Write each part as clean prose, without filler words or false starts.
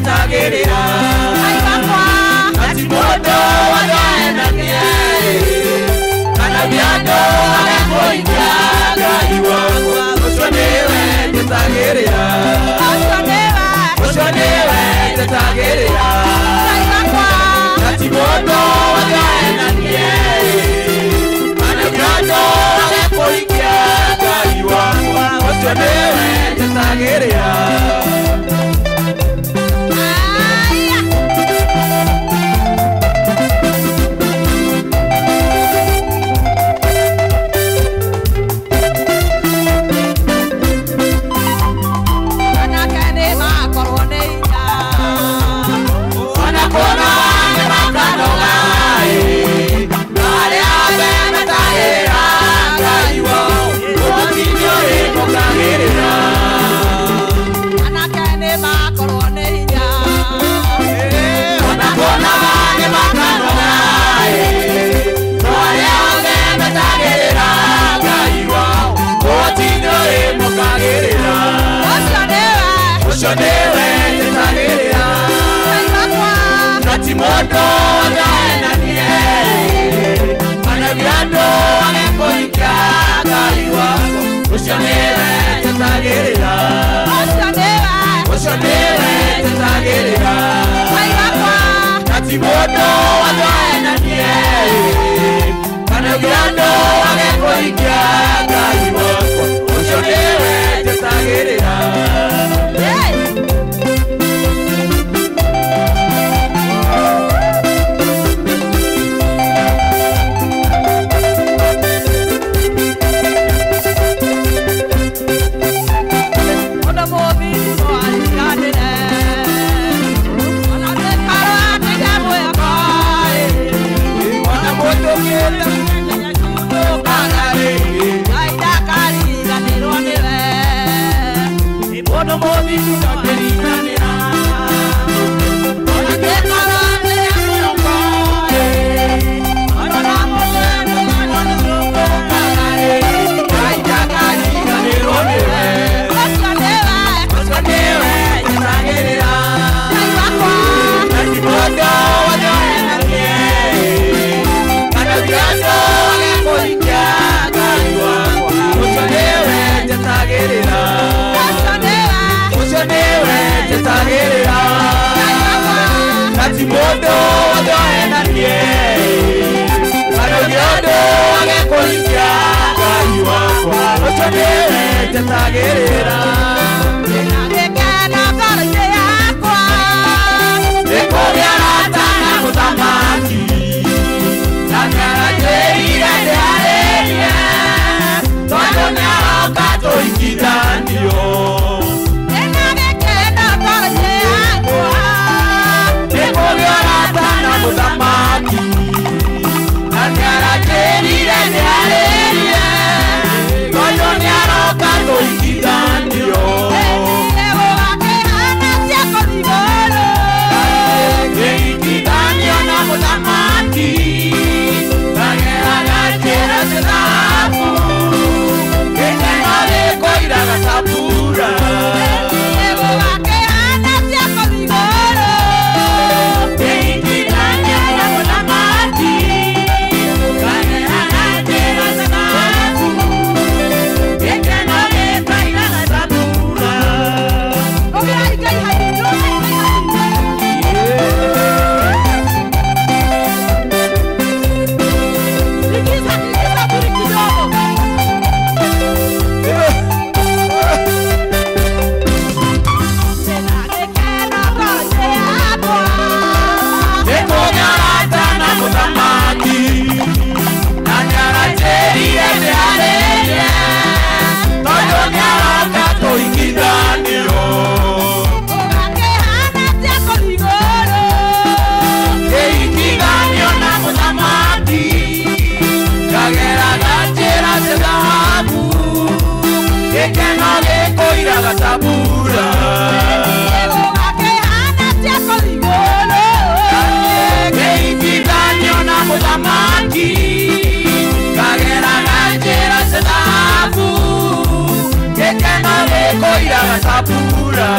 njetagĩrĩra Ngai wakwa na ti mũndũ wothe kana nĩ andũ agekũhikia Ngai wakwa ũcio nĩwe njetagĩrĩra ũcio nĩwe ũcio nĩwe njetagĩrĩra Ngai wakwa na ti mũndũ wothe kana nĩ andũ agekũhikia Ngai wakwa ũcio nĩwe njetagĩrĩra Aya Anake nĩ makorwo nĩ hinya Ona kũna nĩ makanoga arĩa othe metagĩrĩra Ngai wao ũhoti nĩũrĩmũkagĩrĩra Anake nĩ makorwo nĩ hinya Ona kũna nĩ makanoga arĩa othe metagĩrĩra Ngai wao ũhoti nĩũrĩmũkagĩrĩra ũcio nĩwe ũcio nĩwe njetagĩrĩra Ngai wakwa na ti mũndũ wothe kana nĩ andũ agekũhikia Ngai wakwa ũcio nĩwe njetagĩrĩra ũcio nĩwe ũcio nĩwe njetagĩrĩra Ngai wakwa na ti mũndũ wothe kana nĩ andũ agekũhikia Ngai wakwa ũcio nĩwe njetagĩrĩra Hey! Mũndũ mũthingu no ariganĩre, ona gĩikaro akĩgĩa mwĩhoko, Ona mũndũ ũngĩte Ngai ndakariganĩrwo nĩwe. Mũndũ mũthingu ndangĩriganĩra Ona gĩikaro akĩgĩa mwĩhoko, ona mũndũ Ngai ndakariganĩrwo nĩwe ũcio nĩwe ũcio nĩwe njetagĩrĩra Ngai wakwa na ti mũndũ wothe kana nĩ andũ agekũhikia Ngai wakwa ũcio nĩwe njetagĩrĩra ũcio nĩwe ũcio nĩwe njetagĩrĩra Ngai wakwa na ti mũndũ wothe kana nĩ andũ agekũhikia Ngai wakwa ũcio nĩwe njetagĩrĩra Ndĩna gĩkeno ngoro-inĩ yakwa nĩ kũgĩa arata na mũthamaki na nĩaranjĩrire ndĩarĩrie tondũ nĩaroka tũhikithanio Ndĩna gĩkeno ngoro-inĩ yakwa nĩ kũgĩa arata na mũthamaki na nĩaranjĩrire ndĩarĩrie tondũ nĩaroka tũhikithanio Gũgakĩhana cia kũrigũrũ Kĩhikithanio na mũthamaki ngageraga njĩra cia thahabu gĩkeno gĩkũiraga ta mbura Gũgakĩhana cia kũrigũrũ Kĩhikithanio na mũthamaki ngageraga njĩra cia thahabu gĩkeno gĩkũiraga ta mbura Rũgĩrai Ngai hanini, rũgĩrai Ngai hanini. Tingiza, tingiza mwili kidogo. Ndĩna gĩkeno ngoro-inĩ yakwa Nĩ kũgĩa arata na mũthamaki na nĩaranjĩrire ndĩarĩrie tondũ nĩaroka tũhikithanio Gũgakĩhana cia kũrigũrũ Kĩhikithanio na mũthamaki ngageraga njĩra cia thahabu gĩkeno gĩkũiraga ta mbura Gũgakĩhana cia kũrigũrũ Kĩhikithanio na mũthamaki ngageraga njĩra cia thahabu gĩkeno gĩkũiraga ta mbura.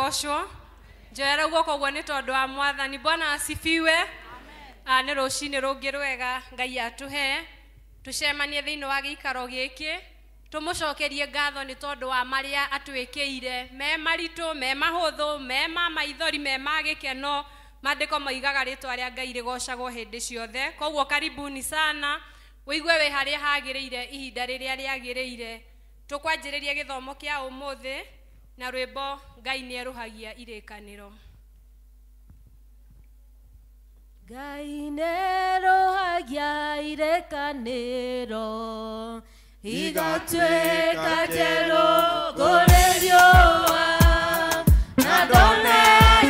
Arogocwo. Njoera guoko guo nĩ tondũ wa Mwathani. Bwana asifiwe. Nĩ rũcinĩ rũngĩ rwega Ngai atũhe tũcemanie thĩinĩ wa gĩikaro gĩkĩ, tũmũcokerie ngatho nĩ tondũ wa marĩa atwĩkĩire, me maritũ, me mahũthũ, me ma maithori, me ma gĩkeno. Maandĩko moigaga rĩtwa rĩa Ngai rĩgocagwo hĩndĩ ciothe. Koguo karibuni sana, wĩigue wĩ harĩa hagĩrĩire ihinda rĩrĩa rĩagĩrĩire. Tũkwanjĩrĩria gĩthomo kĩa ũmũthĩ na rwĩmbo Ngai nĩerũhagia irĩkanĩro. Ngai nĩerũhagia irĩkanĩro, igatuĩka njerũ kũrĩ riũa, na ndone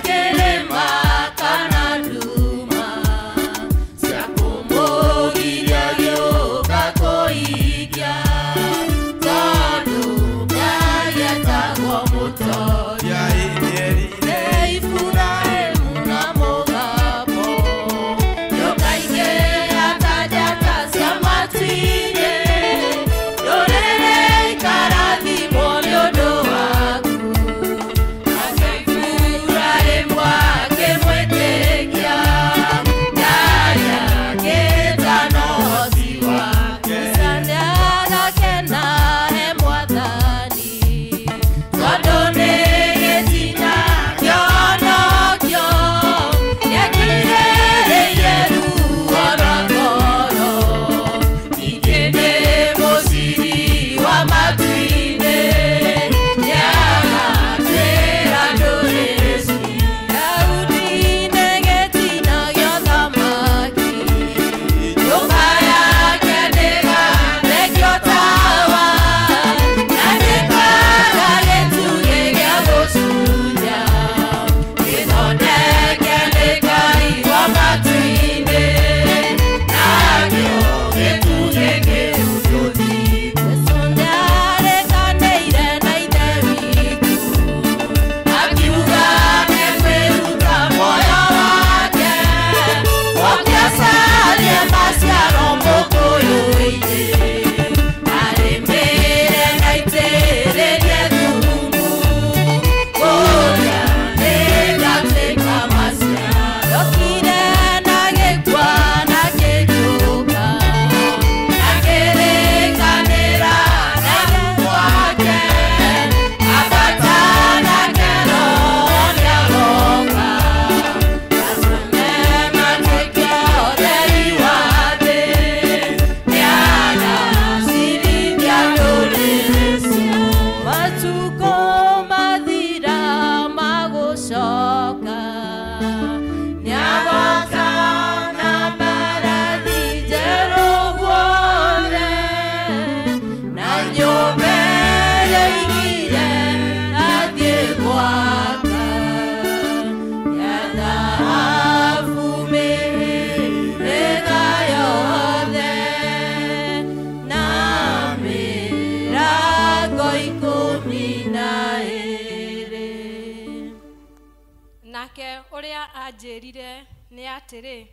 kĩrĩma kana nduma cia kũmũgiria gĩũka kũikia, tondũ Ngai etagwo Mũtoria. Iburahĩmu na mũgambo, nĩũkaingĩ ta njata cia matu-inĩ, ndũrĩrĩ ikarathimwo nĩ ũndũ waku. Nake Iburahĩmu akĩmwĩtĩkia, Ngai akĩĩtana ũhoti wake. Musa nĩarakena he Mwathani, tondũ nĩ gĩtina kĩa ũhonokio, nĩekirĩrĩirie ruo rwa ngoro, ningĩ nĩ mũciri wa matu-inĩ, nĩagatuĩra ndũrĩrĩ ciira. Daudi nĩ gĩtina gĩa ũthamaki, nyũmba yake ndĩgathekio tawa, na ndĩkaga gĩtugĩ gĩa gũcuria, gĩthondeke nĩ Ngai wa matu-inĩ, nakĩo gĩtugĩ kĩu gĩthiĩ. Jesũ nĩarĩkanĩire na Ithe witũ, akiuga nĩekwĩruta muoyo wake, oke acarie maciaro mũkũyũ-inĩ, arĩmĩre na aitĩrĩrie thumu, kũrĩa nĩngatuĩka maciaro. Ndokire na gĩkua na kĩriũka, akĩrĩkanĩra na wake, ambata nake Roho nĩagoka, atũme matuĩke ũtheri wa thĩ, nĩagacirithia ndũrĩrĩ ciothe. Matukũ mathira magũcoka, nĩagoka na mbarathi njerũ guothe, na nyũmba ĩrĩa aigire athiĩ gwaka, ya thahabu mĩhĩrĩga yothe, na mĩrango 12. Nake ũrĩa anjĩrire nĩ atĩrĩ,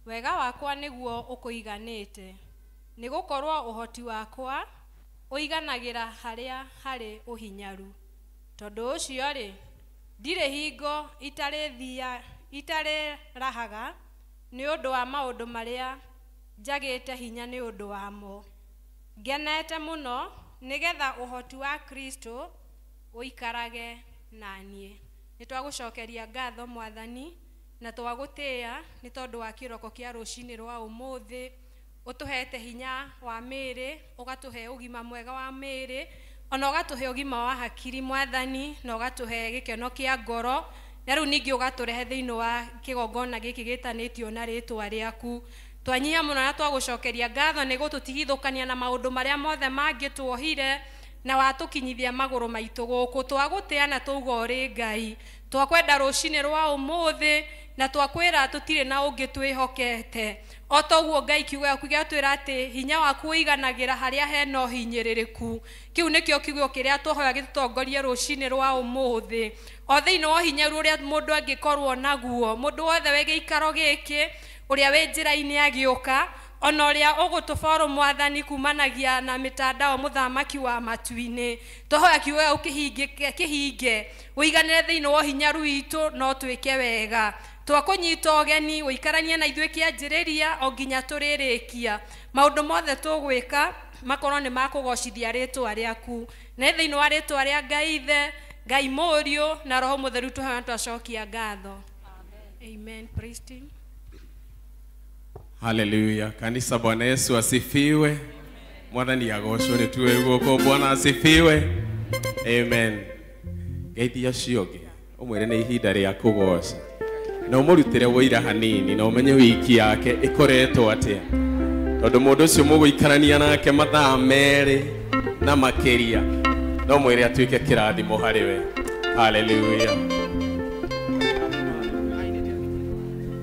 wega wakwa nĩguo ũkũiganĩte, nĩgũkorwo ũhoti wakwa ũiganagĩra harĩa harĩ ũhinyaru. Tondũ ũcio-rĩ, ndirĩ hingo itarĩrahaga nĩ ũndũ wa maũndũ marĩa njagĩte hinya nĩ ũndũ wamo. Ngenete mũno nĩgetha ũhoti wa Kristo ũikarage na niĩ. Nĩ twagũcokeria ngatho Mwathani, na twagũtĩĩa nĩ tondũ wa kĩroko kĩa rũcinĩ rwa ũmũthĩ. Ũtũhete hinya wa mĩĩrĩ, ũgatũhe ũgima mwega wa mĩĩrĩ, ona ũgatũhe ũgima wa hakiri Mwathani, na ũgatũhe gĩkeno kĩa ngoro, na rĩu ningĩ ũgatũrehe thĩinĩ wa kĩgongona gĩkĩ gĩtanĩtio na rĩtwa rĩaku. Twanyihia mũno na twagũcokeria ngatho nĩ gũtũtigithũkania na maũndũ marĩa mothe mangĩ tuohire, na watũkinyithia magũrũ maitũ gũkũ. Twagũtĩa na tauga ũrĩ Ngai. Twakwenda rũcinĩ rwa ũmũthĩ, na twakwĩra tũtirĩ na ũngĩ twĩhokete. O toguo Ngai kiugo gĩaku gĩatwĩra atĩ hinya waku ũiganagĩra harĩa hena ũhinyĩrĩrĩku. Kĩu nĩkĩo kiugo kĩrĩa twahoya gĩtũtongorie rũcinĩ rwa ũmũthĩ. O thĩinĩ wa ũhinyaru ũrĩa mũndũ angĩkorwo naguo, mũndũ wothe wĩ gĩikaro gĩkĩ, ũrĩa wĩ njĩra-inĩ agĩũka, ona ũrĩa ũgũtũborwo mwathani kumanagia na mitandao mũthamaki wa matu-inĩ twahoya kiugo gĩaku kĩhinge ũiganĩre thĩinĩ wa hinya rwitũ no twĩke wega twakũnyita ũgeni ũikaranie na ithuĩ kĩanjĩrĩria o nginya tũrĩrĩkia maũndũ mothe tũgwĩka makorwo nĩ makũgocithia rĩtwa rĩaku na thĩinĩ wa rĩtwa rĩa Ngai Ithe Ngai Mũriũ na Roho Mũtheru tũhoya twacokia ngatho. Amen. Praise team. Hallelujah. Kanisa, Bwana Yesu asifiwe. Mwathani agocwo nĩ tuwe guoko. Bwana asifiwe. Amen. Geithia ũcio ũngĩ ũmwĩre nĩ ihinda rĩa kũgoca na ũmũrutĩre wũira hanini na ũmenye wiki yake ĩkoretwo atĩa tondũ mũndũ ũcio mũgũikarania nake mathaa merĩ na makĩria no mwĩre atuĩke kĩrathimo harĩ we. Hallelujah.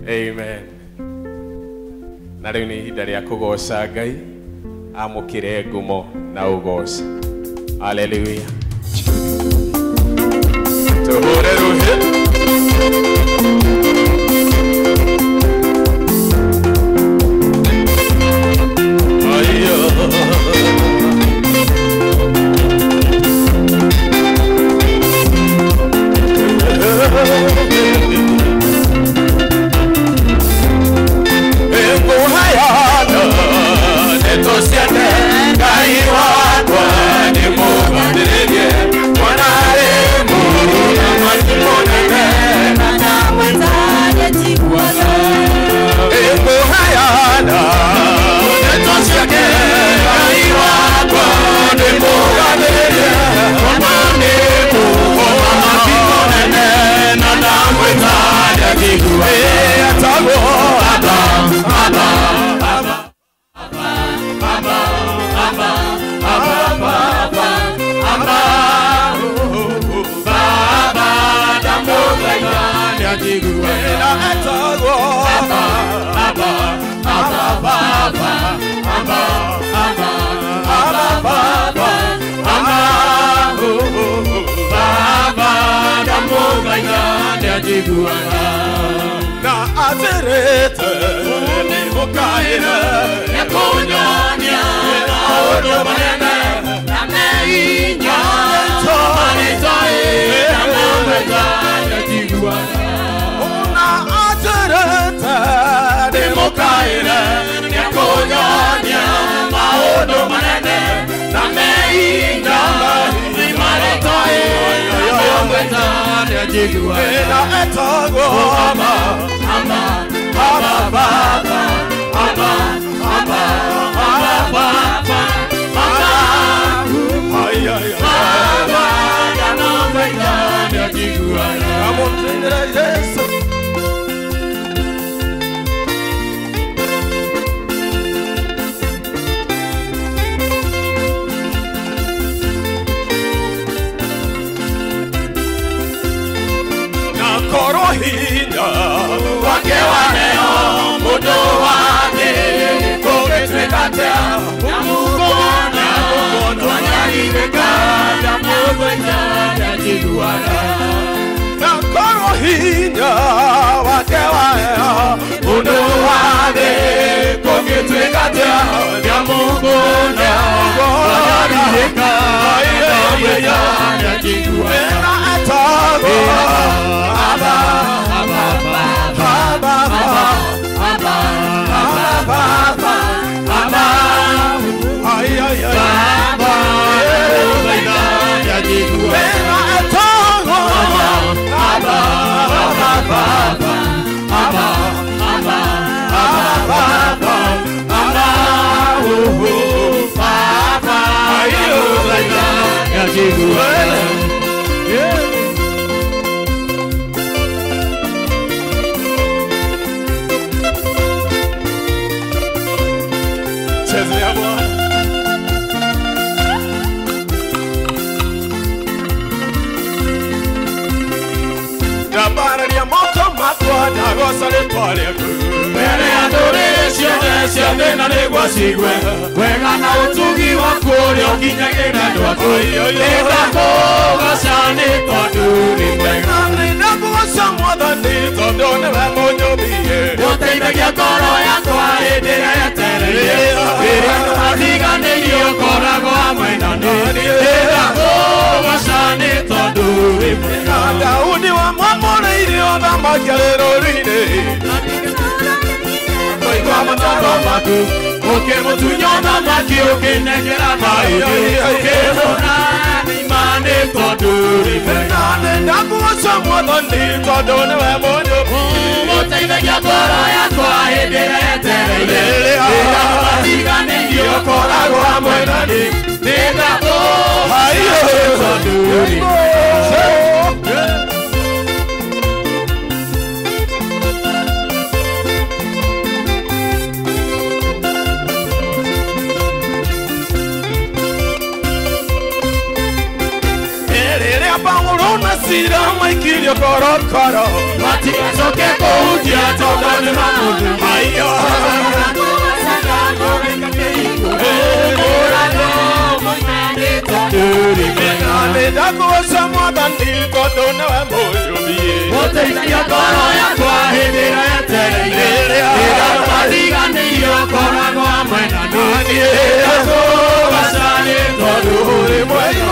Amen. Na rĩu nĩ ihinda rĩa kũgoca Ngai amũkĩre ngumo na ũgoci. Hallelujah. Tũhũre rũhĩ. Mũthamaki arĩ rũũru-inĩ. Twaigua mataro maku ũkĩmũtunya ũthamaki ũkĩnengera maĩ ũkĩhũra nĩ tondũ ũrĩ mwega. Ndakũgoca Mwathani tondũ nĩwe mũnyũmbi. Mũteithagia ngoro yakwa hĩndĩ ĩrĩa yetereire. Rĩrĩa matiganĩirio ũkoragwo hamwe na niĩ. Nĩndakũgoca tondũ ũrĩ mwega. Sira maikirio korokoro matigacoke kũhunjia tondũ nĩ maũndũ maiyo. Ndakũgoca Mwathani tondũ nĩwe mũnyũmbi. Mũteithagia ngoro yakwa hĩndĩ ĩrĩa yetereire. Rĩrĩa matiganĩirio ũkoragwo hamwe na niĩ. Ndakũgoca nĩ tondũ ũrĩ mwega.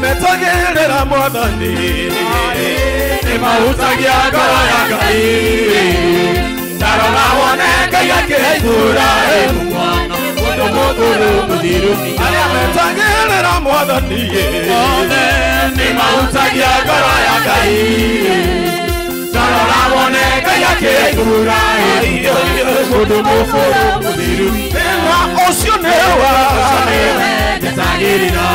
Metagĩrĩra Mwathani nĩmahutagia ngoro ya Ngai. Ndarora wone Ngai akĩhingũra mũndũ mũkũrũ mũthiru. Arĩa metagĩrĩra Mwathani othe nĩmahutagia ngoro ya Ngai. Ndarora wone Ngai akĩhingũra mũndũ mũkũrũ mũthiru. Na ũcio nĩwe njetagĩrĩra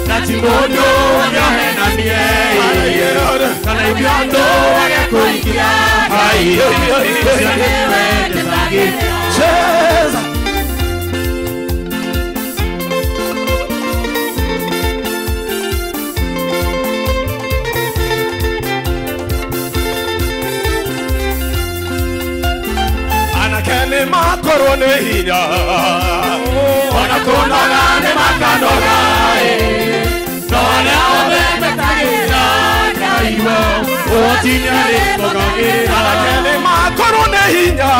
na ti mũndũ ũngĩahenanie kana ithuĩ andũ age kũikia. Ũcio nĩwe njetagĩrĩra. Cheza. Anake nĩmakorwo nĩ hinya ona kũnoga nĩmakanoga. No arĩa othe metagĩrĩra Ngai wao ũhoti nĩarĩmogagĩra. Anake nĩmakorwo nĩ hinya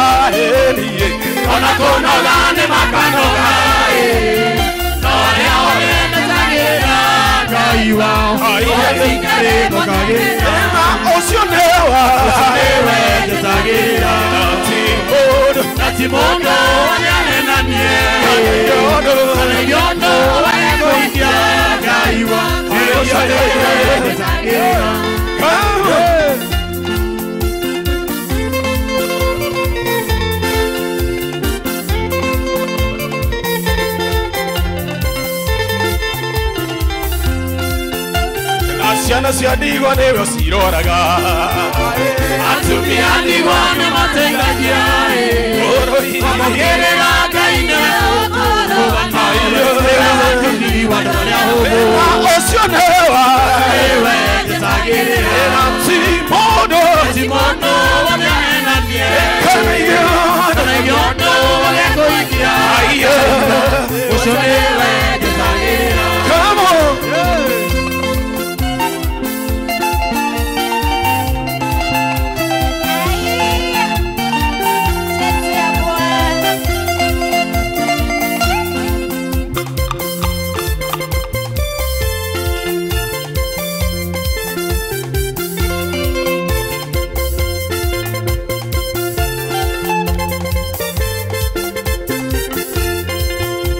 ona kũnoga nĩmakanoga. No arĩa othe metagĩrĩra Ngai wao ũhoti nĩarĩmogagĩra. Na ũcio nĩwe njetagĩrĩra. Na ti mũndũ ũngĩahenanie kana ithuĩ andũ age kũikia Ngai wao ũcio nĩwe njetagĩrĩra. Na ciana cia ndigwa nĩwe ũciroraga. Atumia ndigwa nĩmateithagia mamũkĩrĩra Ngai nĩwe ũcio nĩwe njetagĩrĩra. Ti mũndũ ũngĩahenanie kana ithuĩ andũ age kũikia. Ũcio nĩwe njetagĩrĩra. Come on.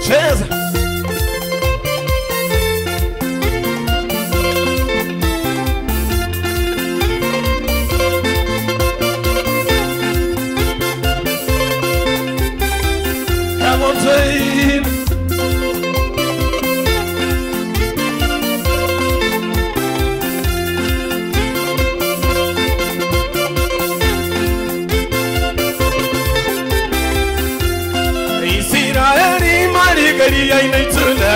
Cheza. Hamilton. Isiraeli marigĩria-inĩ itune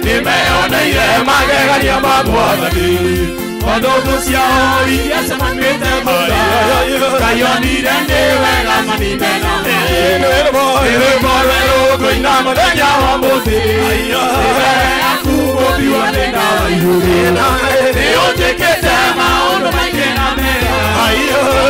nĩmeyoneire magegania ma Mwathani. Tondũ ciao iria ciamanuĩte thutha Ngai onire nĩ wega manine na rwĩmbo rwerũ ngũina mũthenya wa ũmũthĩ mbere yaku mũmbi wa thĩ na wa igũrũ nĩ ũnjĩkĩte maũndũ maingĩ na mega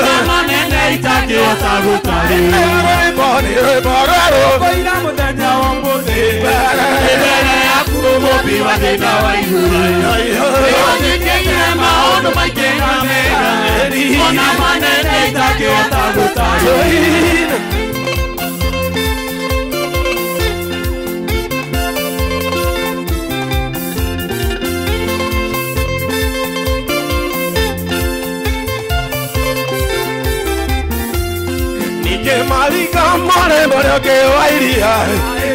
na manene itangĩhota gũtarĩria rwĩmbo rwerũ ngũina mũthenya wa ũmũthĩ mbere yaku mũmbi wa thĩ na wa igũrũ nĩ ũnjĩkĩte maũndũ maingĩ na mega ona manene itangĩhota gũtarĩria. Malika mare mare ke wairia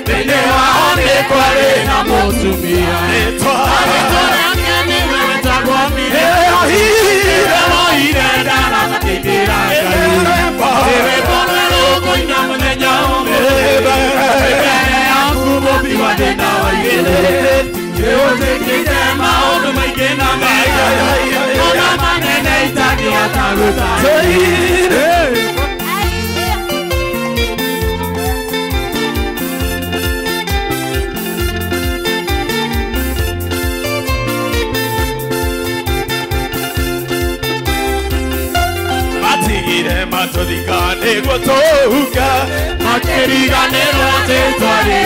thĩinĩ wao nĩ kwarĩ na mũtumia agĩtũrania nĩwe wetagwo Miriam woire ndara makĩinĩra Ngai rwĩmbo rwerũ ngũina mũthenya ũmũthĩ mbere yaku mũmbi wa thĩ na wa igũrũ nĩ ũnjĩkĩte maũndũ maingĩ na mega ona manene itangĩhota gũtarĩria. Matuthika nĩguo tũhuka makĩriganĩrwo atĩ twarĩ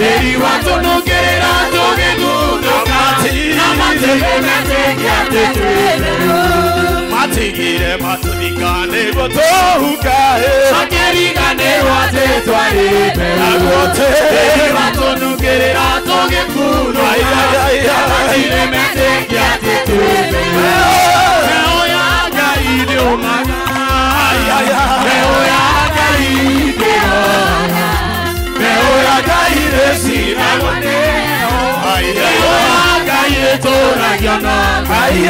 tĩri watũnungĩrĩra tũgĩthundũka na matirĩ metĩkia atĩ twĩ theru matigire matuthika nĩguo tũhuka makĩriganĩrwo atĩ twarĩ theru tĩri watũnungĩrĩra tũgĩkunũka na matirĩ metĩkia atĩ twĩ theru. Mbeũ ya Ngai ndĩũmaga Mbeũ ya Ngai ndĩroga Mbeũ ya Ngai ndĩcinagwo nĩyo Mbeũ ya Ngai ĩtũragio na Ngai.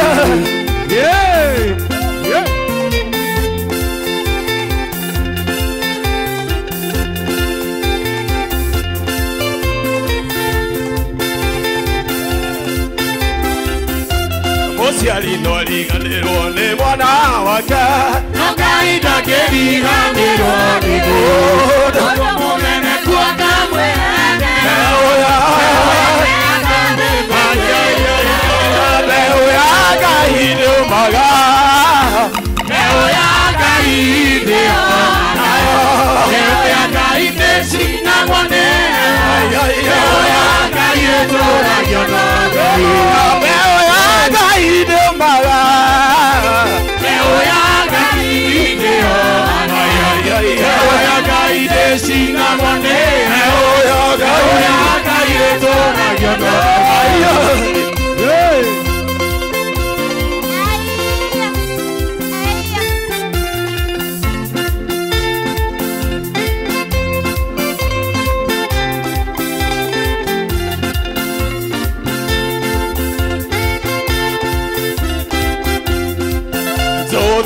Mũciari no ariganĩrwo nĩ mwana wake no Ngai ndangĩriganĩrwo nĩ tondũ mũnene kuonga mwene Mbeũ ya Ngai ndĩũmaga Mbeũ ya Ngai ndĩonaga Mbeũ ya Ngai ndĩcinagwo nĩyo Mbeũ ya Ngai ĩtũragio na Ngai Mbeũ ya Ngai ndĩũmaga Mbeũ ya Ngai ndĩonaga Mbeũ ya Ngai ndĩcinagwo nĩyo Mbeũ ya Ngai ĩtũragio na Ngai.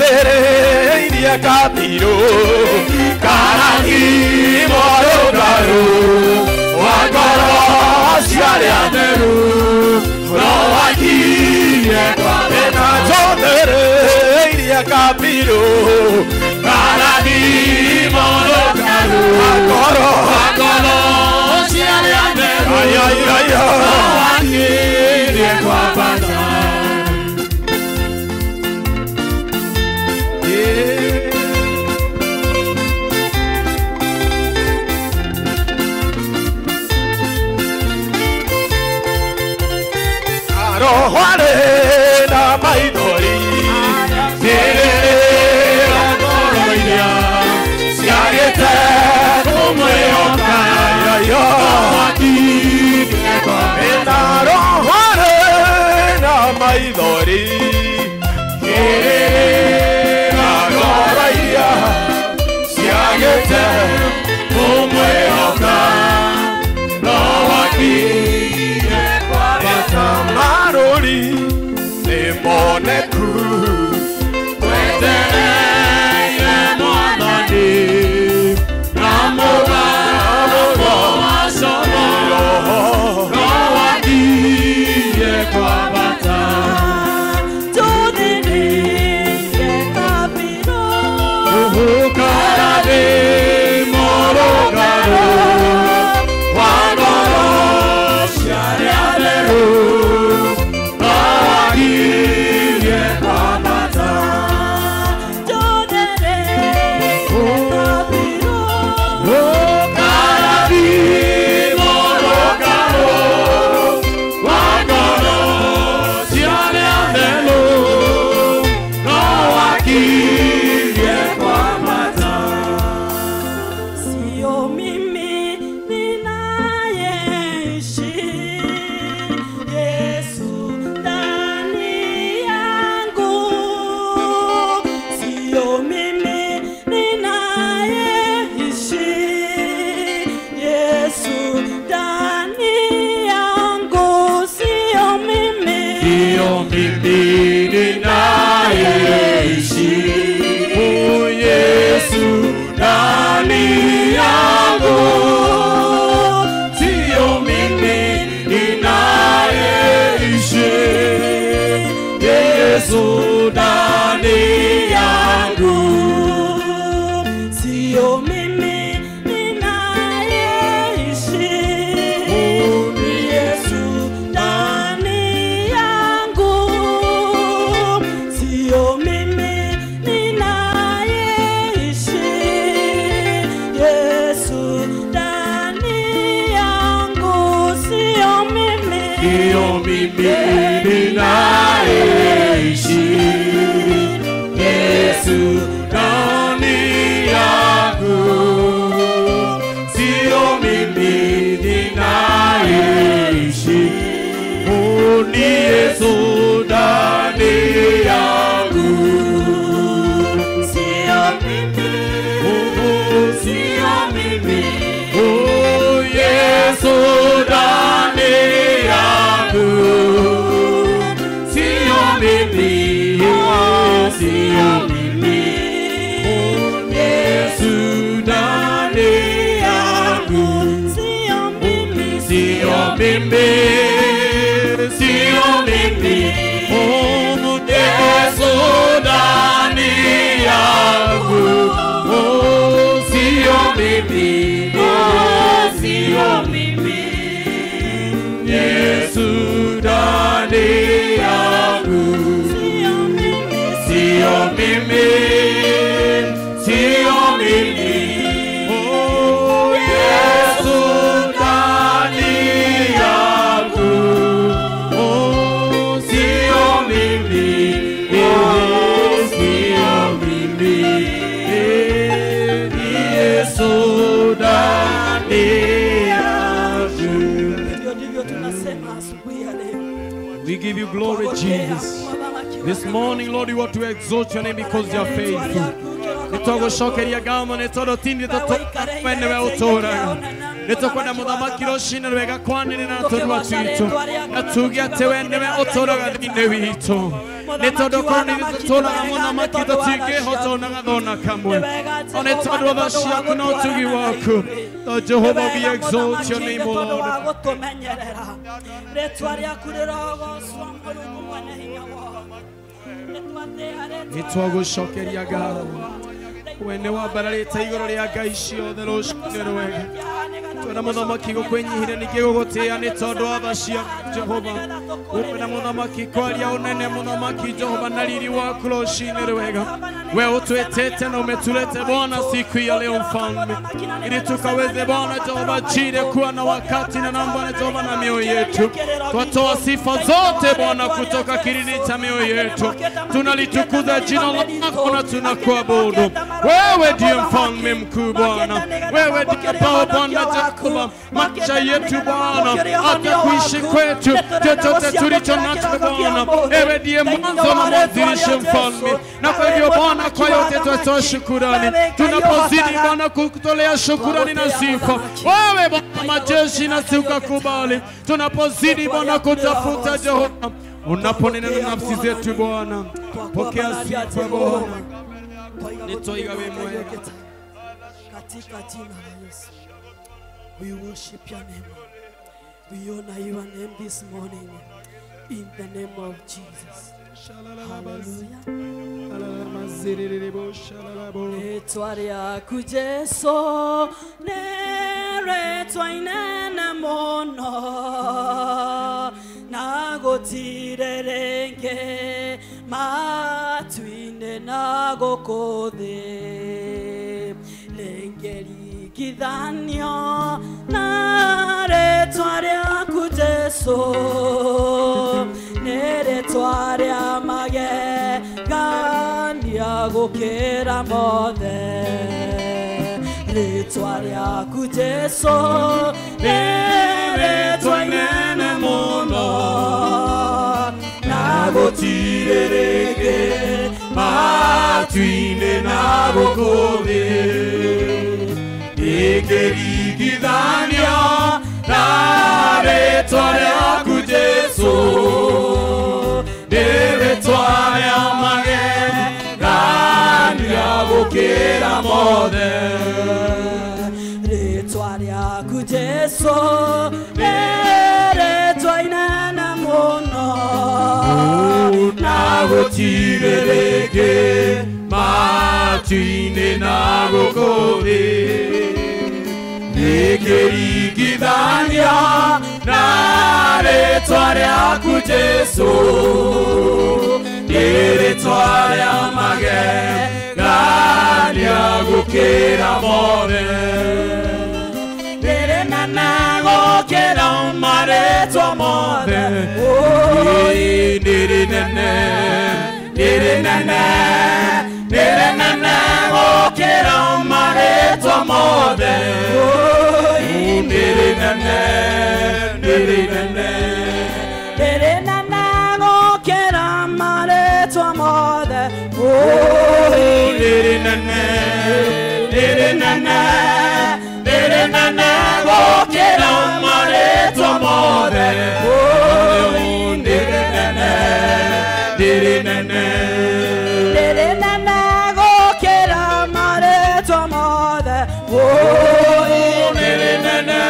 Njothereirie kabirũ karani mwarũngarũ wa ngoro cia arĩa atheru no wakirie kwabena. Njothereirie kabirũ karani mwarũngarũ wa ngoro cia arĩa atheru no wakirie kwabana. Roho na maithori Nĩrĩra ngoro iria ciagĩte kũmwĩhoka no wakirie kwabena. Roho na maithori Nĩrĩra ngoro iria ciagĩte kũmwĩhoka no wakirie kwabena. Marũri nĩ moneku Twetereire Mwathani na mũgambo wa coro no wakirie kwabata. Ngirie kwambata. Sio mimi ninayeishi, Yesu ndani yangu. Sio mimi ninayeishi, Yesu ndani yangu. Sio mimi, Sio mimi ninayeishi, Yesu ndani yangu. Sio mimi ninayeishi, Yesu ndani yangu. Sio mimi ninayeishi, Yesu ndani yangu. Sio mimi ninayeishi, Yesu ndani yangu. Sio mimi, Sio mimi ninayeishi, Yesu ndani yangu. Sio mimi ninayeishi, ni Yesu ndani yangu. Sio mimi, sio mimi, Yesu ndani yangu. Sio mimi, sio mimi, Yesu ndani yangu. Sio mimi, Sio mimi, sio mimi, Yesu ndani yangu. Sio mimi, sio mimi, Yesu ndani yangu. Sio mimi, Sio mimi, sio mimi, Yesu ndani yangu. Sio mimi, sio mimi, Yesu ndani yangu. Hivyo ndivyo tunasema asubuhi ya leo. We give you glory, Jesus. This morning, Lord, we want to exalt your name because you are faithful. Nitũgũcokeria ngatho nĩ tondũ tindi tũtwene we ũtũũraga. Nĩtũkwenda mũthamaki rũcinĩ rwega kwanĩrĩra na tũnua twitũ na tuge atĩ we nĩwe ũtũũraga thĩinĩ witũ. Nĩ tondũ korwo nĩ ithuĩ tũtũũraga mũthamaki tũtingĩhota ona gathona kamwe. O nĩ tondũ wa tha ciaku na ũtugi waku. O Jehovah, we exalt your name, O Lord. Gũtũmenyerera rĩtwa rĩaku rĩrogocwo Mũrungu mwene hinya wothe. Nĩtwagũcokeria ngatho. We nĩ wambararĩte igũrũ rĩa ngai ciothe rũcinĩ rwega. Twenda mũthamaki gũkwĩnyihĩria ningĩ gũgũtĩĩa nĩ tondũ wa tha ciaku Jehova. Wenda mũthamaki kwaria ũnene mũthamaki Jehova na riri waku rũcinĩ rwega. We ũtwĩtĩte na umetulete Bwana siku ya leo mfalme, ili tukaweze Bwana Jehova Jire kuwa na wakati na namba na Jehova na mioyo yetu. Twatoa sifa zote Bwana kutoka kilindi cha mioyo yetu. Tunalitukuza jina lako na tunakuabudu. Wewe ndiye mfalme mkuu Bwana. Wewe ndiye Baba Bwana Jehova, maisha yetu Bwana, hata kuishi kwetu, chochote tulicho nacho Bwana, wewe ndiye mwanzo na mwanzilishi mfalme. Na kwa hivyo Bwana, kwa yote twatoa shukurani. Tunapozidi Bwana kukutolea shukurani na sifa, wewe Bwana majeshi, nasi ukakubali. Tunapozidi Bwana kutafuta Jehova, unaponena na nafsi zetu Bwana, pokea sifa Bwana. Nitoiga we mwema. Katika jina la Yesu. We worship your name. We honor your name this morning. In the name of Jesus. Hallelujah. Rĩtwa rĩaku Jesu nĩ rĩtwa inene mũno, na gũtirĩ rĩngĩ matu-inĩ na gũkũ thĩ rĩngĩringithanio na rĩtwa rĩaku Jesu, nĩ rĩtwa rĩa magegania. gũkĩra mothe rĩtwa rĩaku Jesũ nĩ rĩtwa inene mũno na gũtirĩ rĩngĩ matu-inĩ na gũkũ thĩ rĩngĩringithanio na rĩtwa rĩaku Jesũ nĩ rĩtwa rĩa magegania gũkĩra mothe rĩtwa rĩaku Jesũ nĩ rĩtwa inene mũno na gũtirĩ rĩngĩ matu-inĩ na gũkũ thĩ rĩngĩringithanio na rĩtwa rĩaku Jesũ nĩ rĩtwa rĩa magegania gũkĩra mothe nĩ rĩnene gũkĩra marĩtwa mothe nĩ rĩnene nĩ rĩnene nĩ rĩnene gũkĩra marĩtwa mothe nĩ rĩnene nĩ rĩnene nĩ rĩnene gũkĩra marĩtwa mothe nĩ rĩnene nĩ rĩnene nĩ rĩnene gũkĩra marĩtwa mothe nĩ rĩnene nĩ rĩnene nĩ rĩnene gũkĩra marĩtwa mothe nĩ rĩnene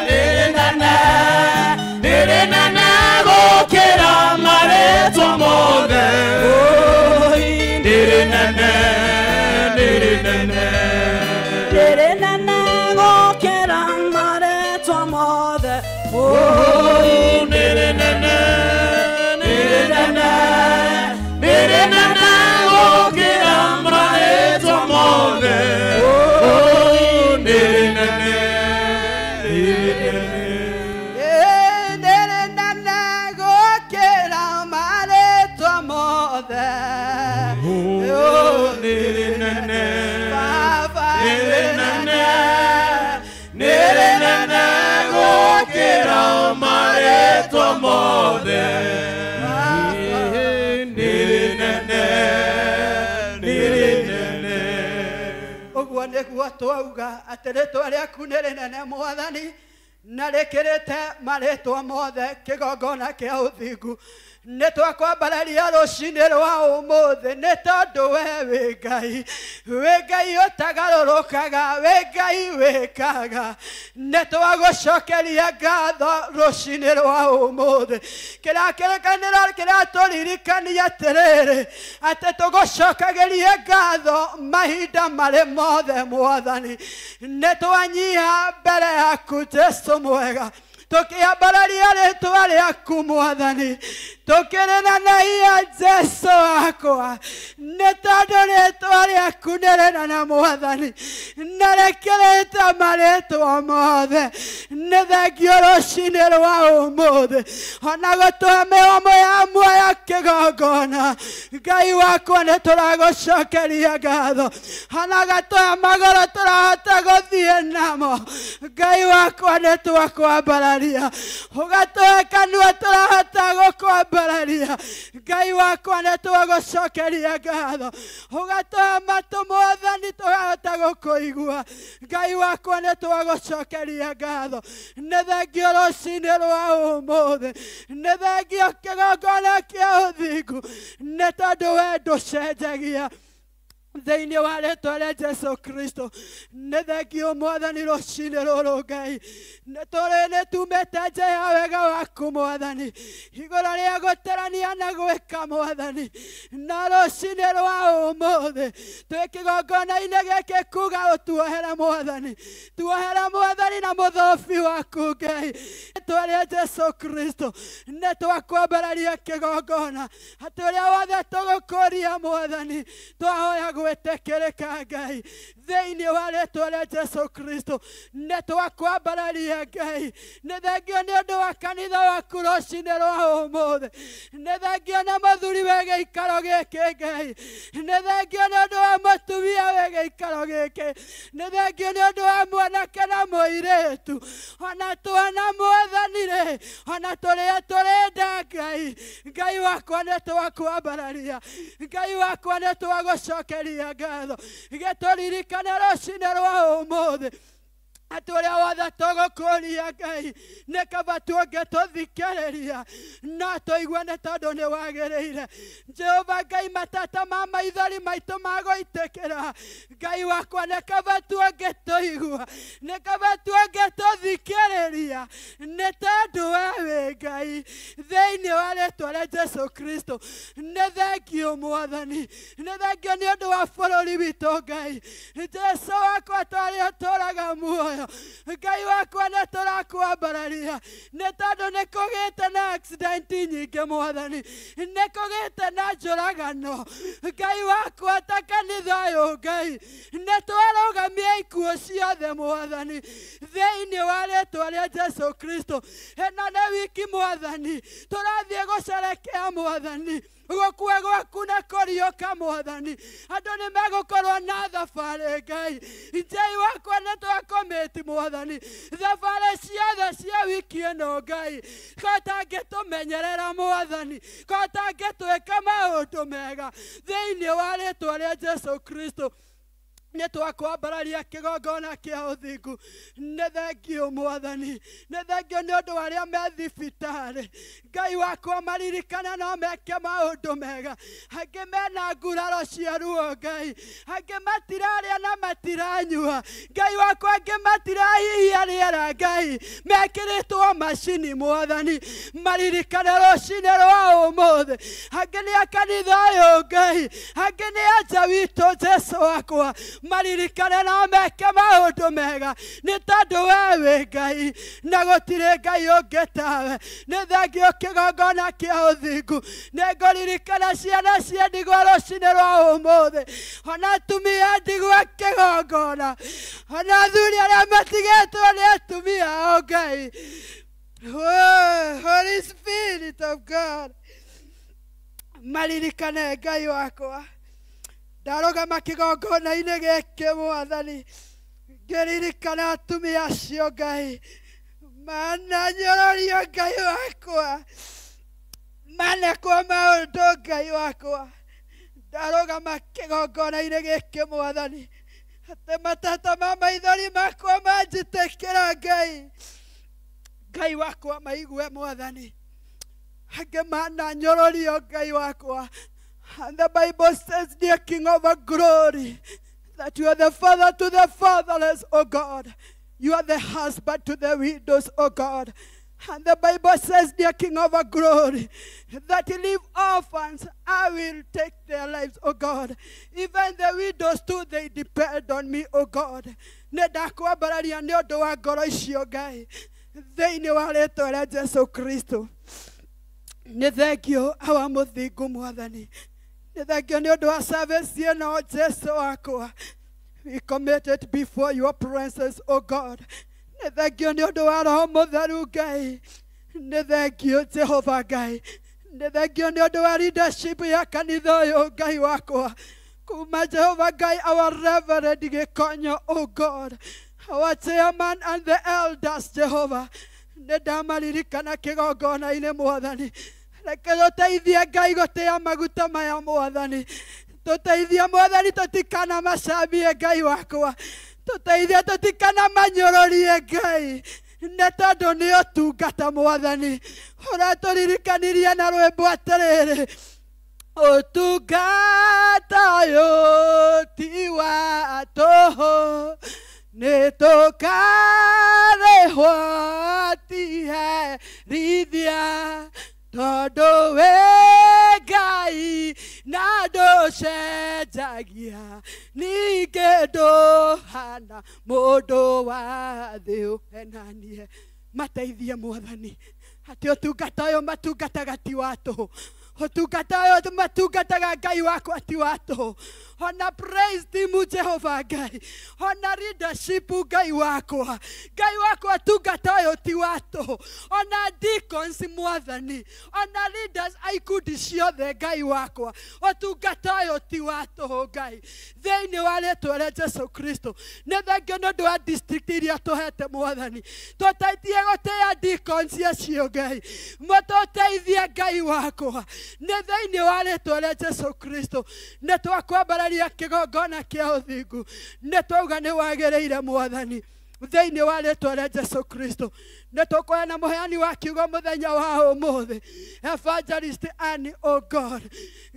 nĩ rĩnene nĩ rĩnene gũkĩra marĩtwa mothe nĩ rĩnene nĩ rĩnene nĩ rĩnene gũkĩra marĩtwa mothe nĩ rĩnene nĩ rĩnene nĩ rĩnene gũkĩra marĩtwa mothe nĩ rĩnene nĩ rĩnene nĩ rĩnene gũkĩra marĩtwa mothe nĩ rĩnene nĩ rĩnene nĩ rĩnene gũkĩra marĩtwa mothe nĩ rĩnene nĩ rĩnene ũguo nĩguo twauga atĩ rĩtwa rĩaku nĩ rĩnene Mwathani na rĩkĩrĩte marĩtwa mothe kĩgongona kĩa ũthingu nĩ twakwambararia rũcinĩ rwa ũmũthĩ nĩ tondũ we wĩ Ngai wĩ Ngai ũtagarũrũkaga wĩ Ngai wĩkaga nĩ twagũcokeria ngatho rũcinĩ rwa ũmũthĩ kĩrĩa kĩrĩkanĩro kĩratũririkania atĩrĩrĩ atĩ tũgũcokagĩrie ngatho mahinda marĩ mothe Mwathani nĩ twanyiha mbere yaku Jesũ mwega tukiambararia rĩtwa rĩaku Mwathani tukĩrĩneneia Jesũ wakwa nĩ tondũ rĩtwa rĩaku nĩ rĩnene Mwathani na rĩkĩrĩte marĩtwa mothe nĩ thengio rũcinĩ rwa ũmũthĩ ona gũtũhe mĩomo ya muoyo kĩgongona Ngai wakwa nĩ tũragũcokeria ngatho ona gatũhe magũrũ tũrahota gũthiĩ namo Ngai wakwa nĩ twakwambararia ũgatũhe kanua tũrahota gũkwambararia Ngai wakwa nĩ twagũcokeria ngatho ũgatũhe matũ Mwathani tũrahota gũkũigua Ngai wakwa nĩ twagũcokeria ngatho nĩ thengio rũcinĩ rwa ũmũthĩ nĩ thengio kĩgongona kĩa ũthingu nĩ tondũ we ndũcenjagia thĩinĩ wa rĩtwa rĩa Jesũ Kristo nĩ thengio Mwathani rũcinĩ rũrũ Ngai nĩ tũrĩ nĩ tumĩte nja ya wega waku Mwathani igũrũ rĩa gũtarania na gwĩka Mwathani na rũcinĩ rwa ũmũthĩ twĩ kĩgongona-inĩ gĩkĩ kuga ũtuohere Mwathani tuohere Mwathani na mũthobi waku Ngai rĩtwa rĩa Jesũ Kristo nĩ twakwambararia kĩgongona atĩ ũrĩa wothe tũgũkũria Mwathani twahoya gwĩtĩkĩrĩka Ngai Thĩinĩ wa rĩtwa rĩa Jesu Kristo nĩ twakwambararia Ngai. Nĩ thengio nĩ ũndũ wa kanitha waku rũcinĩ rwa ũmũthĩ. Nĩ thengio na mũthuri wĩ gĩikaro gĩkĩ Ngai. Nĩ thengio nĩ ũndũ wa mũtumia wĩ gĩikaro gĩkĩ. Nĩ thengio nĩ ũndũ wa mwanake na mũirĩtu. Ona twana Mwathani rĩ, ona tũrĩa tũrenda Ngai. Ngai wakwa nĩ twakwambararia. Ngai wakwa nĩ twagũcokeria ngatho. Gĩtũririkane rũcinĩ rwa ũmũthĩ atĩ ũrĩa wothe tũgũkũria Ngai nĩ kaba tuongĩtũthikĩrĩria no tũigue nĩ tondũ nĩ wagĩrĩire. Jehova Ngai matata ma maithori maitũ magũitĩkĩra Ngai wakwa nĩ kaba tuongĩtũigua nĩ kaba tuongĩtũthikĩrĩria nĩ tondũ we wĩ Ngai. Thĩinĩ wa rĩtwa rĩa Jesu Kristo nĩ thengio Mwathani, nĩ thengio nĩ ũndũ wa bũrũri witũ Ngai. Jesu wakwa twarĩa tũraga muoyo Ngai wakwa nĩ tũrakwambararia nĩ tondũ nĩ kũgĩte na accident nyingĩ Mwathani, nĩ kũgĩte na njũragano Ngai wakwa ta kanitha ũyũ Ngai nĩ twarũgamia ikuũ ciothe Mwathani thĩinĩ wa rĩtwa rĩa Jesu Kristo. Ĩno nĩ wiki Mwathani tũrathiĩ gũcerekea Mwathani gũkua gwaku na kũriũka Mwathani. Andũ nĩ megũkorwo na thabarĩ Ngai. Ngai wakwa nĩ twakomĩti Mwathani thabarĩ ciothe cia wiki ĩno Ngai kotangĩtũmenyerera Mwathani kotangĩtwĩka maũndũ mega thĩinĩ wa rĩtwa rĩa Jesu Kristo nĩ twakwambararia kĩgongona kĩa ũthingu. Nĩ thengio Mwathani, nĩ thengio nĩ ũndũ wa arĩa me thibitarĩ Ngai wakwa maririkana no meke maũndũ mega. Angĩ mena nguraro cia ruo Ngai, angĩ matirarĩa na matiranyua Ngai wakwa, angĩ matirahihia rĩera Ngai mekĩrĩtwo macini Mwathani maririkane rũcinĩ rwa ũmũthĩ. Angĩ nĩ a kanitha ũyũ Ngai, angĩ nĩ a nja witũ Jesu wakwa maririkane no meke maũndũ mega nĩ tondũ we wĩ Ngai na gũtirĩ Ngai ũngĩ tawe. Nĩ thengio kĩgongona kĩa ũthingu. Nĩ ngũririkana ciana cia ndigwa rũcinĩ rwa ũmũthĩ, ona atumia ndigwa kĩgongona, ona athuri arĩa matigĩtwo nĩ atumia ao Ngai. Oh, Holy Spirit of God maririkane Ngai wakwa. Ndarũgama kĩgongona-inĩ gĩkĩ Mwathani ngĩririkana atumia acio Ngai mananyororio Ngai wakwa manekwo maũndũ Ngai wakwa. Ndarũgama kĩgongona-inĩ gĩkĩ Mwathani atĩ matata ma maithori makwa manjĩtĩkĩra Ngai. Ngai wakwa maigue Mwathani angĩ mananyororio Ngai wakwa. And the Bible says, dear King of glory, that you are the father to the fatherless, O God. You are the husband to the widows, O God. And the Bible says, dear King of glory, that you leave orphans, I will take their lives, O God. Even the widows too, they depend on me, O God. Nĩ ndakwambararia nĩ ũndũ wa ngoro icio Ngai thĩinĩ wa rĩtwa rĩa Jesu Kristo. Nĩ thengio awa mũthingu Mwathani. Nĩ thengio nĩ ũndũ wa service ĩno Jesu wakwa. We committed before your presence, O God. Nĩ thengio nĩ ũndũ wa Roho Mũtheru Ngai. Nĩ thengio Jehova Ngai. Nĩ thengio nĩ ũndũ wa leadership ya kanitha ũyũ Ngai wakwa. Kuma Jehova Ngai, our Reverend Gĩkonyo, O God, our chairman and the elders, Jehovah. Nĩ ndamaririkana kĩgongona-inĩ Mwathani. Reke tũteithie Ngai gũtĩa maguta maya Mwathani. Tũteithie Mwathani tũtikana macambie Ngai wakwa. Tũteithie tũtikana manyũrũrie Ngai nĩ tondũ nĩ ũtungata Mwathani. Ũratũririkanirie na rwĩmbo atĩrĩrĩ, ũtungata ũyũ ti wa tũhũ nĩ tũkarĩhwo ti herithia tondũ wĩ Ngai na ndũcenjagia ningĩ ndũhana mũndũ wa thĩ ũhenanie. Mateithie Mwathani atĩ ũtungata ũyũ matungataga ti wa tũhũ. Ũtungata ũyũ matungataga Ngai wakwa ti wa tũhũ. Ona praise team Jehova Ngai, ona leadership Ngai wakwa, Ngai wakwa tungata ũyũ ti wa tũhũ. Ona deacons Mwathani, ona leaders a ikundi ciothe Ngai wakwa, ũtungata ũyũ ti wa tũhũ Ngai. Thĩinĩ wa rĩtwa rĩa Jesu Kristo, nĩ thengio nĩ ũndũ wa district iria tũhete Mwathani. Tũteithie gũtĩĩa deacons acio Ngai, mũtũteithie Ngai wakwa. Nĩ thĩinĩ wa rĩtwa rĩa Jesu Kristo, nĩ twakwambararia kĩgongona kĩa ũthingu, nĩ twauga nĩ wagĩrĩire Mwathani. Thĩinĩ wa rĩtwa rĩa Jesu Kristo, nĩ tũkũheana mũheani wa kiugo mũthenya wa ũmũthĩ, Evangelist Ann, oh God,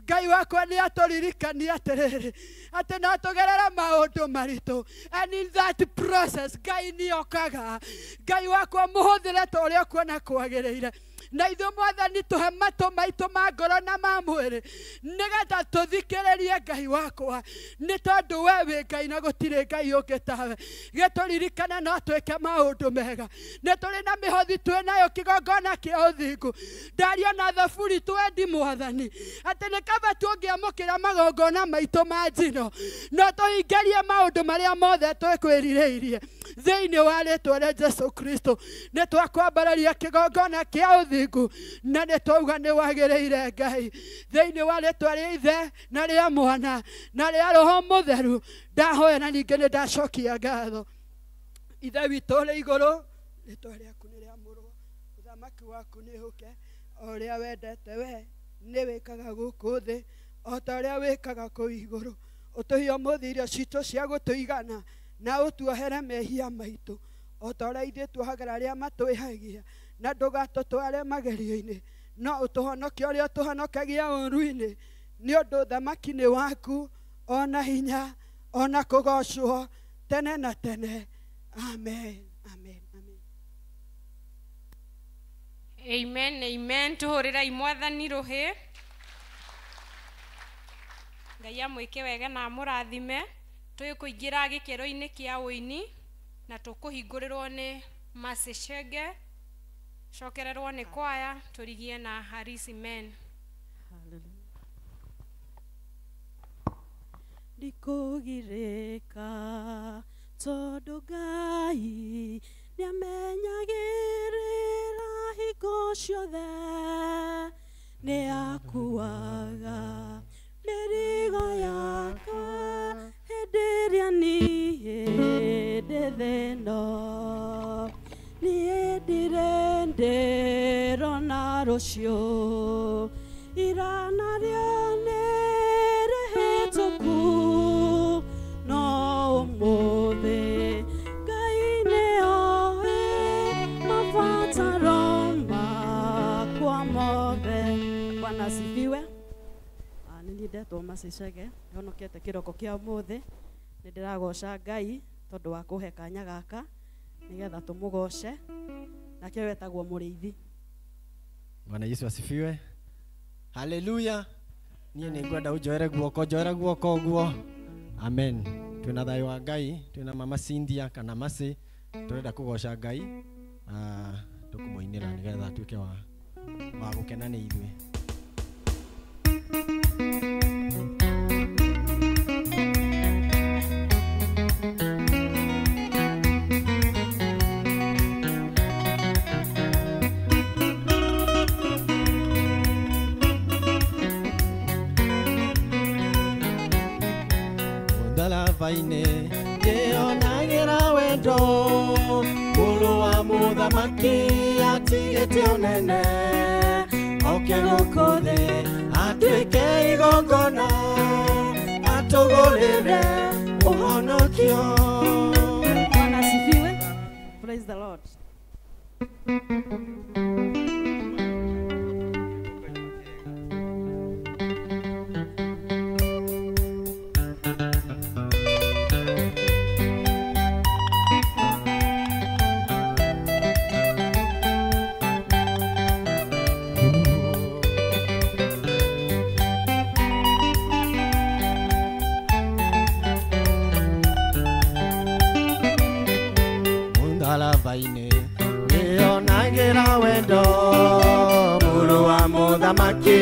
Ngai wakwa nĩ atũririkania atĩrĩrĩ atĩ no tũgerere maũndũ maritũ, and in that process Ngai nĩ okaga. Ngai wakwa mũhũthĩre ta ũrĩa ũkuona kwagĩrĩire, na ithuĩ Mwathani tũhe matũ maitũ ma ngoro na ma mwĩrĩ nĩgetha tũthikĩrĩrie Ngai wakwa, nĩ tondũ we wĩ Ngai na gũtirĩ Ngai ũngĩ tawe. Gĩtũririkane no twĩke maũndũ mega, nĩ tũrĩ na mĩhothi twĩ nayo kĩgongona kĩa ũthingu. Ndaria na thaburi twendi Mwathani atĩ nĩ kaba tũngĩamũkĩra magongona maitũ ma njino, no tũhingarie maũndũ marĩa mothe twĩkwĩrirĩirie. Thĩinĩ wa rĩtwa rĩa Jesu Kristo, nĩ twakwambararia kĩgongona kĩa ũthingu, na nĩ twauga nĩ wagĩrĩire Ngai. Thĩinĩ wa rĩtwa rĩa Ithe na rĩa Mwana na rĩa Roho Mũtheru, ndahoya na ningĩ nĩ ndacokia ngatho. Ithe witũ ũrĩ igũrũ, rĩtwa rĩaku nĩ rĩamũrwo, ũthamaki waku nĩ ũke, o ũrĩa wendete we nĩ wĩkaga gũkũ thĩ o ta ũrĩa wĩkaga kũu igũrũ. Ũtũhe ũmũthĩ irio citũ cia gũtũigana, na ũtuohere mehia maitũ o ta ũrĩa ithuĩ tuohagĩra arĩa matwĩhagia, na ndũgatũtware magerio-inĩ, no ũtũhonokie ũrĩa ũtũhonokagia ũũru-inĩ, nĩ ũndũ ũthamaki nĩ waku, ona hinya, ona kũgocwo tene na tene. Amen. Amen. Amen. Amen, amen. Tuhũrĩrai Mwathani rũhĩ. Ngai amwĩke wega na amũrathime. Tũkũingĩra gĩkĩro-inĩ kĩa ũini na tũkũhingũrĩrwo nĩ Mercy Chege, cokererwo nĩ kwaya, tũrigie na Harisi Men. Ndikũgirĩka tondũ Ngai nĩamenyagĩrĩra hingo ciothe, nĩakuaga mĩrigo yakwa hĩndĩ ĩrĩa niĩ ndĩ thĩna. Niĩ ndirĩ ndĩrona rũciũ, ira narĩo nĩ rĩhĩtũku, no ũmũthĩ Ngai nĩoĩ mabataro makwa mothe. Bwana asifiwe. Nĩ niĩ ndetwo Mercy Chege, honokete kĩroko kĩa ũmũthĩ. Nĩ ndĩragoca Ngai tondũ wa kũhe kanya gaka nĩgetha tũmũgoce, nake wetagwo mũrĩithi. Bwana Yesu asifiwe. Haleluya. Niĩ nĩ ngwenda ũnjoere guoko, njoera guoko ũguo. Amen. Twĩna thayũ wa Ngai, twĩna mama Cynthia kana Mercy, tũrenda kũgoca Ngai na tũkũmũinĩra nĩgetha atuĩke wa gũkena nĩ ithuĩ. Mũtharaba-inĩ ndĩonagĩra wendo, mũrũ wa mũthamaki atigĩte ũnene, oke gũkũ thĩ atuĩke igongona, atũgũrĩre ũhonokio. Bwana asifiwe. Praise the Lord. Mũtharaba-inĩ ndĩonagĩra wendo, mũrũ wa mũthamaki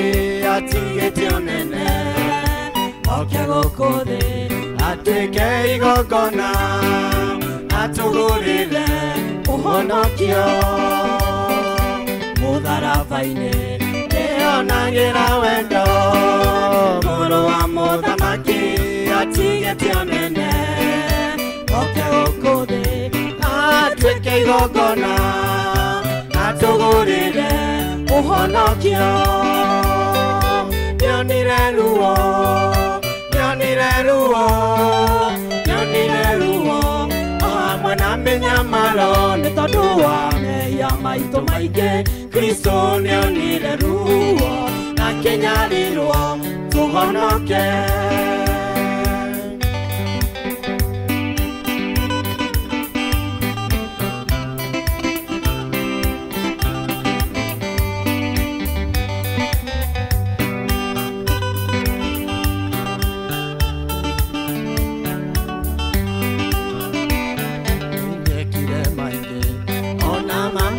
gũkũ thĩ atuĩke igongona atũgũrĩre ũhonokio mũtharaba-inĩ nĩonagĩra wendo mũrũ wa mũthamaki atigĩte ũnene oke gũkũ thĩ atuĩke igongona atũgũrĩre ũhonokio nĩonire ruo nĩonire ruo nĩonire ruo hamwe na mĩnyamaro nĩ tondũ wa mehia maitũ maingĩ Kristo nĩonire ruo akĩnyarirwo tũhonoke.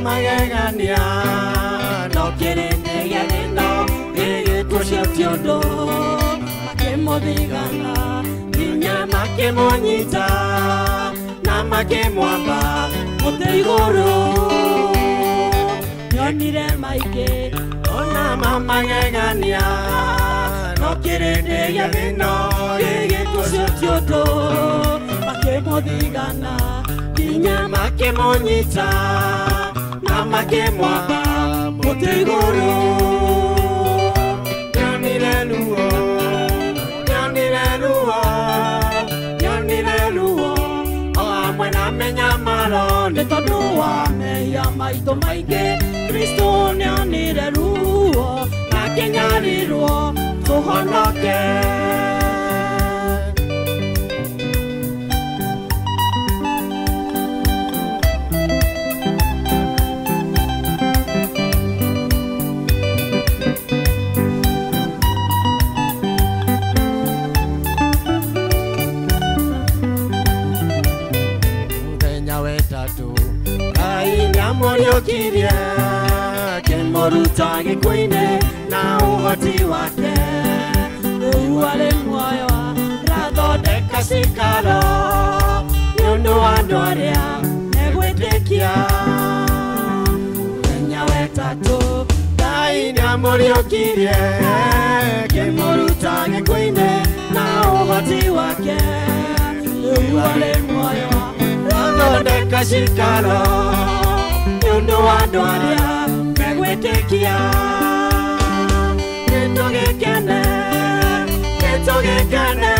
Magegania no kĩrĩndĩ gĩa thĩno gĩgĩtwo ciondo makĩmũthigana nginya makĩmũnyita na makĩmwamba mũtĩ igũrũ nĩonire maingĩ ona mamagegania no kĩrĩndĩ gĩa thĩno gĩgĩtwo ciondo makĩmũthigana nginya makĩmũnyita na makĩmwamba mũtĩ igũrũ nĩonire ruo nĩonire ruo nĩonire ruo o hamwe na mĩnyamaro nĩ tondũ wa mehia maitũ maingĩ Kristo nĩonire ruo na akĩnyarirwo tũhonoke. Nĩamũriũkirie akĩmũruta gĩkuũ-inĩ na ũhoti wake rĩu arĩ muoyo arathondeka cikaro nĩ ũndũ wa andũ arĩa megwĩtĩkia mũthenya wa ĩtatũ Ngai nĩamũriũkirie akĩmũruta gĩkuũ-inĩ na ũhoti wake rĩu arĩ muoyo arathondeka cikaro nĩ ũndũ wa andũ arĩa megwĩtĩkia nĩtũgĩkene nĩtũgĩkene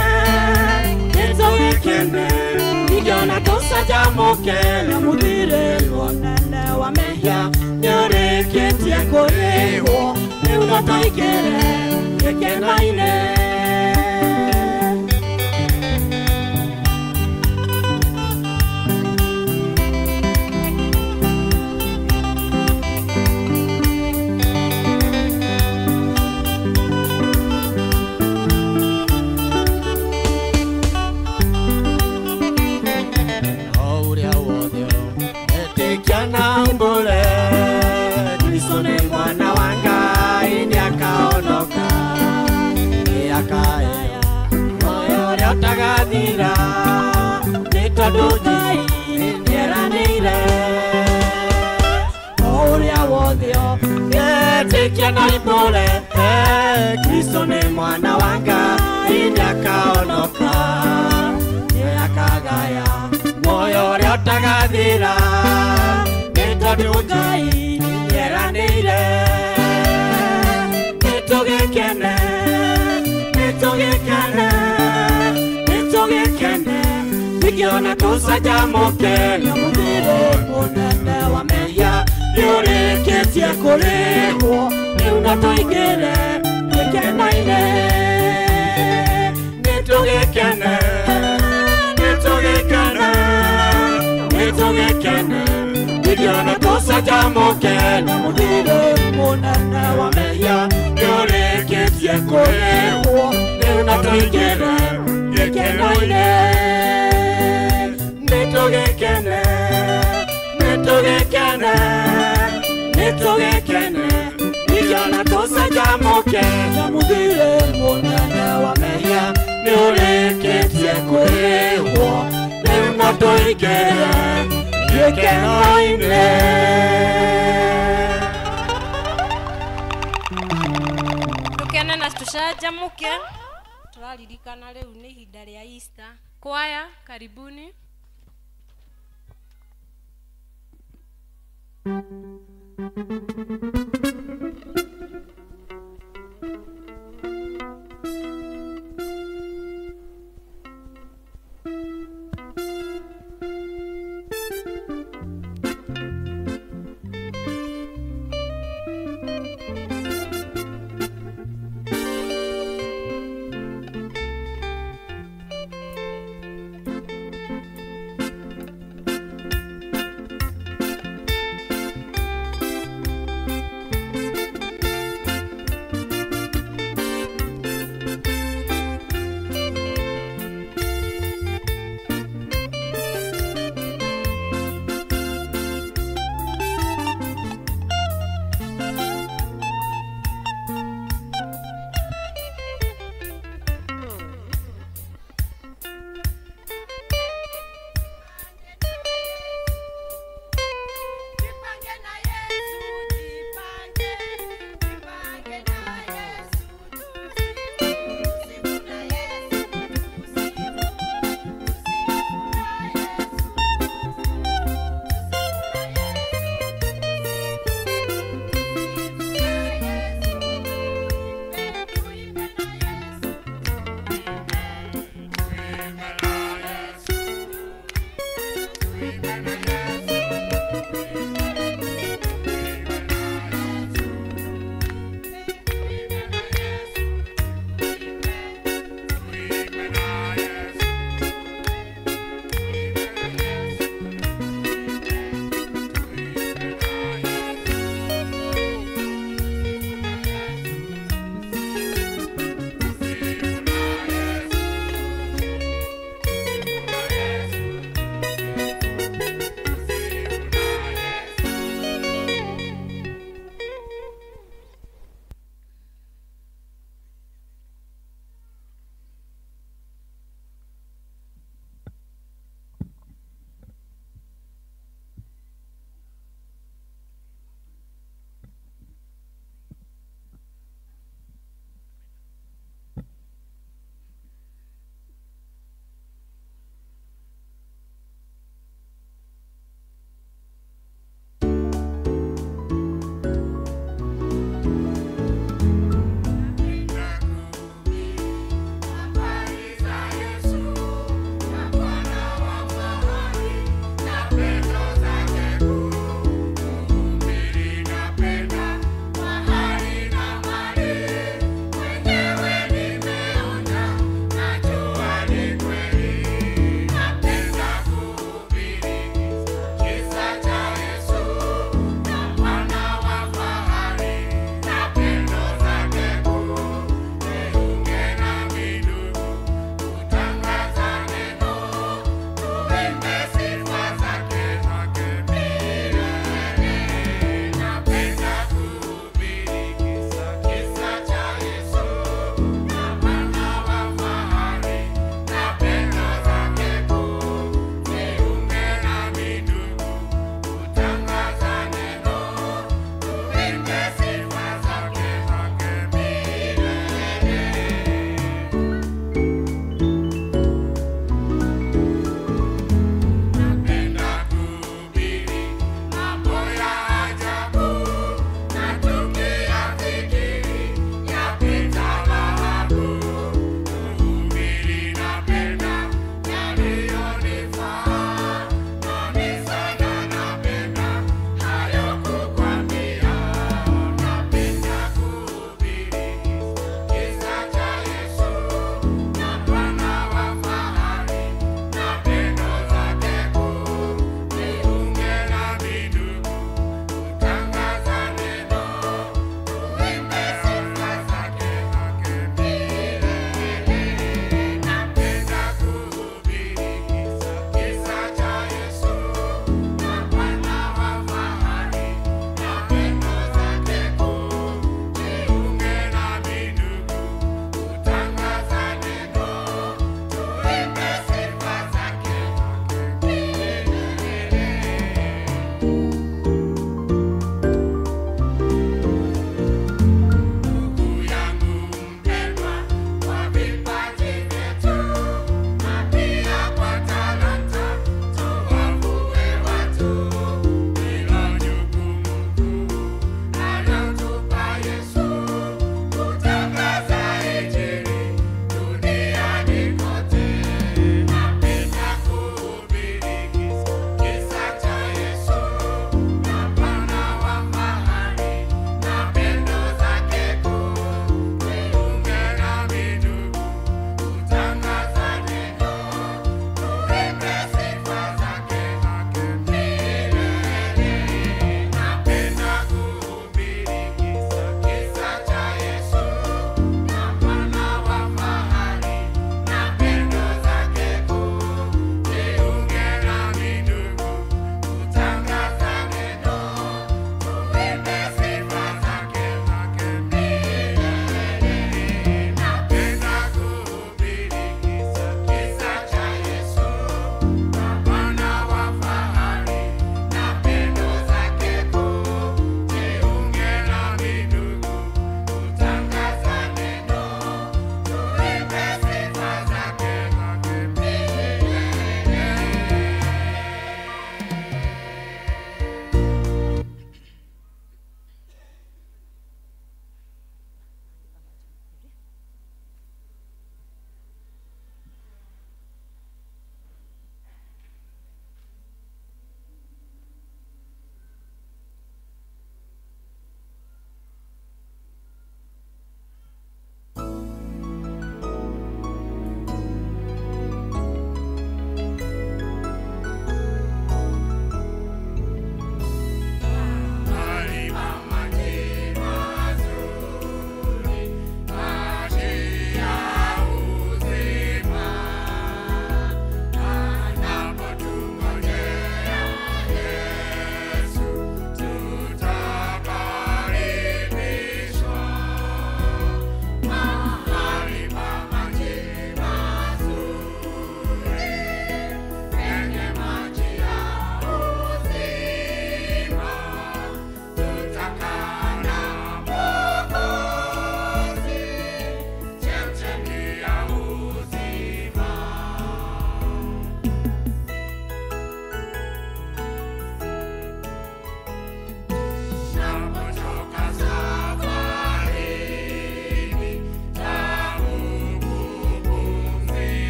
nĩtũgĩkene ningĩona tũcanjamũke na mũthirĩ mũnene wa mehia nĩũrĩkĩtie kũrĩhwo rĩu no tũingĩre gĩkeno-inĩ. Kristo nĩ mwana wa Ngai nĩakahonoka nĩakaheo muoyo ũrĩa ũtagathira nĩ tondũ Ngai nĩeranĩire o ũrĩa wothe etĩkia na imbũre Kristo nĩ mwana wa Ngai nĩakahonoka nĩakagaya muoyo ũrĩa ũtagathira nĩ tondũ Ngai nĩeranĩire nĩtũgĩkene nĩtũgĩkene nĩtũgĩkene ningĩona tũcanjamũke na mũthirĩ mũnene wa mehia nĩũrĩkĩtie kũrĩhwo rĩu no tũingĩre gĩkeno-inĩ nĩtũgĩkene nĩtũgĩkene nĩtũgĩkene ningĩona tũcanjamũke na mũthirĩ mũnene wa mehia nĩũrĩkĩtie kũrĩhwo rĩu no tũingĩre gĩkeno-inĩ nĩtũgĩkene nĩtũgĩkene nĩtũgĩkene ningĩona tũcanjamũke na mũthirĩ mũnene wa mehia Nĩũrĩkĩtie kũrĩhwo rĩu no tũingĩre gĩkeno-inĩ. Tukene na tucanjamuke tũraririkana rĩu nĩ ihinda rĩa Easter. Kwaya karibuni.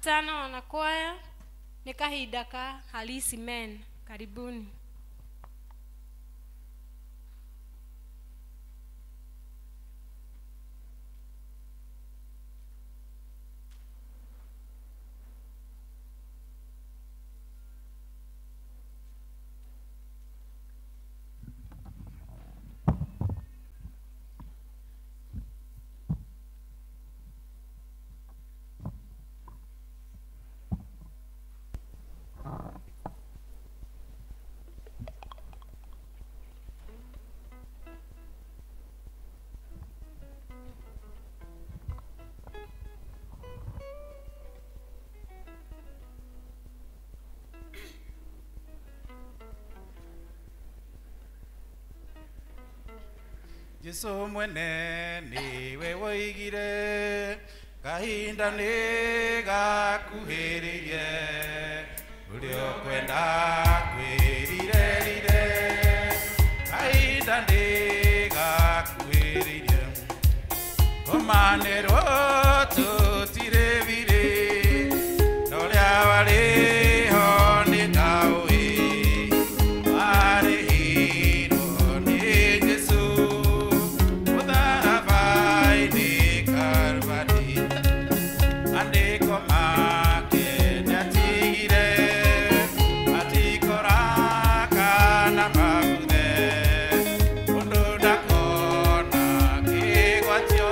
Sana wanakwaya, ni kahinda ka Halisi Men. Karibuni. Jesu mwene niwe woigire kahinda nĩ gakuhĩrĩirie ũrĩa ũkwenda kwĩrirerire kahinda nĩ gakuhĩrĩirie kũmanĩrwo tũtirĩ birĩ na ũrĩa warĩ ho nĩ taũĩ warĩhirwo nĩ Jesu mũtharaba-inĩ Kalvari andĩko make nĩatigire matikora kana mabuthe mũndũ ndakona kĩgwatio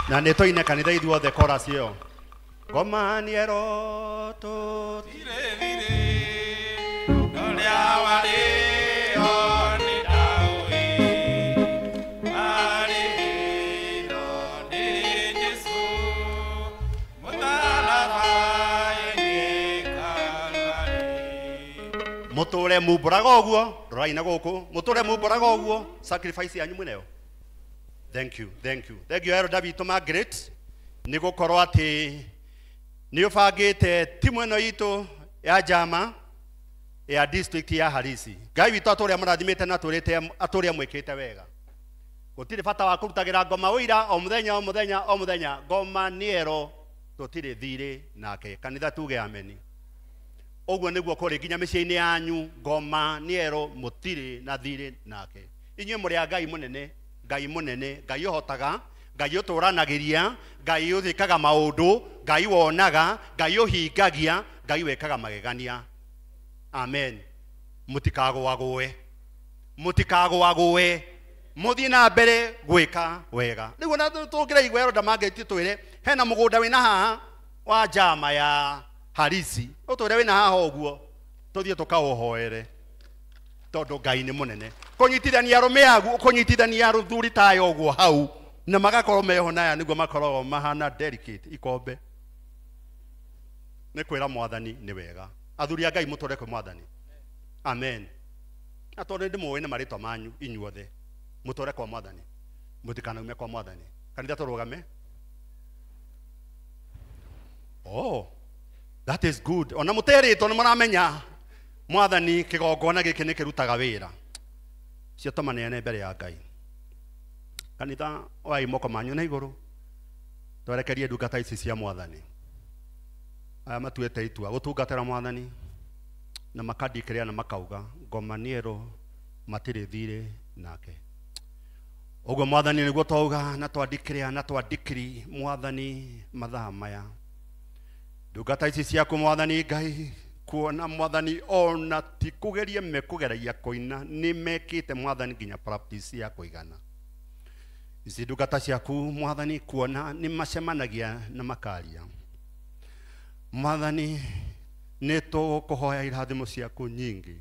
Na nĩ tũine kanitha ithuothe chorus ĩyo. Ngoma nĩ ero tũtirĩ ũrĩa warĩ ho nĩ ndaũĩ arĩhĩirwo nĩ Jesũ mũtharaba-inĩ Kalvarĩ. Mũtũre mumbũraga ũguo, rorai na gũkũ, mũtũre mumbũraga ũguo, sacrifice yanyu mwĩnayo. Thank you, thank you. Thank you Elder witũ Margaret, nĩ gũkorwo atĩ nĩ ũbangĩte timu ĩno itũ ya njama ya district ya Harisi. Ngai witũ atũrĩa mũrathimĩte na atũrĩa mwĩkĩte wega. Gũtirĩ bata wa kũrutagĩra ngoma ũira o mũthenya o mũthenya o mũthenya. Ngoma nĩ ero tũtirĩ thirĩ nake. Kanitha tuge ameni. Ũguo nĩguo kũrĩ nginya mĩciĩ-inĩ yanyu, ngoma nĩ ero mũtirĩ na thirĩ nake. Inyuĩ mũrĩ a Ngai mũnene, Ngai mũnene, Ngai ũhotaga, Ngai ũtũranagĩria, Ngai ũthikaga maũndũ, Ngai wonaga, Ngai ũhingagia, Ngai wĩkaga magegania. Amen. Mũtikagũagũe, mũtikagũagũe, mũthiĩ na mbere gwĩka wega. Rĩu ona tũngĩraigua Elder Margaret twĩre hena mũgũnda wĩna haha wa njama ya Harisi, ũtwĩre wĩna haha ũguo, tũthiĩ tũkaũhoere tondũ Ngai nĩ mũnene. Kũnyitithania arũme aguo, kũnyitithania athuri ta aya ũguo hau na magakorwo meho naya nĩguo makoragwo mahana delicate ikombe. Nĩ kwĩra mwathani nĩ wega. Athuri a Ngai mũtũre kwĩ mwathani. Amen. Na tondũ nĩndĩmũĩ na marĩtwa manyu inyuothe, mũtũre kwa mwathani, mũtikanaume kwa mwathani. Kanitha tũrũgame. Oh, that is good. Ona mũterĩtwo nĩ mũramenya mwathani kĩgongona gĩkĩ nĩ kĩrutaga wĩra. Cio tũmaneane mbere ya Ngai. Kanitha oai moko manyu na igũrũ, twerekerie ndungata ici cia mwathani. Aya matuĩte itua gũtungatĩra mwathani na makandikĩrĩa na makauga ngoma nĩ ero matirĩ thirĩ nake. Ũguo mwathani nĩguo twauga na twandikĩrĩa na twandikiri mwathani mathaa maya. Ndungata ici ciaku mwathani Ngai, kuona mwathani ona ti kũgeria mekũgeragia kũina, nĩ mekĩte mwathani nginya practice ya kũigana. Ici ndungata ciaku mwathani kuona nĩ macemanagia na makaria. Mwathani nĩ tũgũkũhoya irathimo ciaku nyingĩ,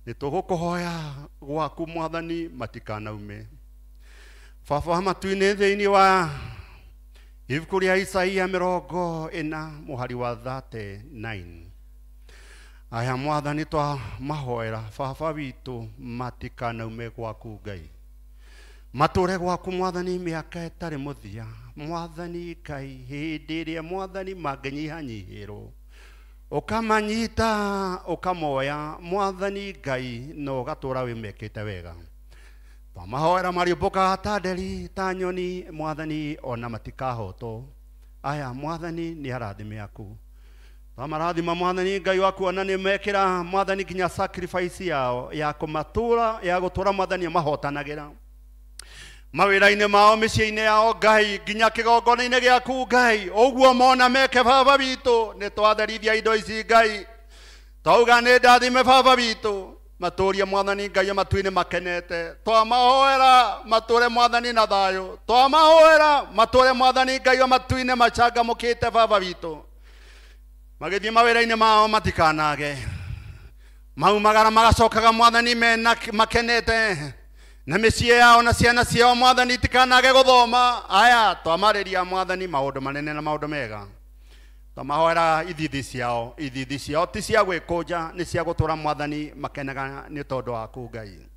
nĩ tũgũkũhoya gwaku mwathani matikanaume. Baba wa matu-inĩ, thĩinĩ wa ibuku rĩa Isaia 40 mũhari wa 39, aya mwathani twamahoera baba witũ matikanaume gwaku Ngai, matũre gwaku mwathani mĩaka ĩtarĩ mũthia. Mwathani Ngai, hĩndĩ ĩrĩa mwathani mangĩnyihanyihĩrwo ũkamanyita ũkamoya mwathani Ngai, na ũgatũra wĩmekĩte wega. Twamahoera mariũmbũkaga ta nderi ta nyoni mwathani, ona matikahotwo. Aya mwathani nĩ arathime aku. Twamarathima mwathani Ngai waku, ona nĩ mekĩra mwathani nginya sacrifice yao ya kũmatũra ya gũtũra mwathani mahotanagĩra mawĩra-inĩ mao, mĩciĩ-inĩ yao Ngai, nginya kĩgongona-inĩ gĩaku Ngai. Ũguo mona meke baba witũ, nĩ twatherithia indo ici Ngai, twauga nĩ ndathime baba witũ, matũrie mwathani Ngai matu-inĩ makenete. Twamahoera matũre mwathani na thayũ, twamahoera matũre mwathani Ngai matu-inĩ macangamũkĩte baba witũ. Magĩthiĩ mawĩra-inĩ mao matikanage, maumagara magacokaga mwathani mena makenete na mĩciĩ yao na ciana ciao mwathani itikanage gũthoma. Aya twamarĩria mwathani maũndũ manene na maũndũ mega. Twamahoera ithithi ciao, ithithi ciao ti cia gwĩkũnja, nĩ cia gũtũra mwathani makenaga nĩ tondũ waku Ngai.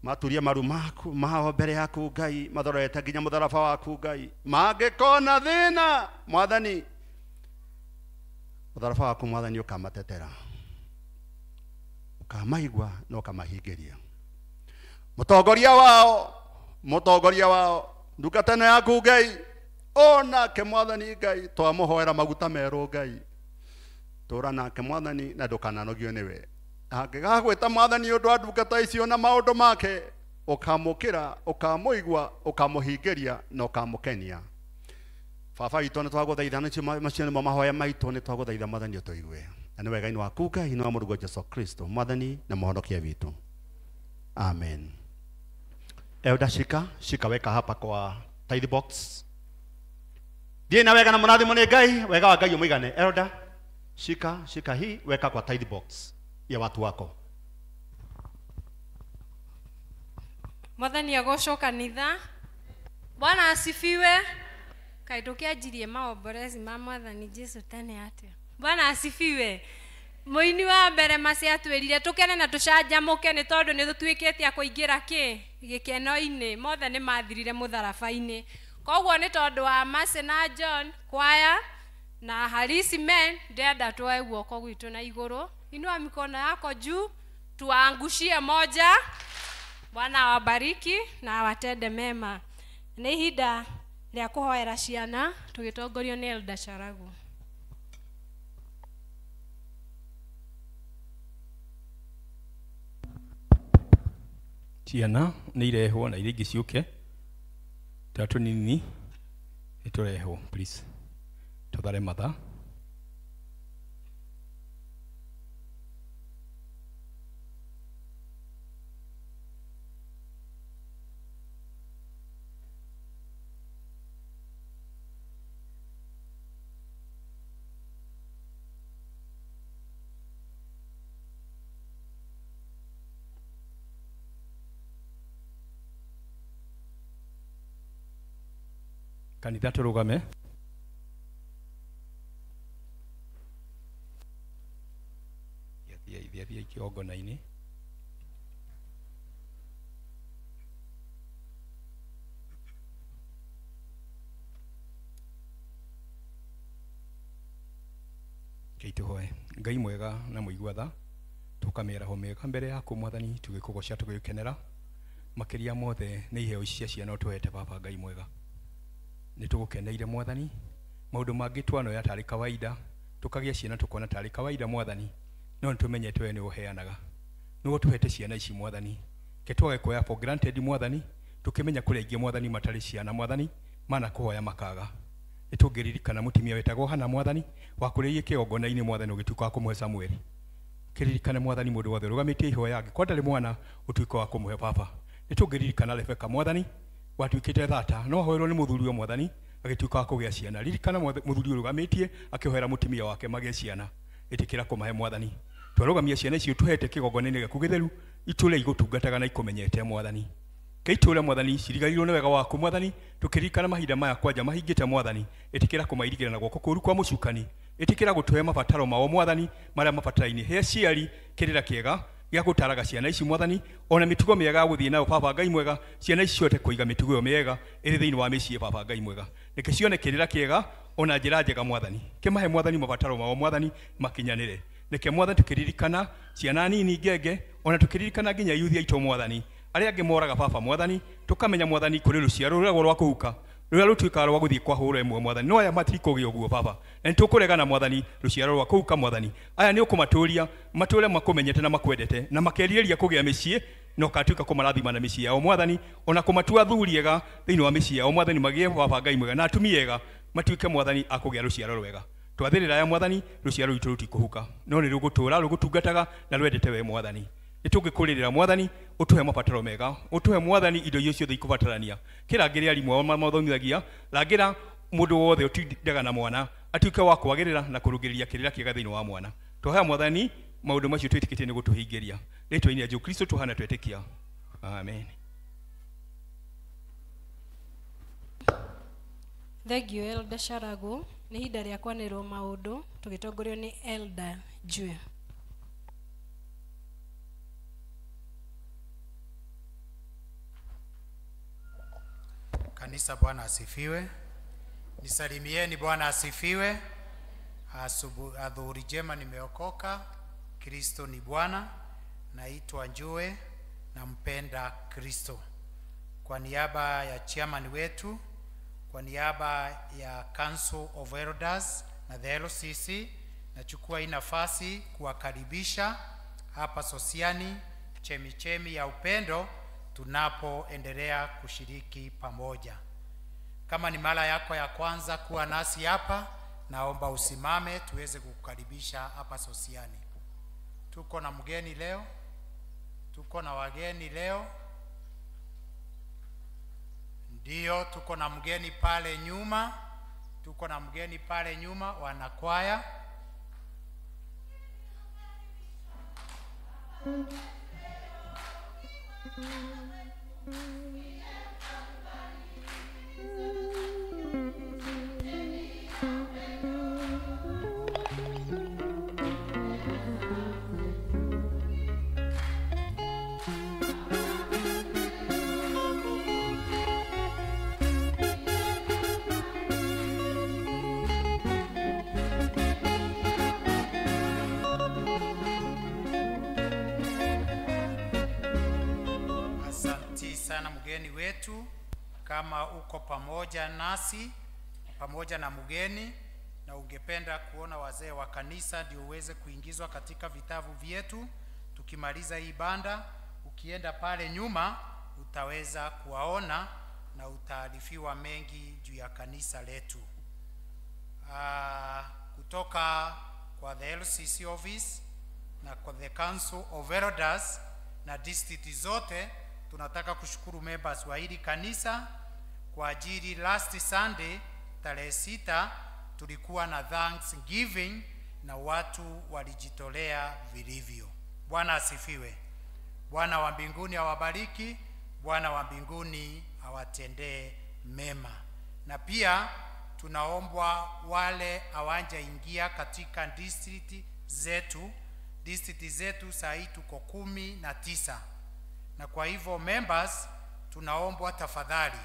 Maturie maru maku mao mbere yaku Ngai, mathorete nginya mũtharaba waku Ngai. Mangĩkona thĩna mwathani, mũtharaba waku mwathani ũkamatetera, ũkamaigua na ũkamahingĩria. Mũtongoria wao, mũtongoria wao, ndungata ĩno yaku Ngai, onake mwathani Ngai twamũhoera maguta merũ Ngai, tũra nake mwathani na ndũkananogio nĩwe. Angĩgagwĩta mwathani ũndũ wa ndungata icio na maũndũ make, ũkamũkĩra, ũkamũigua, ũkamũhingĩria na ũkamũkenia. Baba witũ nĩ twagũthaitha, macio nĩmo mahoya maitũ, nĩ twagũthaitha mwathani ũtũigue. Na nĩ wega-inĩ waku Ngai na wa Mũrũguo Jesũ Kristo mwathani na mũhonokia witũ. Amen. Elder shika, shika weka hapa kwa Tithe box. Thiĩ na wega na mũrathimwo nĩ Ngai, wega wa Ngai ũmũigane. Elder, shika shika hii weka kwa tithe box ya watu wako. Mwathani agocwo kanitha. Bwana asifiwe. Kaĩ ndũkĩanjirie maomborezi ma Mwathani Jesu tene atĩa? Bwana asifiwe. Mũini wa mbere maci atwĩrire tũkene na tũcanjamũke nĩ tondũ nĩ tũtuĩkĩte a kũingĩra kĩ gĩkeno-inĩ, mothe nĩ mathirire mũtharaba-inĩ. Koguo nĩ tondũ wa Mercy na John kwaya na Harisi men, ndĩrenda tuoe guoko gwitũ na igũrũ. Inua mikono yako juu, tuangushie moja. Bwana awabariki na awatende mema. Nĩ ihinda rĩa kũhoera ciana tũgĩtongorio nĩ Elder Charagu. Ciana nĩ irehwo na iria ingĩ ciũke tũrĩa tũnini nĩ tũrehwo, please tũthare mathaa. Kanitha tũrũgame. Thiĩ kĩgongona-inĩ. Rekei tũhoe. Ngai mwega na mũigua tha, tũka mĩaraho mĩega mbere yaku Mwathani, tũgĩkũgoca tũgĩgũkenera. Makĩria mothe nĩ iheo ici cia ciana ũtũhete Baba Ngai mwega. Nĩ tũgũkeneire Mwathani, maũndũ mangĩ twanoya tarĩ kawaida, tũkagĩa ciana tũkona tarĩ kawaida Mwathani, no nĩ tũmenyete we nĩ ũheanaga. Nĩwe ũtũhete ciana ici Mwathani, ke twage kuoya for granted Mwathani, tũkĩmenya kũrĩ aingĩ Mwathani matarĩ ciana Mwathani, mana kũhoya makaga. Nĩ tũngĩririkana mũtumia wetagwo Hana Mwathani, wakũrĩirie kĩgongona-inĩ Mwathani ũgĩtuĩka wa kũmũhe Samueli. Kĩririkane Mwathani mũndũ wothe ũrũgamĩtie ihoya angĩkorwo ndarĩ mwana ũtuĩke wa kũmũhe Baba. Nĩ tũngĩririkana Rebeka Mwathani, watuĩkĩte thata no ahoerwo nĩ mũthuri wa Mwathani agĩtuĩka wa kũgĩa ciana. Ririkana mũthuri ũrũgamĩtie akĩhoera mũtumia wake magĩe ciana, ĩtĩkĩra kũmahe Mwathani. Twarũgamia ciana icio tũhete kĩgongona-inĩ gĩaku gĩtheru, itũre igũtungataga na ikũmenyete Mwathani. Keitũre Mwathani cirigarirwo nĩ wega waku Mwathani, tũkĩririkana mahinda maya kwanja mahingĩte Mwathani, ĩtĩkĩra kũmairigĩra na guoko kũũru kwa mũcukani, ĩtĩkĩra gũtũhe mabataro mao Mwathani marĩa mabataraine. He aciari kĩrĩra kĩega gĩa gũtaraga ciana ici Mwathani, ona mĩtugo mĩega ya gũthiĩ nayo Baba Ngai mwega, ciana ici cihote kũiga mĩtugo ĩyo mĩega ĩrĩ thĩinĩ wa mĩciĩ Baba Ngai mwega. Reke cione kĩrĩra kĩega ona njĩra njega Mwathani, kĩmahe Mwathani mabataro mao Mwathani makinyanĩre. Reke Mwathani tũkĩririkana ciana nini ngenge, ona tũkĩririkana nginya yuthi aitũ Mwathani, arĩa angĩ moraga Baba Mwathani, tũkamenya Mwathani kũrĩ rũciaro rũrĩa rwa kũhuka rũrĩa rũtuĩkaga rwa gũthiĩ kwa hũra ĩmwe Mwathani, no aya matikũgĩa ũguo Baba, na nĩtũkũregana Mwathani rũciaro rwa kũhuka Mwathani. Aya nĩ ũkũmatũria matũre makũmenyete na makwendete na makerirĩria kũgĩa mĩciĩ, na ũkatuĩka kũmarathima na mĩciĩ yao Mwathani, ona kũmatua athuri ega thĩinĩ wa mĩciĩ yao Mwathani, magĩe Baba Ngai mwega na atumia ega, matuĩke Mwathani a kũgĩa rũciaro rwega. Twathĩrĩra aya Mwathani, rũciaro rwitũ rũtikũhuka, no nĩ rũgũtũra rũgũtungataga na rwendete we Mwathani. Nĩ tũngĩkũrĩrĩra Mwathani, ũtũhe mabataro mega, ũtũhe Mwathani indo iria ciothe ikũbatarania. Kĩrangĩre arimũ ao mamathomithagia, rangĩra mũndũ wothe ũtindaga na mwana atuĩke wa kwagĩrĩra na kũrũngĩrĩria kĩrĩra kĩega thĩinĩ wa mwana. Twahoya Mwathani maũndũ macio twĩtĩkĩtie nĩ gũtũhingĩria. Rĩtwa-inĩ rĩa Jesũ Kristo tũhana twetĩkia. Amen. Thank you Elder Charagu. Nĩ ihinda rĩa kwanĩrwo maũndũ tũgĩtongorio nĩ Elder Jue. Kanisa, Bwana asifiwe. Nisalimieni, Bwana asifiwe. Adhuhuri njema, nimeokoka. Kristo ni Bwana. Naitwa Njue, nampenda Kristo. Kwa niaba ya chairman wetu, kwa niaba ya Council of Elders na the LCC, nachukua hii nafasi kuwakaribisha hapa Sosiani, chemichemi ya upendo, tunapoendelea kushiriki pamoja. Kama ni mara yako ya kwanza kuwa nasi hapa, naomba usimame tuweze kukukaribisha hapa Sosiani. Tuko na mgeni leo, tuko na wageni leo. Ndio, tuko na mgeni pale nyuma. Tuko na mgeni pale nyuma, wanakwaya. Asanti sana mgeni wetu. Kama uko pamoja nasi, pamoja na mgeni, na ungependa kuona wazee wa kanisa ndio uweze kuingizwa katika vitabu vyetu, tukimaliza hii banda, ukienda pale nyuma utaweza kuwaona na utaarifiwa mengi juu ya kanisa letu. Kutoka kwa the LCC office na kwa the Council of Elders na district zote, tunataka kushukuru members wa hili kanisa kwa ajili last Sunday tarehe 6 tulikuwa na Thanksgiving na watu walijitolea vilivyo. Bwana asifiwe. Bwana wa mbinguni awabariki, Bwana wa mbinguni awatendee mema. Na pia tunaombwa wale hawajaingia katika district zetu. District zetu saa hii tuko 19. Na kwa hivyo members tunaombwa tafadhali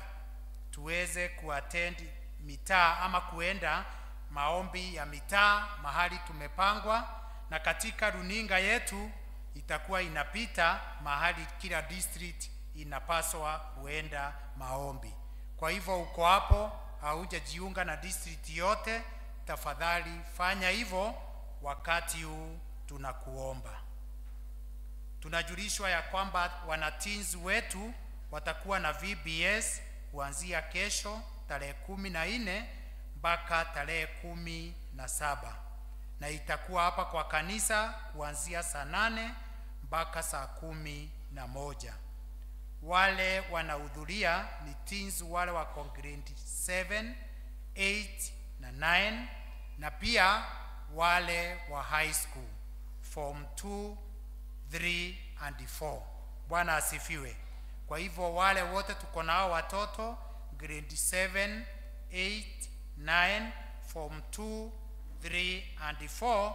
tuweze kuattend mitaa ama kuenda maombi ya mitaa mahali tumepangwa, na katika runinga yetu itakuwa inapita mahali kila district inapaswa kuenda maombi. Kwa hivyo uko hapo haujajiunga na district yote, tafadhali fanya hivyo wakati huu tunakuomba. Tunajulishwa ya kwamba wanateens wetu watakuwa na VBS kuanzia kesho tarehe 14 mpaka tarehe 17, na itakuwa hapa kwa kanisa kuanzia saa 8 mpaka saa 11. Wale wanahudhuria ni teens wale wa grade 7, 8 na 9, na pia wale wa high school form 2, 3 and 4. Bwana asifiwe. Kwa hivyo wale wote tuko nao watoto grade 7, 8, 9, form 2, 3 and 4,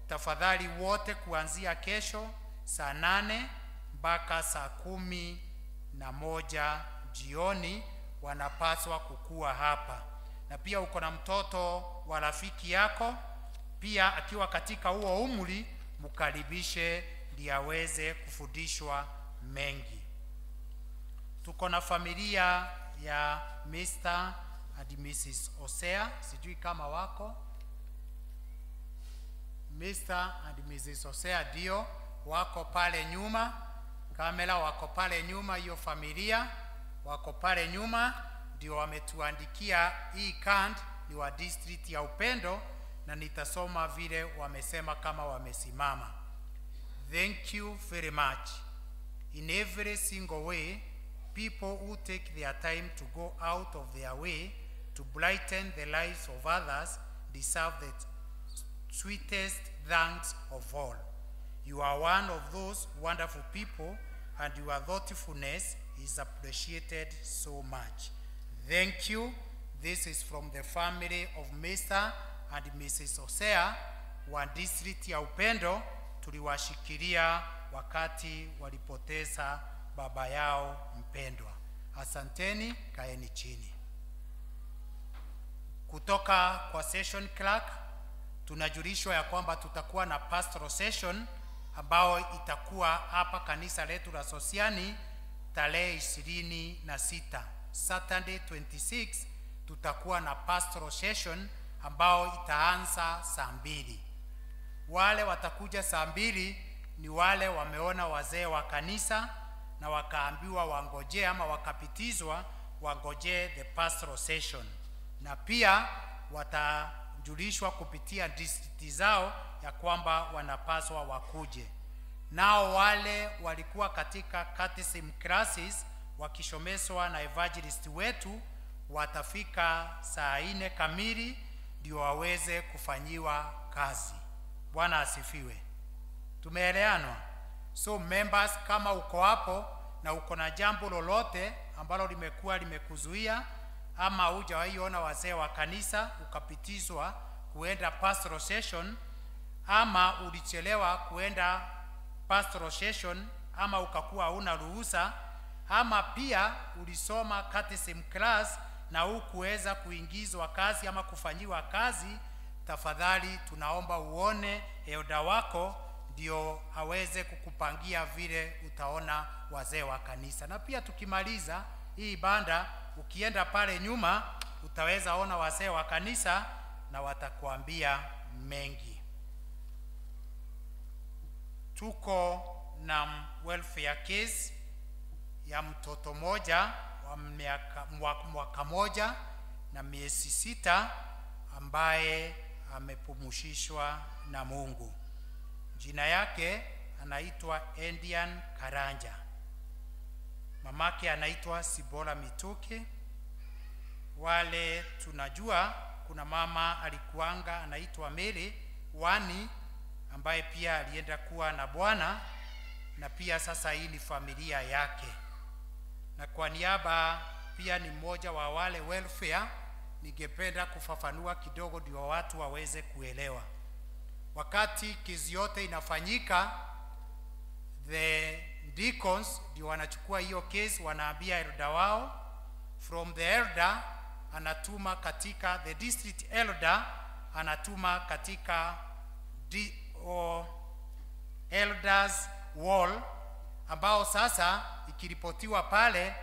tafadhali wote kuanzia kesho saa 8 mpaka saa 11 jioni wanapaswa kukua hapa. Na pia uko na mtoto wa rafiki yako pia akiwa katika huo umri, mkaribishe ndiye aweze kufundishwa mengi. Tuko na familia ya Mr. and Mrs. Osea, sijui kama wako. Mr. and Mrs. Osea ndio wako pale nyuma, kamera wako pale nyuma, hiyo familia wako pale nyuma, ndio wametuandikia hii card, ni wa district ya Upendo, na nitasoma vile wamesema kama wamesimama. Thank you very much. In every single way, people who take their time to go out of their way to brighten the lives of others deserve the sweetest thanks of all. You are one of those wonderful people, and your thoughtfulness is appreciated so much. Thank you. This is from the family of Mr. and Mrs. Osea wa district ya Upendo. Tuliwashikilia wakati walipoteza baba yao mpendwa. Asanteni, kaeni chini. Kutoka kwa session clerk tunajulishwa ya kwamba tutakuwa na pastoral session ambao itakuwa hapa kanisa letu la Sosiani tarehe 26, Saturday 26, tutakuwa na pastoral session ambao itaanza saa 2. Wale watakuja saa 2 ni wale wameona wazee wa kanisa na wakaambiwa wangojee ama wakapitizwa wangojee the pastoral session, na pia watajulishwa kupitia district zao ya kwamba wanapaswa wakuje. Nao wale walikuwa katika catechism classes wakishomeswa na evangelist wetu watafika saa 4 kamili ndio waweze kufanyiwa kazi. Bwana asifiwe. Tumeeleanwa? So members, kama uko hapo na uko na jambo lolote ambalo limekuwa limekuzuia ama hujawahi ona wazee wa kanisa ukapitizwa kuenda pastoral session, ama ulichelewa kuenda pastoral session, ama ukakuwa huna ruhusa, ama pia ulisoma catechism class na hukuweza kuingizwa kazi ama kufanyiwa kazi, tafadhali tunaomba uone elder wako ndio aweze kukupangia vile utaona wazee wa kanisa. Na pia tukimaliza hii ibada, ukienda pale nyuma utaweza ona wazee wa kanisa na watakuambia mengi. Tuko na welfare case ya mtoto moja wa mwaka 1 na miezi 6 ambaye amepumzishwa na Mungu. Jina yake anaitwa Indian Karanja. Mamake anaitwa Sibola Mituke. Wale tunajua kuna mama alikuanga anaitwa Mary Wani ambaye pia alienda kuwa na bwana, na pia sasa hii ni familia yake. Na kwa niaba pia ni mmoja wa wale welfare, ningependa kufafanua kidogo ndio watu waweze kuelewa. Wakati kesi yote inafanyika, the deacons ndio wanachukua hiyo case, wanaambia elder wao. From the elder anatuma katika the district elder, anatuma katika elders wall, ambao sasa ikiripotiwa pale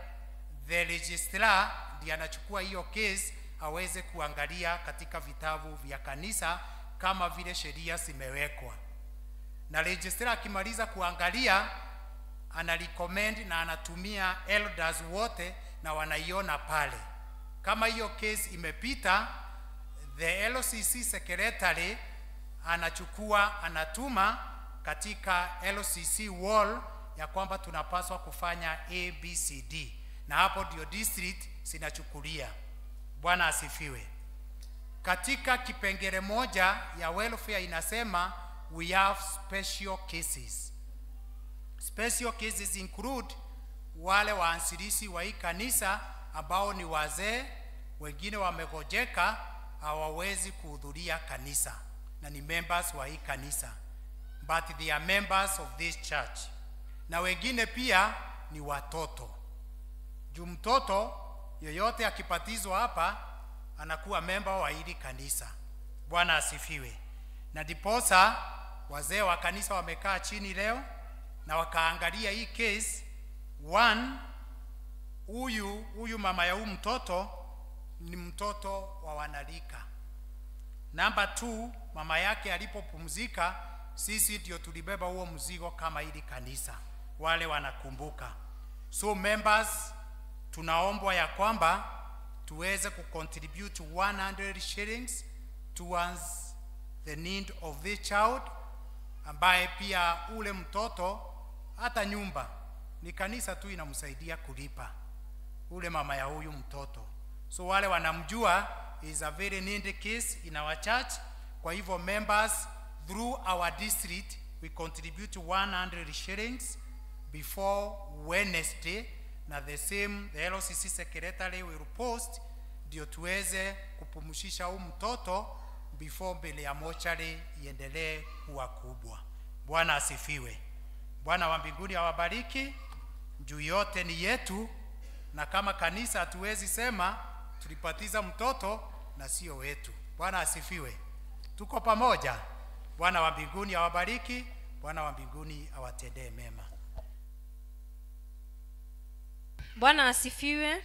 the registrar ndiye anachukua hiyo case aweze kuangalia katika vitabu vya kanisa kama vile sheria zimewekwa. Na registrar akimaliza kuangalia anarecommend na anatumia elders wote na wanaiona pale. Kama hiyo case imepita, the LCC secretary anachukua anatuma katika LCC wall ya kwamba tunapaswa kufanya A, B, C, D, na hapo ndio district zinachukulia. Bwana asifiwe. Katika kipengele moja ya welfare inasema we have special cases. Special cases include wale waanzilishi wa hii kanisa ambao ni wazee, wengine wamegojeka, hawawezi kuhudhuria kanisa na ni members wa hii kanisa, but they are members of this church. Na wengine pia ni watoto. Juu mtoto yoyote akipatizwa hapa anakuwa member wa hili kanisa. Bwana asifiwe. Na diposa wazee wa kanisa wamekaa chini leo na wakaangalia hii case. One, huyu mama ya huyu mtoto ni mtoto wa wanalika. Number 2, mama yake alipopumzika, sisi ndio tulibeba huo mzigo kama hili kanisa. Wale wanakumbuka. So members, tunaombwa ya kwamba tuweze kucontribute 100 shillings towards the need of the child, ambaye pia ule mtoto hata nyumba ni kanisa tu inamsaidia kulipa ule mama ya huyu mtoto. So wale wanamjua is a very needy case in our church. Kwa hivyo members, through our district we contribute 100 shillings before Wednesday, na the same the LCC secretary will post ndio tuweze kupumzisha huyu mtoto before mbele ya mochari iendelee kuwa kubwa. Bwana asifiwe. Bwana wa mbinguni awabariki. Juu yote ni yetu, na kama kanisa hatuwezi sema tulipatiza mtoto na sio wetu. Bwana asifiwe. Tuko pamoja. Bwana wa mbinguni awabariki. Bwana wa mbinguni awatendee mema. Bwana asifiwe.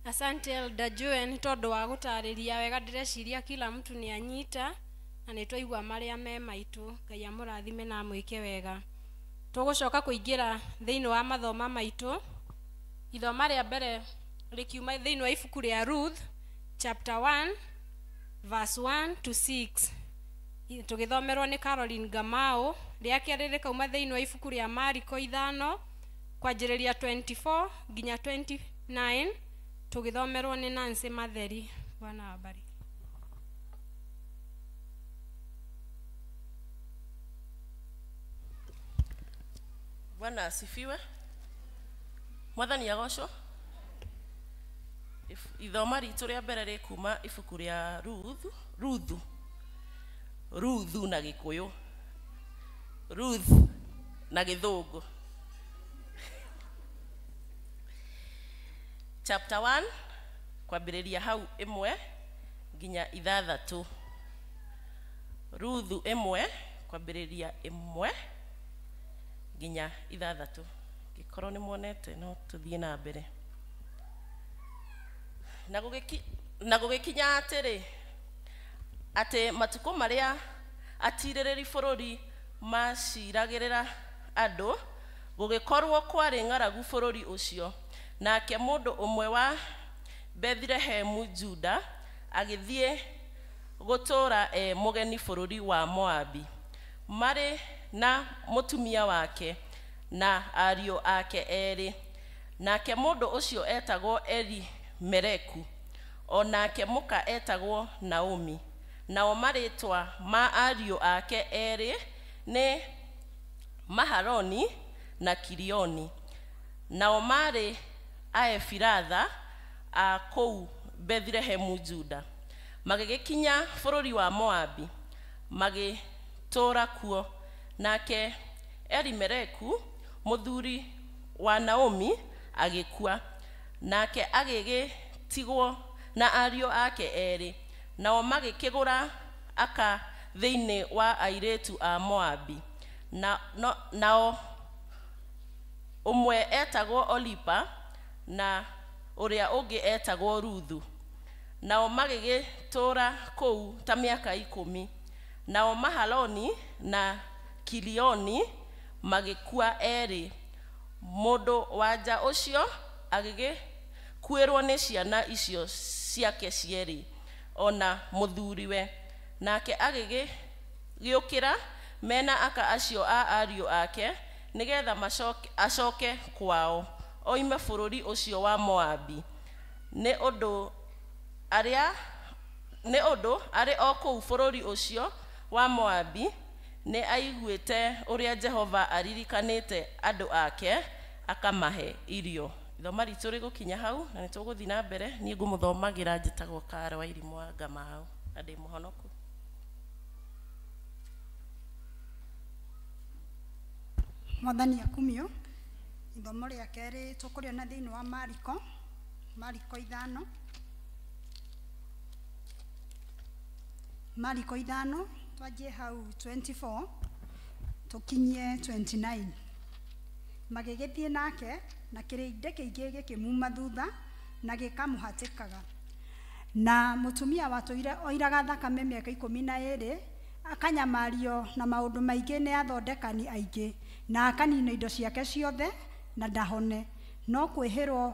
Asante Elder Joen tondu wa gutariria wega, ndireciria kila mtu ni anyita na nitwaigua maria me maitu. Ngai amurathime na amwike wega. Tugucoka kuingira thiini wa mathoma maitu. Ithoma ria mbere rikiuma thiini wa ibuku ria Ruth chapter 1 verse 1 to 6, tugithomerwo ni Caroline Gamau. Ria keri rikauma thiini wa ibuku ria Mariko 5 Kwanjĩrĩria 24 nginya 29 tũgĩthomerwo nĩ Nancy Matheri. Bwana awabariki. Bwana asifiwe. Mwathani agocwo. Ithoma ritũ rĩa mbere rĩkuma ibuku rĩa Ruthu na Gĩkũyũ, Ruth na Gĩthũngũ. Chapter 1 kwambĩrĩria hau 1 nginya 6. Ruthu 1 kwambĩrĩria 1 nginya 6. Gĩkorwo nĩ muonete no tũthiĩ na mbere. Na gũgĩkinya atĩrĩ, atĩ matukũ marĩa atirĩrĩri bũrũri maciragĩrĩra andũ, gũgĩkorwo kwarĩ ng'aragu bũrũri ũcio. Nake mũndũ ũmwe wa Bethilehemu Juda agĩthiĩ gũtũũra e mũgeni bũrũri wa Moabi, marĩ na mũtumia wake na ariũ ake erĩ. Nake mũndũ ũcio etagwo Elimeleki, o nake mũka etagwo Naomi. Nao marĩtwa ma ariũ ake erĩ nĩ Maharoni na Kilioni. Nao marĩ Aefiratha a kũu Bethilehemu Juda. Magĩgĩkinya bũrũri wa Moabi, magĩtũũra kuo. Nake Elimeleki mũthuri wa Naomi agĩkua, nake agĩgĩtigwo na ariũ ake erĩ. Nao magĩkĩgũra aka thĩinĩ wa airĩtu a Moabi. Nao ũmwe etagwo Olipa na ũrĩa ũngĩ etagwo Ruthu. Nao magĩgĩtũũra kũu ta mĩaka 10. Nao Mahaloni na Kilioni magĩkua erĩ. Mũndũ wa nja ũcio agĩgĩkuĩrwo nĩ ciana icio ciake cierĩ ona mũthuriwe. Nake agĩgĩũkĩra mena aka acio a ariũ ake nĩgetha acoke kwao oime bũrũri ũcio wa Moabi. Nĩ ũndũ arĩ o kũu bũrũri ũcio wa Moabi nĩ aiguĩte ũrĩa Jehova aririkanĩte andũ ake akamahe irio. Ithoma ritũ rĩgũkinya hau na nĩ tũgũthiĩ na mbere. Niĩ ngũmũthomagĩra njĩtagwo Karo wa Irimũ wa Ngamau na ndĩ mũhonoku. Mwathani akumio. Ithomo rĩa kerĩ tũkũrĩona thĩinĩ wa Mariko, Mariko 5. Mariko 5 twanjie hau 24 tũkinyie 29. Magĩgĩthiĩ nake na kĩrĩndĩ kĩingĩ gĩkĩmuma thutha na gĩkamũhatĩkaga. Na mũtumia watũire oiraga thakame mĩaka 12 akanyamario na maũndũ maingĩ nĩ athondekani aingĩ na akanina indo ciake ciothe na ndahone, no kwĩhĩrwo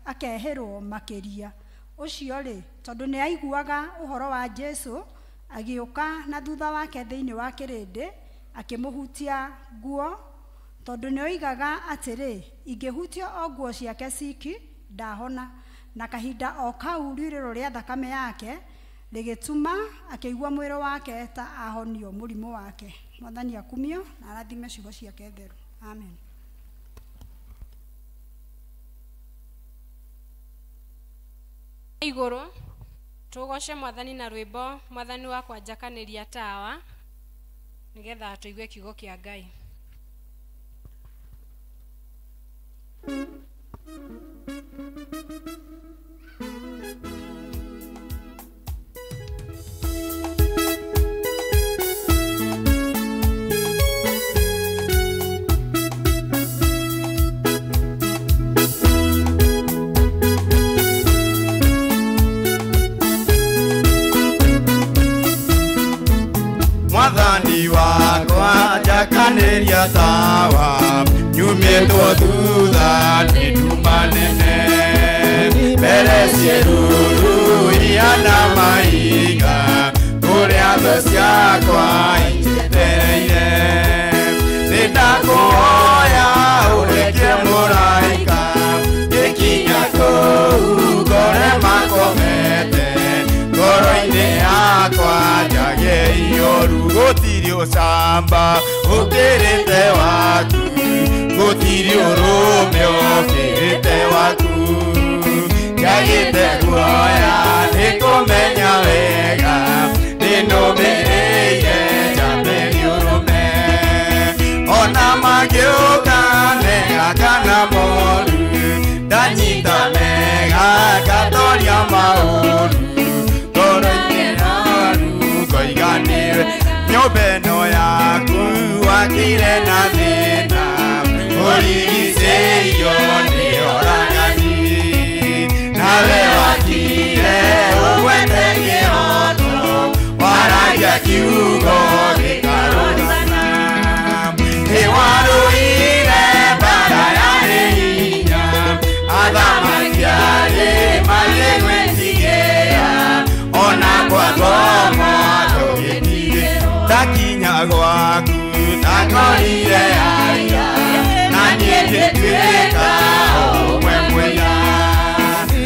akehĩrwo makĩria. Ũcio rĩ, tondũ nĩ aiguaga ũhoro wa Jesũ, agĩũka na thutha wake thĩinĩ wa kĩrĩndĩ akĩmũhutia nguo, tondũ nĩ oigaga atĩrĩ, ingĩhutio o nguo ciake ciki ndahona. Na kahinda o kau rũrĩrĩ rĩa thakame yake rĩgĩtũma akĩigua mwĩrĩ wake ta ahonio mũrimũ wake. Mwathani akumio na arathime ciugo ciake theru. Amen. Igũrũ tũgoce Mwathani na rwĩmbo Mwathani wakwa njakanĩria tawa, nĩgetha tũigue kiugo kĩa Ngai. Mwathani wakwa njakanĩria tawa, nyumĩtwo thutha nĩ nduma nene, mbere ciĩruru ihana mahiga, kũrĩa thũ ciakwa injetereire. Nĩndakũhoya ũrekie Gũtirĩ ũcamba ũkĩrĩte waku, gũtirĩ ũrũme ũkĩrĩte waku. Njagĩte guoya nĩ kũmenya wega, ndĩnũmĩrĩire njambe ũrũme. Ona mangĩũka mega kana moru, ndanyita mega ngatoria maũru. Ngoro-inĩ noru ngoiga nĩwe nyũmba ĩno yaku wakire na thĩna, ũrigicĩirio nĩ oragani. Nawe wakire ũgwete kĩhoto, waragia kiugo gĩkarũgama. Nĩwarũire mbara yarĩ hinya, athamaki arĩ magĩgwĩtigĩra, ona kwa ngoma ndũgĩtigĩrwo. Ndakinya gwaku ndakorire aya, na niĩ ngĩtuĩka ũmwe mwega.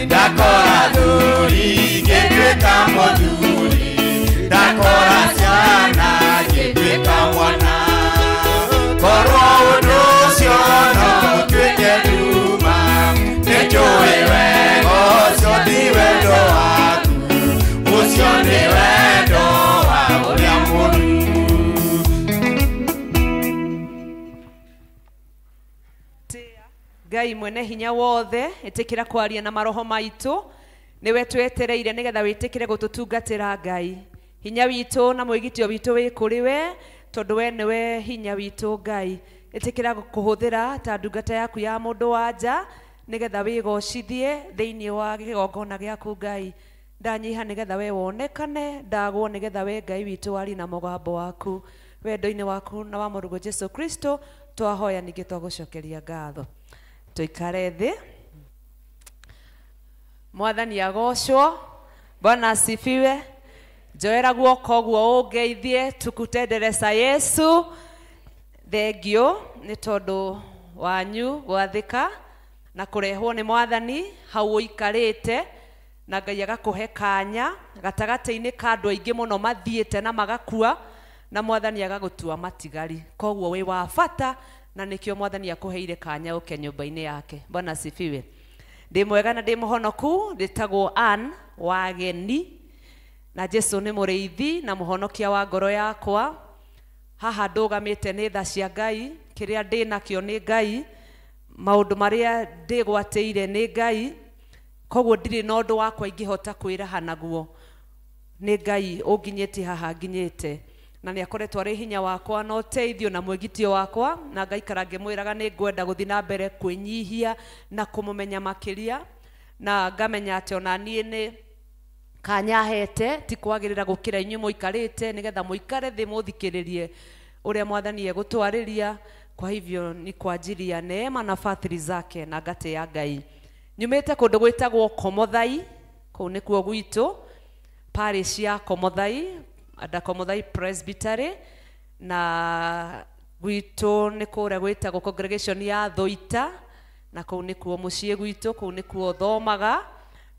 Ndakora thuri ngĩtuĩka mũthuri, ndakora ciana ngĩtuĩka mwana. Korwo ũndũ ũcio no ũtuĩke nduma, nĩnjũĩ wega ũcio ti wendo waku, ũcio nĩ wendo wa ũrĩa mũru. Ngai mwene hinya wothe, ĩtĩkĩra kwaria na maroho maitũ, nĩwe twetereire nĩgetha wĩtĩkĩre gũtũtungatĩra Ngai. Hinya witũ na mwĩgitio witũ wĩ kũrĩ we, tondũ we nĩwe hinya witũ Ngai. Ĩtĩkĩra kũhũthĩra ta ndungata yaku ya mũndũ wa nja, nĩgetha wĩgocithie thĩinĩ wa kĩgongona gĩaku Ngai. Ndanyiha nĩgetha we wonekane, ndagwo nĩgetha we Ngai witũ warie na mũgambo waku. Wendo-inĩ waku na wa mũrũguo Jesu Kristo, twahoya ningĩ twagũcokeria ngatho. Tuikare thĩ. Mwathani agocwo. Bwana asifiwe. Njoera guoko ũguo ũngeithie, tukutenderesa Yesu. Thengio nĩ tondũ wanyu gwathĩka na kũrehwo nĩ Mwathani hau ũikarĩte, na Ngai agakũhe kanya gatagatĩ-inĩ ka andũ aingĩ mũno mathiĩte na magakua, na Mwathani agagũtua matigari. Koguo wĩ wa bata, na nĩkĩo Mwathani akũheire kanya ũke nyũmba-inĩ yake. Bwana asifiwe. Ndĩ mwega na ndĩ mũhonoku, ndĩtagwo Ann Wageni, na Jesu nĩ mũrĩithi na mũhonokia wa ngoro yakwa. Haha ndũgamĩte nĩ tha cia Ngai, kĩrĩa ndĩ nakĩo nĩ Ngai, maũndũ marĩa ndĩgwatĩire nĩ Ngai, koguo ndirĩ na ũndũ wakwa ingĩhota kwĩraha naguo. Nĩ Ngai ũnginyĩtie haha nginyĩte, na nĩ akoretwo arĩ hinya wakwa na ũteithio na mwĩgitio wakwa, na ngaikara ngĩmwĩraga nĩ ngwenda gũthiĩ na mbere kwĩnyihia na kũmũmenya makĩria, na ngamenya atĩ ona niĩ nĩ kanya hete ti kwagĩrĩra gũkĩra inyuĩ mũikarĩte, nĩgetha mũikare thĩ mũthikĩrĩrie ũrĩa Mwathani egũtwarĩria. Kwa hivyo ni kwa ajili ya neema na fadhili zake na ngatĩ ya Ngai. Nyumĩte kũndũ gwĩtagwo Komothai, kũu nĩkuo gwitũ, parish ya Komothai, ada Komothai Presbytery, na gwitũ nĩ kũrĩa gwĩtagwo congregation ya Thoita, na kũu nĩkuo mũciĩ gwitũ, kũu nĩkuo thomaga,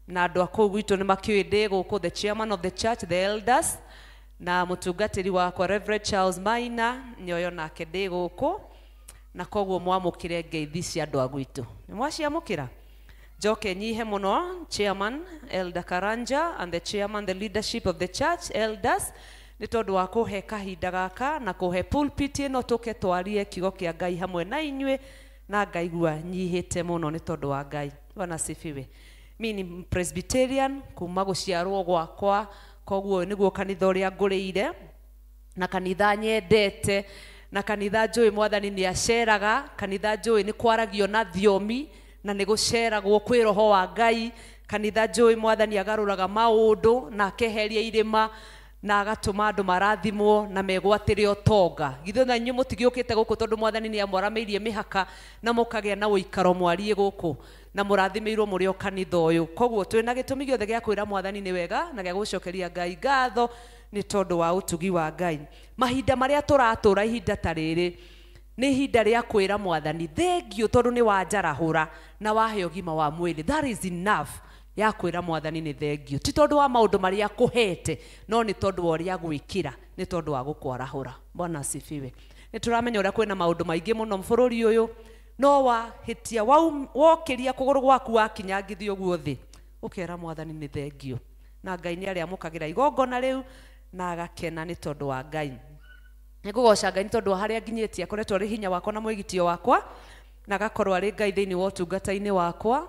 na andũ a kũu gwitũ nĩ makĩũĩ ndĩ gũkũ, the chairman of the church, the elders, na mũtungatĩri wakwa Reverend Charles Maina nĩoyo nake ndĩ gũkũ, na koguo mwamũkĩre ngeithi cia andũ a gwitũ. Nĩ mwaciamũkĩra? Njoke nyihe mũno chairman Elder Karanja and the chairman, the leadership of the church elders, nĩ tondũ wa kũhe kahinda gaka na kũhe pulpit ĩno tũke twarie kiugo kĩa Ngai hamwe na inyuĩ, na ngaigua nyihĩte mũno nĩ tondũ wa Ngai. Bwana asifiwe. Mi ni Presbyterian kuma gũciarwo gwakwa, koguo nĩguo kanitha ũrĩa ngũrĩire, na kanitha nyendete, na kanitha njũĩ Mwathani nĩ aceraga, kanitha njũĩ nĩ kwaragio na thiomi na nĩ gũceragwo kwĩ roho wa Ngai, kanitha njũĩ Mwathani agarũraga maũndũ na akeheria irĩma na agatũma andũ marathimwo na megwatĩre ũtonga. Githĩ na inyuĩ mũtigĩũkĩte gũkũ tondũ Mwathani nĩ amwaramĩirie mĩhaka na mũkagĩa na ũikaro mwariĩ gũkũ, na mũrathimĩirwo mũrĩ o kanitha ũyũ. Koguo twĩna gĩtũmi gĩothe gĩa kwĩra Mwathani nĩ wega na gĩa gũcokeria Ngai ngatho nĩ tondũ wa ũtugi wa Ngai. Mahinda marĩa tũratũra ihinda ta rĩrĩ nĩ ihinda rĩa kwĩra Mwathani thengio tondũ nĩ wanjarahũra na wahe ũgima wa mwĩrĩ. That is enough. Ya kwĩra mwathani nĩ thengio ti tondũ wa maũndũ marĩa akũhete no nĩ tondũ wa ũrĩa agwĩkĩra nĩ tondũ wa gũkwarahũra. Bwana asifiwe. Nĩ tũramenya ũrĩa kwĩna maũndũ maingĩ mũno bũrũri ũyũ no wahĩtia wokĩria kũgũrũ gwaku wakinyangithio ũguo thĩ ũkera mwathani nĩ thengio na Ngai nĩ arĩamũkagĩra igongona rĩu na agakena nĩ tondũ wa Ngai. Nĩngũgoca Ngai nĩ tondũ wa harĩa nginyĩtie akoretwo arĩ hinya wakwa na mwĩgitio wakwa na agakorwo arĩ Ngai thĩinĩ wa ũtungata-inĩ wakwa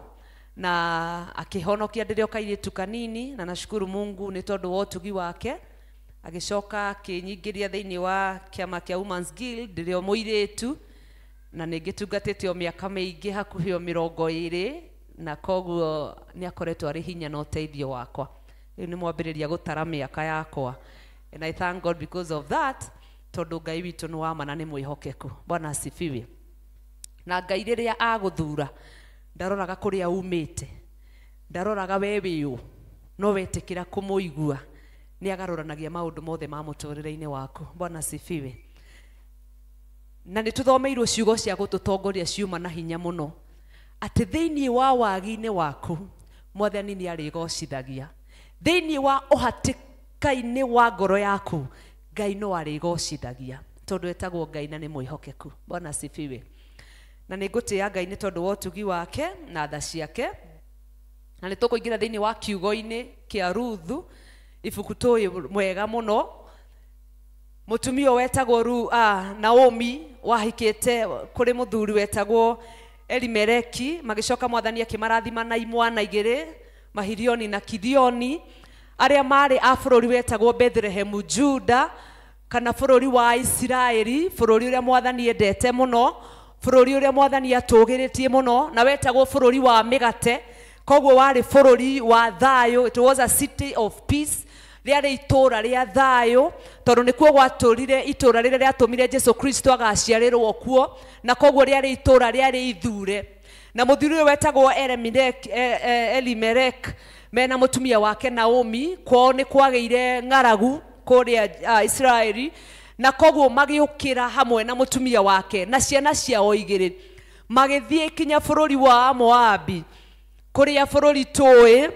na akĩhonokia ndĩrĩ o kairĩtu kanini na nashukuru Mungu nĩ tondũ wa ũtugi wake agĩcoka akĩnyingĩria thĩinĩ wa kĩama kĩa Women's Guild ndĩrĩ o mũirĩtu na nĩ ngĩtungatĩte o mĩaka mĩingĩ hakuhĩ o 20 na koguo nĩ akoretwo arĩ hinya na ũteithio wakwa. Rĩu nĩ mwambĩrĩria gũtara mĩaka yakwa and I thank God because of that tondũ Ngai witũ nĩ wa ma na nĩ mwĩhokeku. Bwana asifiwe. Na Ngai rĩrĩa agũthura ndaroraga kũrĩa umĩte ndaroraga we wĩũ no wetĩkĩra kũmũigua nĩ agarũranagia maũndũ mothe ma mũtũrĩre-inĩ waku. Bwana asifiwe. Na nĩ tũthomeirwo ciugo cia gũtũtongoria ciuma na hinya mũno atĩ thĩinĩ wa wagi-inĩ waku mwathani nĩ arĩgocithagia thĩinĩ wa ũhatĩka-inĩ wa ngoro yaku Ngai no arĩgocithagia tondũ etagwo Ngai na nĩ mwĩhokeku. Bwana asifiwe. Na nĩ ngũtĩĩa Ngai nĩ tondũ wa ũtugi wake na tha ciake na nĩ tũkũingĩra thĩinĩ wa kiugo-inĩ kĩa Ruthu ibuku tũĩ mwega mũno. Mũtumia wetagwo Naomi wahikĩte kũrĩ mũthuri wetagwo Elimeleki magĩcoka mwathani akĩmarathima na imwana igĩrĩ Mahirioni na Kilioni arĩa marĩ a bũrũri wetagwo Bethlehem Juda kana bũrũri wa Isiraeli bũrũri ũrĩa mwathani endete mũno bũrũri ũrĩa mwathani atũgĩrĩtie mũno na wetagwo bũrũri wa mĩgate koguo warĩ bũrũri wa thayũ. It was a city of peace rĩarĩ itũũra rĩa thayũ tondũ nĩkuo gwatũrire itũũra rĩrĩa rĩatũmire Jesu Kristo agaciarĩrwo kuo na koguo rĩarĩ itũũra rĩarĩ ithure. Na mũthuri ũyũ wetagwo Elimelek mena mũtumia wake Naomi kwao nĩ kwagĩire ng'aragu kũrĩa Isiraeli na koguo magĩũkĩra hamwe na mũtumia wake na ciana ciao igĩrĩ magĩthiĩ kinya bũrũri wa Moabi kũrĩa bũrũri tũĩ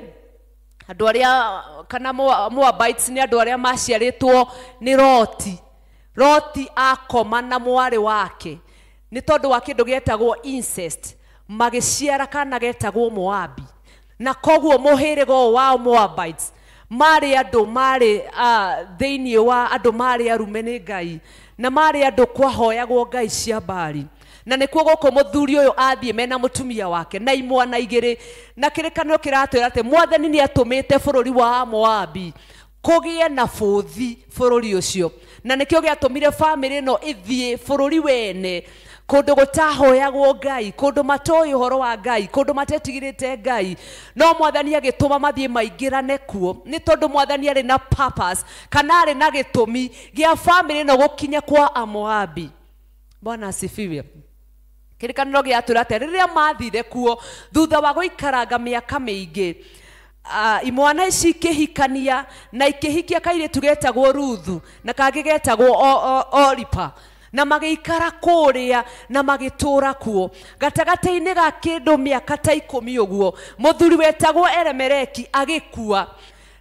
andũ arĩa kana Moabites nĩ andũ arĩa maciarĩtwo nĩ Loti. Loti akoma na mwarĩ wake nĩ tondũ wa kĩndũ gĩetagwo incest magĩciara kana getagwo Moabi na koguo mũhĩrĩga ũyũ wa Moabites marĩ andũ marĩ thĩinĩ wa andũ marĩ arume nĩ Ngai na marĩ andũ kwahoyagwo ngai cia Baali na nĩkuo gũkũ mũthuri ũyũ athiĩ mena mũtumia wake na imwana igĩrĩ na kĩrĩkanĩro kĩratwĩra atĩ mwathani nĩ atũmĩte bũrũri wa Moabi kũgĩe na bũthi bũrũri ũcio na nĩkĩo gĩatũmire bamĩrĩ ĩno ĩthiĩ bũrũri wene kũndũ gũtahoyagwo Ngai kũndũ matoĩ ũhoro wa Ngai kũndũ matetigĩrĩte Ngai no mwathani agĩtũma mathiĩ maingĩrane kuo nĩ tondũ mwathani arĩ na purpose kana arĩ na gĩtũmi gĩa bamĩrĩ ĩno gũkinya kwa Amoabi. Bwana asifiwe. Kĩrĩkanĩro gĩatwĩra atĩ rĩrĩa mathire kuo thutha wa gũikaranga mĩaka mĩingĩ imwana ici ikĩhikania na ikĩhikia kairĩtu getagwo Ruthu na kangĩ getagwo Oripa na magĩikara kũrĩa na magĩtũũra kuo gatagatĩ-inĩ ga kĩndũ mĩaka ta 10 ũguo mũthuri wetagwo Elimeleki agĩkua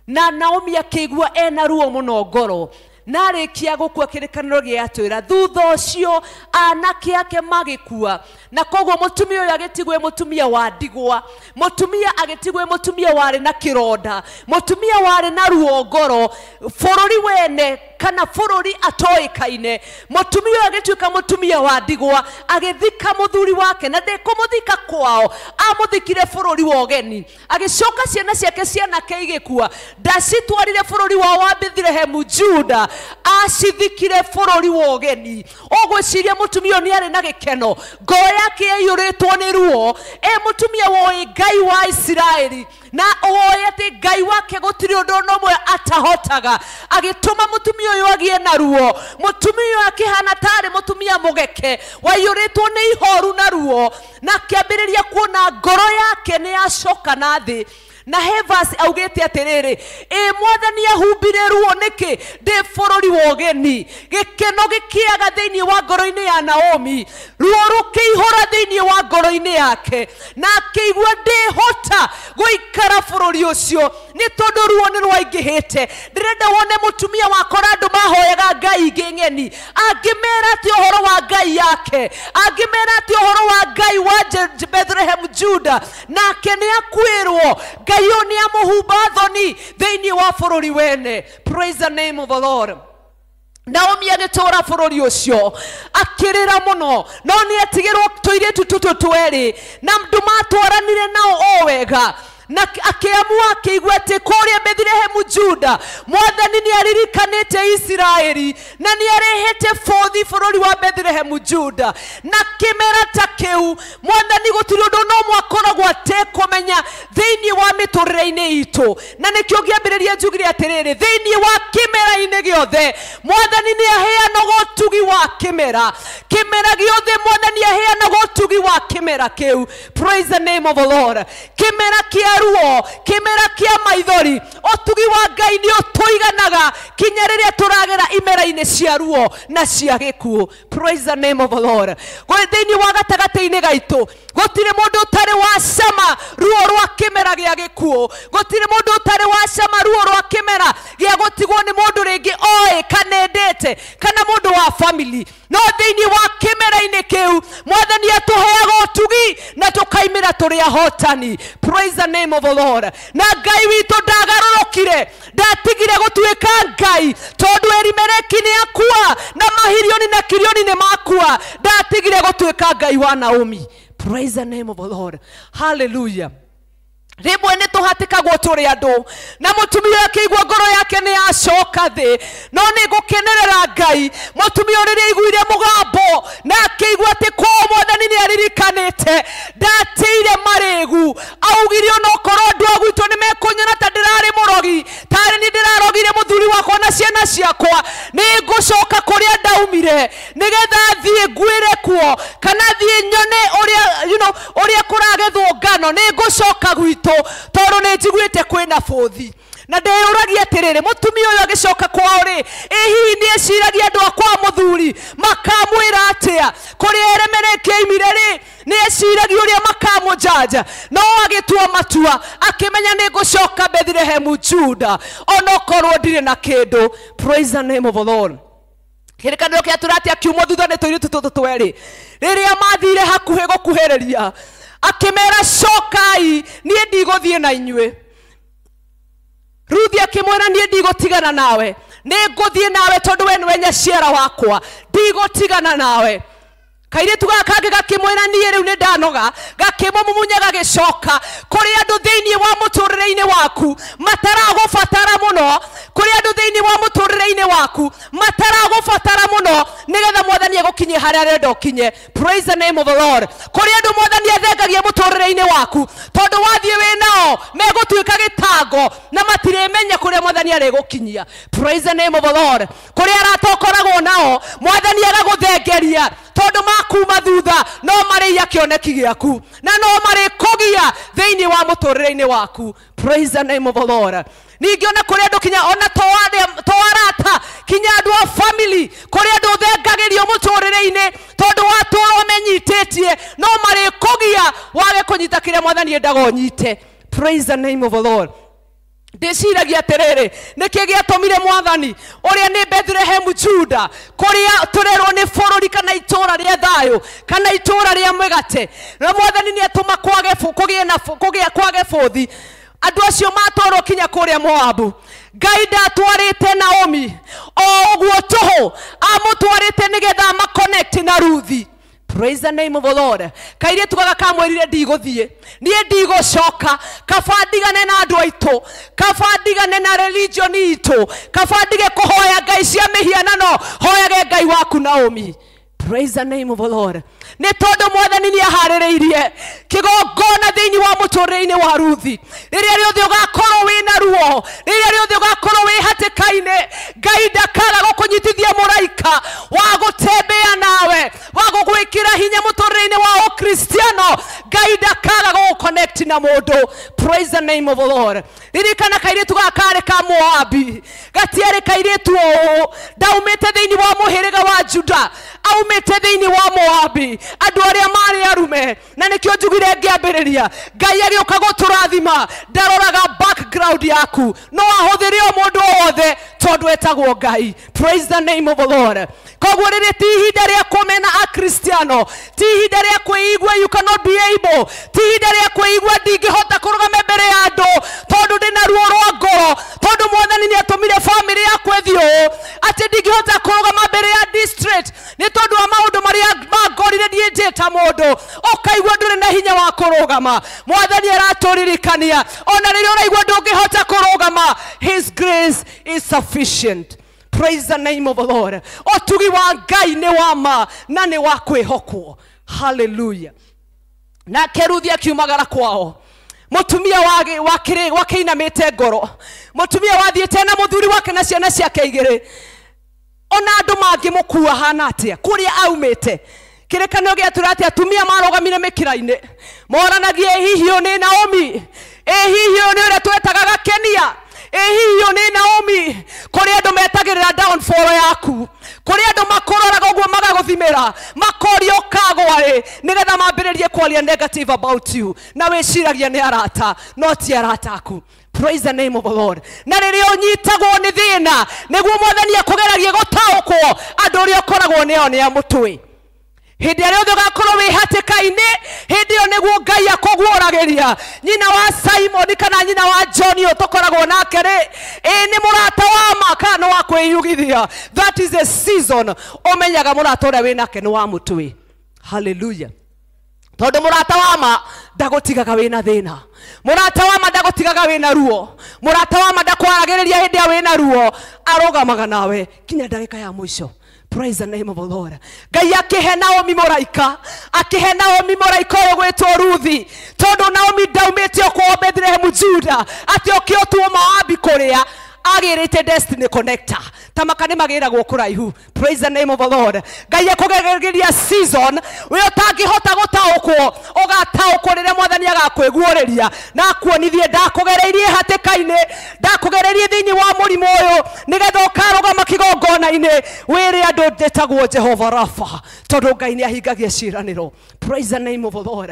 na Naomi akĩigua ena ruo mũno ngoro na arĩkia gũkua kĩrĩkanĩro gĩatwĩra thutha ũcio anake ake magĩkua na koguo mũtumia ũyũ agĩtigwo e mũtumia wa ndigwa mũtumia agĩtigwo e mũtumia warĩ na kĩronda mũtumia warĩ na ruo ngoro bũrũri wene kana bũrũri atoĩkaine mũtumia ũyũ agĩtuĩka mũtumia wa ndigwa agĩthika mũthuri wake na ndekũmũthika kwao amũthikire bũrũri wa ũgeni agĩcoka ciana ciake cianake igĩkua ndacitwarire bũrũri wao wa Bethlehem Juda acithikire bũrũri wa ũgeni. Ũgwĩciria mũtumia ũyũ nĩ arĩ na gĩkeno ngoro yake yaiyũrĩtwo nĩ ruo e mũtumia woĩ Ngai wa Isiraeli na woĩ atĩ Ngai wake gũtirĩ ũndũ ona ũmwe atahotaga agĩtũma mũtumia ũyũ agĩe na ruo mũtumia ũyũ akĩhana tarĩ mũtumia mũgeke waiyũrĩtwo nĩ ihoru na ruo na akĩambĩrĩria kuona ngoro yake nĩ yacoka na thĩ Na he verse augĩte atĩrĩrĩ, ĩ mwathani ahumbire ruo nĩkĩ ndĩ bũrũri wa ũgeni. Gĩkeno gĩkĩaga thĩinĩ wa ngoro-inĩ ya Naomi, ruo rũkĩihũra thĩinĩ wa ngoro-inĩ yake, na akĩigua ndĩhota gũikara bũrũri ũcio nĩ tondũ ruo nĩ rwaingĩhĩte. Ndĩrenda wone mũtumia wakora andũ mahoyaga ngai ingĩ ng'eni, angĩmera atĩ ũhoro wa ngai yake, angĩmera atĩ ũhoro wa ngai wa Bethlehem Juda, nake nĩ akuĩrwo ngai ũyũ nĩ amũhumba thoni thĩinĩ wa bũrũri wene. Praise the name of the Lord. Naomi agĩtũũra bũrũri ũcio akĩrĩra mũno, no nĩ atigĩrwo tũirĩtu tũtũ twerĩ na andũ matwaranire nao o wega, na akĩamua akĩigua atĩ kũrĩa Bethlehem Juda mwathani nĩ aririkanĩte Isiraeli na nĩ arehete bũthi bũrũri wa Bethlehem Juda. Na kĩmera ta kĩu mwathani gũtirĩ ũndũ no mwakoragwo atekũmenya thĩinĩ wa mĩtũrĩre-inĩ itũ, na nĩkĩo ngĩambĩrĩria njugire atĩrĩrĩ, thĩinĩ wa kĩmera-inĩ gĩothe mwathani nĩ aheanaga ũtugi wa kĩmera, kĩmera gĩothe mwathani aheanaga ũtugi wa kĩmera kĩu. Praise the name of the Lord. Kĩmera kĩa ruo, kĩmera kĩa maithori, ũtugi wa Ngai nĩ ũtũiganaga kinya rĩrĩa tũragera imera-inĩ cia ruo na cia gĩkuũ. Praise the name of the Lord. Thĩinĩ wa gatagatĩ-inĩ gaitũ gũtirĩ mũndũ ũtarĩ wa cama ruo rwa kĩmera gĩa gĩkuũ, gũtirĩ mũndũ ũtarĩ wa cama ruo rwa kĩmera gĩa gũtigwo nĩ mũndũ rĩngĩ oĩ kana endete kana mũndũ wa family. No thĩinĩ wa kĩmera-inĩ kĩu mwathani atũheaga ũtugi na tũkaimĩra tũrĩ ahotani. Praise the name of the Lord. Na Ngai witũ ndagarũrũkire, ndatigire gũtuĩka Ngai tondũ Elimeleki nĩ akua na mahirioni na kirioni nĩ makua, ndatigire gũtuĩka Ngai wa Naomi. Praise the name of the Lord. Hallelujah. Rĩmwe nĩ tũhatĩkagwo tũrĩ andũ na mũtumia akĩigua ngoro yake nĩ yacoka thĩ, no nĩ ngũkenerera Ngai. Mũtumia rĩrĩa aiguire mũgambo na akĩigua atĩ kwao mwathani nĩ aririkanĩte, ndatĩire marĩgu, augire onokorwo andũ a gwitũ nĩ mekũnyona ta ndĩrarĩ mũrogi, tarĩ niĩ ndĩrarogire mũthuri wakwa na ciana ciakwa, nĩ ngũcoka kũrĩa ndaumire nĩgetha thiĩ nguĩre kuo kana thiĩ nyone ũrĩa ũrĩa kũragethwo ngano, nĩ ngũcoka gwitũ tondũ nĩ njiguĩte kwĩna bũthi. Na ndeyũragia atĩrĩrĩ, mũtumia ũyũ agĩcoka kwao rĩ, ĩ hihi nĩ eciragia andũ a kwa mũthuri makamwĩra atĩa? Kũrĩa Elimeleki aimire rĩ, nĩ eciragia ũrĩa makamũjanja, no agĩtua matua akĩmenya nĩ ngũcoka Bethlehem Juda onokorwo ndirĩ na kĩndũ. Praise the name of the Lord. Kĩrĩkanĩro kĩa Torati akiumwo thutha nĩ tũirĩtu tũtũ twerĩ, rĩrĩa mathire hakuhĩ gũkuhĩrĩria akĩmera cokai, niĩ ndigũthiĩ na inyuĩ. Ruthi akĩmwĩra niĩ ndigũtigana nawe, nĩ ngũthiĩ nawe tondũ we nĩwe nyaciara wakwa, ndigũtigana nawe. Kairĩtu gaka kangĩ gakĩmwĩra niĩ rĩu nĩ ndanoga, gakĩmũmumunya gagĩcoka. Kũrĩ andũ thĩinĩ wa mũtũrĩre-inĩ waku mataragũbatara mũno, kũrĩ andũ thĩinĩ wa mũtũrĩre-inĩ waku mataragũbatara mũno nĩgetha mwathani egũkinyie harĩa arenda ũkinye. Praise the name of the Lord. Kũrĩ andũ mwathani athengagia mũtũrĩre-inĩ waku tondũ wathiĩ wĩ nao megũtuĩka gĩtango na matirĩmenya kũrĩa mwathani arĩgũkinyia. Praise the name of the Lord. Kũrĩ arata ũkoragwo nao mwathani agagũthengeria tondũ makuma thutha no marĩia kĩoneki gĩaku na no marĩkũgia thĩinĩ wa mũtũrĩre-inĩ waku. Praise the name of the Lord. Ningĩ ona kũrĩ andũ kinya ona to arata kinya andũ a family, kũrĩ andũ ũthengagĩrio mũtũrĩre-inĩ tondũ watũra ũmenyitĩtie no marĩkũgia wage kũnyita kĩrĩa mwathani endaga ũnyite. Praise the name of the Lord. Ndĩciragia atĩrĩrĩ, nĩkĩ gĩatũmire mwathani ũrĩa nĩ Bethlehem Juda kũrĩa tũrerwo nĩ bũrũri kana itũũra rĩa thayũ kana itũũra rĩa mĩgate, na mwathani nĩ atũma kwage bũthi, andũ acio matwarwo kinya kũrĩa Moabu. Ngai ndatwarĩte Naomi o ũguo tũhũ, amũtwarĩte nĩgetha amaconnect na Ruthi. Praise the name of the Lord. Kairĩtu gaka kamwĩrire ndigũthiĩ, niĩ ndigũcoka, kaba ndigane na andũ aitũ, kaba ndigane na religion itũ, kaba ndige kũhoya ngai cia mĩhianano, hoyage Ngai waku Naomi. Praise the name of the Lord. Nĩ tondũ mwathani nĩ aharĩrĩirie kĩgongona thĩinĩ wa mũtũrĩre-inĩ wa Ruthi. Rĩrĩa rĩothe ũgakorwo wĩna ruo, rĩrĩa rĩothe ũgakorwo wĩ hatĩka-inĩ, Ngai ndakaga gũkũnyitithia mũraika wa gũtembea nawe, wa gũgwĩkĩra hinya mũtũrĩre-inĩ wa ũkristiano. Ngai ndakaga gũgũ-connect na mũndũ. Praise the name of the Lord. Ririkana kairĩtu gaka karĩ ka Moabi, gatiarĩ kairĩtu ũũ, ndaumĩte thĩinĩ wa mũhĩrĩga wa Juda, aumĩte thĩinĩ wa Moabi, andũ arĩa marĩ arume. Na nĩkĩo njugire ngĩambĩrĩria, Ngai agĩũka gũtũrathima ndaroraga background yaku, no ahũthĩre o mũndũ o wothe tondũ etagwo Ngai. Praise the name of the Lord. Koguo rĩrĩ ti ihinda rĩa kũmena Akristiano, ti ihinda rĩa kwĩigua you cannot be able, ti ihinda rĩa kwĩigua ndingĩhota kũrũgama mbere ya andũ tondũ ndĩna ruo rwa ngoro, tondũ Mwathani nĩatũmire famĩlĩ yakwa ĩthiĩ ũũ, atĩ ndingĩhota kũrũgama mbere ya district nĩ tondũ wa maũndũ marĩa mangorire niĩ ndĩ ta mũndũ. Ũkaigua ndũrĩ na hinya wa kũrũgama. Mwathani aratũririkania ona rĩrĩa ũraigua ndũngĩhota kũrũgama, his grace is sufficient. Praise the name of the Lord. Ũtugi wa Ngai nĩ wa ma na nĩ wa kwĩhokwo. Hallelujah. Nake Ruthi akiumagara kwao, mutumia wakĩinamĩte ngoro, mutumia wathiĩte na mũthuri wake na ciana ciake igĩrĩ, ona andũ mangĩmũkua hana atĩa kũrĩa aumĩte. Kĩrĩkanĩro gĩatwĩra atĩ atumia marũgamire mĩkĩra-inĩ moranagie, hihi ũyũ nĩ Naomi? Ĩ hihi ũyũ nĩ ũrĩa twetaga Gakenia? Ĩ hihi ũyũ nĩ Naomi? Kũrĩ andũ metagĩrĩra downfall yaku, kũrĩ andũ makũroraga ũguo magagũthimĩra, makoria ũkagwa rĩ, nĩgetha mambĩrĩrie kwaria negative about you, na wĩciragia nĩ arata, no ti arata aku. Praise the name of the Lord. Na rĩrĩa ũnyitagwo nĩ thĩna, nĩguo Mwathani akũgeragie gũtaũkwo andũ ũrĩa ũkoragwo nĩo nĩ a mũtwe. Hĩndĩ ĩrĩa othe ũgakorwo wĩ hatĩka-inĩ, hĩndĩ ĩyo nĩguo Ngai akũguũragĩria. Nyina wa Simon kana nyina wa John ũyũ tũkoragwo nake rĩ, ĩ nĩ mũrata wa ma kana nĩ wa kwĩyugithia? That is a season ũmenyaga mũrata ũrĩa wĩ nake nĩ wa mũtwe. Hallelujah. Tondũ mũrata wa ma ndagũtigaga wĩna thĩna, mũrata wa ma ndagũtigaga wĩna ruo, mũrata wa ma ndakwaragĩrĩria hĩndĩ ĩrĩa wĩna ruo, arũgamaga nawe kinya ndagĩka ya mũico. Praise the name of the Lord. Ngai akĩhe Naomi mũraika, akĩhe Naomi mũraika ũyũ gwĩtwo Ruthi, tondũ Naomi ndaumĩte o kwao Bethlehem Juda, atĩ oke ũtuo Moabi kũrĩa agĩrĩte destiny connector. Tamaka nĩ magĩragwo kũraihu. Praise the name of the Lord. Ngai akũgereria season we ũtangĩhota gũtaũkwo, ũgataũkwo rĩrĩa Mwathani agakwĩguũrĩria na akuonithie ndakũgereirie hatĩka-inĩ, ndakũgereirie thĩinĩ wa mũrimũ ũyũ, nĩgetha ũkarũgama kĩgongona-inĩ wĩre andũ ndĩtagwo Jehova Rafa, tondũ Ngai nĩ ahingagia ciĩranĩro. Praise the name of the Lord.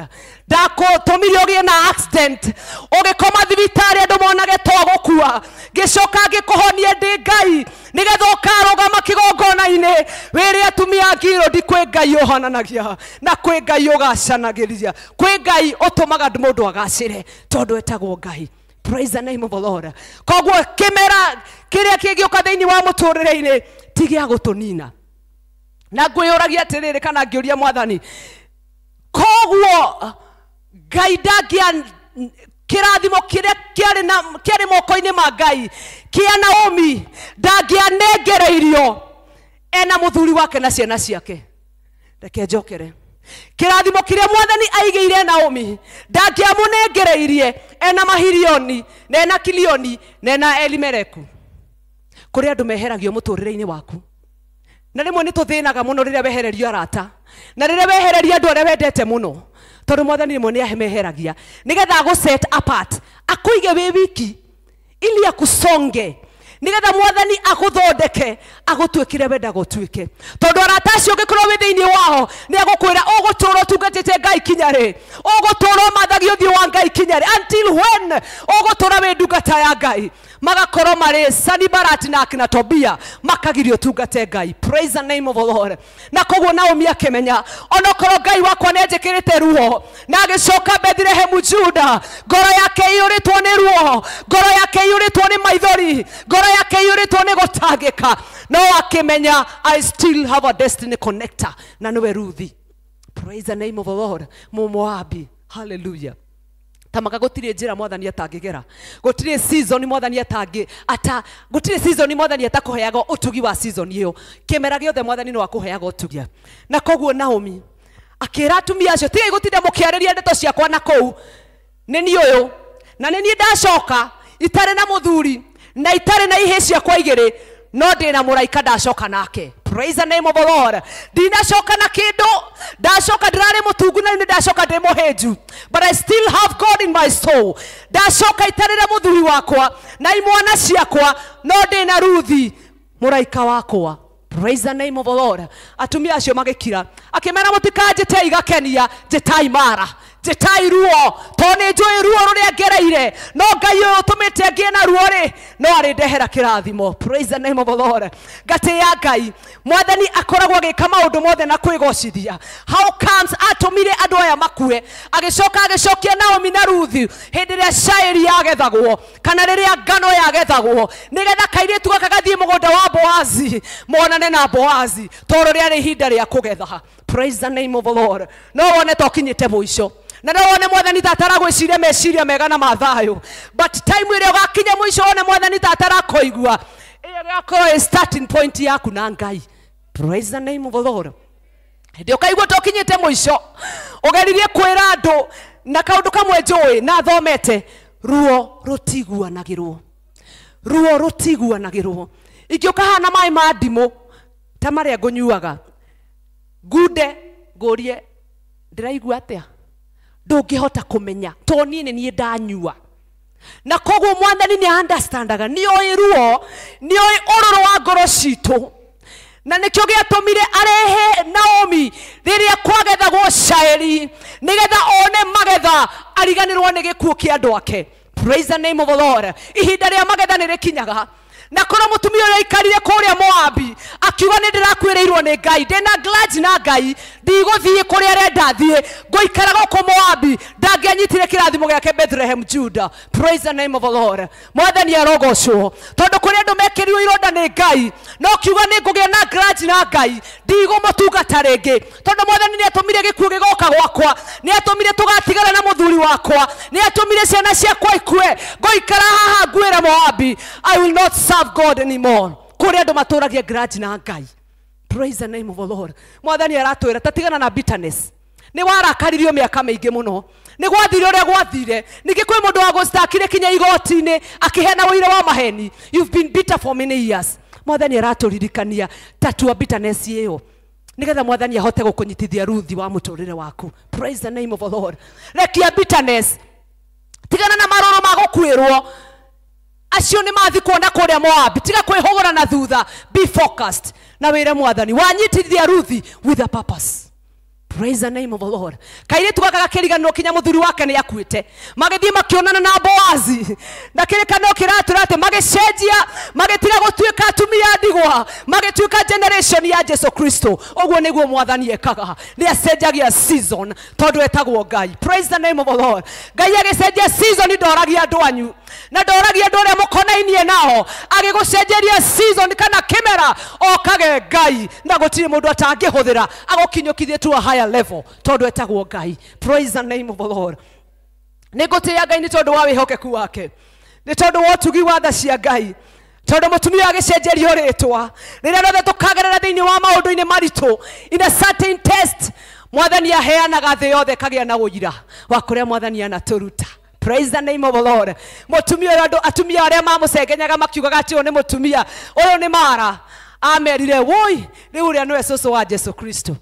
Ndakũtũmire ũgĩe na accident, ũgĩkoma thibitarĩ andũ monage to gũkua, ngĩcoka ngĩkũhonia ndĩ Ngai, nĩgetha ũkarũgama kĩgongona-inĩ wĩre atumia a Ngirũndi kwĩ Ngai ũhonanagia na kwĩ Ngai ũgacanagĩria, kwĩ Ngai ũtũmaga mũndũ agacĩre tondũ etagwo Ngai. Praise the name of the Lord. Koguo kĩmera kĩrĩa kĩngĩũka thĩinĩ wa mũtũrĩre-inĩ ti gĩa gũtũnina. Na ngwĩyũragia atĩrĩrĩ, kana ngĩũria Mwathani, koguo Ngai ndangĩa kĩrathimo kĩrĩa kĩarĩ moko-inĩ ma Ngai kĩa Naomi ndangĩanengereirio ena mũthuri wake na ciana ciake. Reke njokere. Kĩrathimo kĩrĩa Mwathani aigĩire Naomi ndangĩamũnengereirie ena mahirioni na ena kilioni na ena Elimeleku. Kũrĩ andũ meheragio mũtũrĩre-inĩ waku, na rĩmwe nĩ tũthĩnaga mũno rĩrĩa wehererio arata, na rĩrĩa wehererio andũ arĩa wendete mũno, tondũ Mwathani rĩmwe nĩ ameheragia nĩgetha agũ set apart, akũige wĩ wiki ili akusonge, nĩgetha Mwathani agũthondeke agũtuĩkire wendaga ũtuĩke. Tondũ arata acio ũngĩkorwo wĩ thĩinĩ wao nĩ agũkwĩra ũgũtũũra ũtungatĩte Ngai kinya rĩ, ũgũtũũra ũmathagia ũthiũ wa Ngai kinya rĩ, until when ũgũtũũra wĩ ndungata ya Ngai. Magakorwo marĩ Sanibalati na akina Tobia makagirio ũtungate Ngai. Praise the name of the Lord. Na koguo Naomi akĩmenya onokorwo Ngai wakwa nĩ anjĩkĩrĩte ruo, na agĩcoka Bethlehem Juda, ngoro yake iyũrĩtwo nĩ ruo, ngoro yake iyũrĩtwo nĩ maithori, ngoro yake iyũrĩtwo nĩ gũtangĩka, no akĩmenya I still have a destiny connector, na nĩwe Ruthi. Praise the name of the Lord. Mũmoabi. Hallelujah. Tamaka gũtirĩ njĩra Mwathani atangĩgera, gũtirĩ season Mwathani atangĩ ata, gũtirĩ season Mwathani atakũheaga ũtugi wa season ĩyo. Kĩmera gĩothe Mwathani no akũheaga ũtugi. Na koguo Naomi akĩra atumia acio, tigai gũtinda mũkĩarĩria ndeto ciakwa na kũu, nĩ niĩ ũyũ na nĩ niĩ ndacoka itarĩ na mũthuri na itarĩ na ihĩĩ ciakwa igĩrĩ, no ndĩ na mũraika ndacoka nake. Praise the name of the Lord. Ndinacoka na kindu, ndacoka ndirari mutungu na ni ndacoka ndi muhinju, but I still have God in my soul. Ndacoka itarire muthuri wakwa na imwana ciakwa, no ndina Ruthi muraika wakwa. Praise the name of the Lord. Atumia acio magikira, akimera mutikanjite igakenia, njitai mara, njitai ruo, to ni njui ruo ruria ngereire, no Ngai uyu utumite ngie na ruo ri, no arindehera kirathimo. Praise the name of the Lord. Ngatia Ngai, Mwathani akoragwo agika maundu mothe na kwigocithia. How comes atumire andu aya makue, agicoka agicokia Naomi na Ruthi hindi ria cairi yagethagwo kana riria ngano yagethagwo, nigetha kairitu gaka gathie mugunda wa Boazi monane na Boazi, toro riari ihinda ria kugetha. Praise the name of the Lord. No wone to kinyite muico, na no wone Mwathani ta ataragwiciria meciria mega na mathayo, but time iria ugakinya muico wone Mwathani ta atarakoigua, iyo gakorwo starting point yaku na Ngai. Praise the name of the Lord. Hindi ukaigua to kinyite muico, ugeririe kwira andu na kaundu kamwe njui na thomete, ruo rutiguanagirwo, ruo rutiguanagirwo. Ingiuka hana mai ma ndimũ ta maria ngũnyuaga, ngunde ngũrie ndĩraigua atĩa, ndũngĩhota kũmenya to niĩ nĩ niĩ ndanyua. Na koguo Mwathani nĩ understandaga, nĩ oĩ ruo, nĩ oĩ ũrũrũ wa ngoro citũ, na nĩkĩo gĩatũmire arehe Naomi rĩrĩa kwagethagwo cairi, nĩgetha one magetha ariganĩrwo nĩ gĩkuũ kĩa andũ ake. Praise the name of the Lord. Ihinda rĩa magetha nĩ rĩkinyaga, na korwo mutumia ũrĩa aikarire kũrĩa Moabi akiuga nĩ ndĩrakuĩrĩirwo nĩ Ngai, ndĩna grudge na Ngai, ndigũthiĩ kũrĩa arenda thiĩ, ngũikara gũkũ Moabi, ndangĩanyitire kĩrathimo gĩake Bethlehem Judah. Praise the name of the Lord. Mwathani arogocwo, tondũ kũrĩ andũ mekĩrirwo ironda nĩ Ngai, no kiuga nĩ ngũgĩa na grudge na Ngai, ndigũmũtungata rĩngĩ, tondũ Mwathani nĩ atũmire gĩkuũ gĩgoka gwakwa, nĩ atũmire tũgatigana na mũthuri wakwa, nĩ atũmire ciana ciakwa ikue, ngũikara haha nguĩre Moabi. I will not serve God anymore. Kũrĩ andũ matũragia grudge na Ngai. Praise the name of the Lord. Mwathani aratwĩra tatigana na bitterness. Nĩ warakaririo mĩaka mĩingĩ mũno, nĩ gwathire ũrĩa gwathire, ningĩ kwĩ mũndũ wagũctakire kinya igoti-inĩ akĩheana ũira wa maheni. You've been bitter for many years. Mwathani aratũririkania tatua bitterness ĩyo, nĩgetha Mwathani ahote gũkũnyitithia Ruthi wa mũtũrĩre waku. Praise the name of the Lord. Rekia bitterness, tigana na marũrũ ma gũkuĩrwo acio nĩ mathi kuona kũrĩa Moabi, tiga kwĩhũgũra na thutha. Be focused na wĩre Mwathani wanyitithia Ruthi with a purpose. Praise the name of the Lord. Kairitu gaka gakĩriganĩrwo kinya mũthuri wake nĩ akuĩte, magĩthiĩ makĩonana na Boazi, na kĩrĩkanĩro kĩratwĩra atĩ magĩcenjia, magĩtiga gũtuĩka atumia a ndigwa, magĩtuĩka generation ya Jesu Kristo. Ũguo nĩguo Mwathani ekaga, nĩ acenjagia season tondũ etagwo Ngai. Praise the name of the Lord. Ngai agĩcenjia season ndoragia andũ anyu, na ndoragia andũ arĩa mũkonainie nao, agĩgũcenjeria season kana kĩmera, okage Ngai na gũtirĩ mũndũ atangĩhũthĩra agũkinyũkithie to a higher level tondũ etagwo Ngai. Praise the name of the Lord. Nĩ ngũtĩĩa Ngai nĩ tondũ wa wĩhokeku wake, nĩ tondũ wa ũtugi wa tha cia Ngai, tondũ mũtumia agĩcenjerio rĩtwa rĩrĩa rĩothe tũkagerera thĩinĩ wa maũndũ-inĩ maritũ, in a certain test, Mwathani aheanaga thĩ yothe ĩkagĩa na ũira wa kũrĩa Mwathani anatũruta. Praise the name of the Lord. Mũtumia ũyũ, andũ atumia arĩa mamũcengenyaga makiugaga atĩ ũyũ nĩ mũtumia, ũyũ nĩ mara, amerire woi, rĩu ũrĩa nĩwe cũcũ wa Jesu Kristo.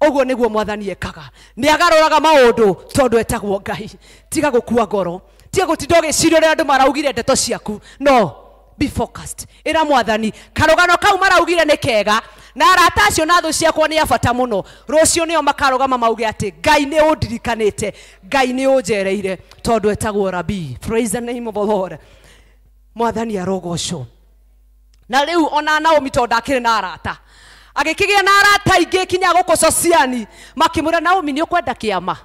Ũguo nĩguo Mwathani ekaga, nĩ agarũraga maũndũ tondũ etagwo Ngai. Tiga gũkua ngoro, tiga gũtinda ũgĩciria ũrĩa andũ maraugire ndeto ciaku. No, be focused. Ĩra Mwathani karũgano kau maraugire nĩ kega, na arata acio na thũ ciakwa nĩ a bata mũno, rũciũ nĩo makarũgama mauge atĩ Ngai nĩ ũndirikanĩte, Ngai nĩ ũnjereire, tondũ etagwo Rabii. Praise the name of the Lord. Mwathani arogocwo. Na rĩu ona Naomi tondũ ndakĩrĩ na arata, agĩkĩgĩa na arata aingĩ kinya gũkũ Sociani, makĩmwĩra Naomi nĩ ũkwenda kĩama,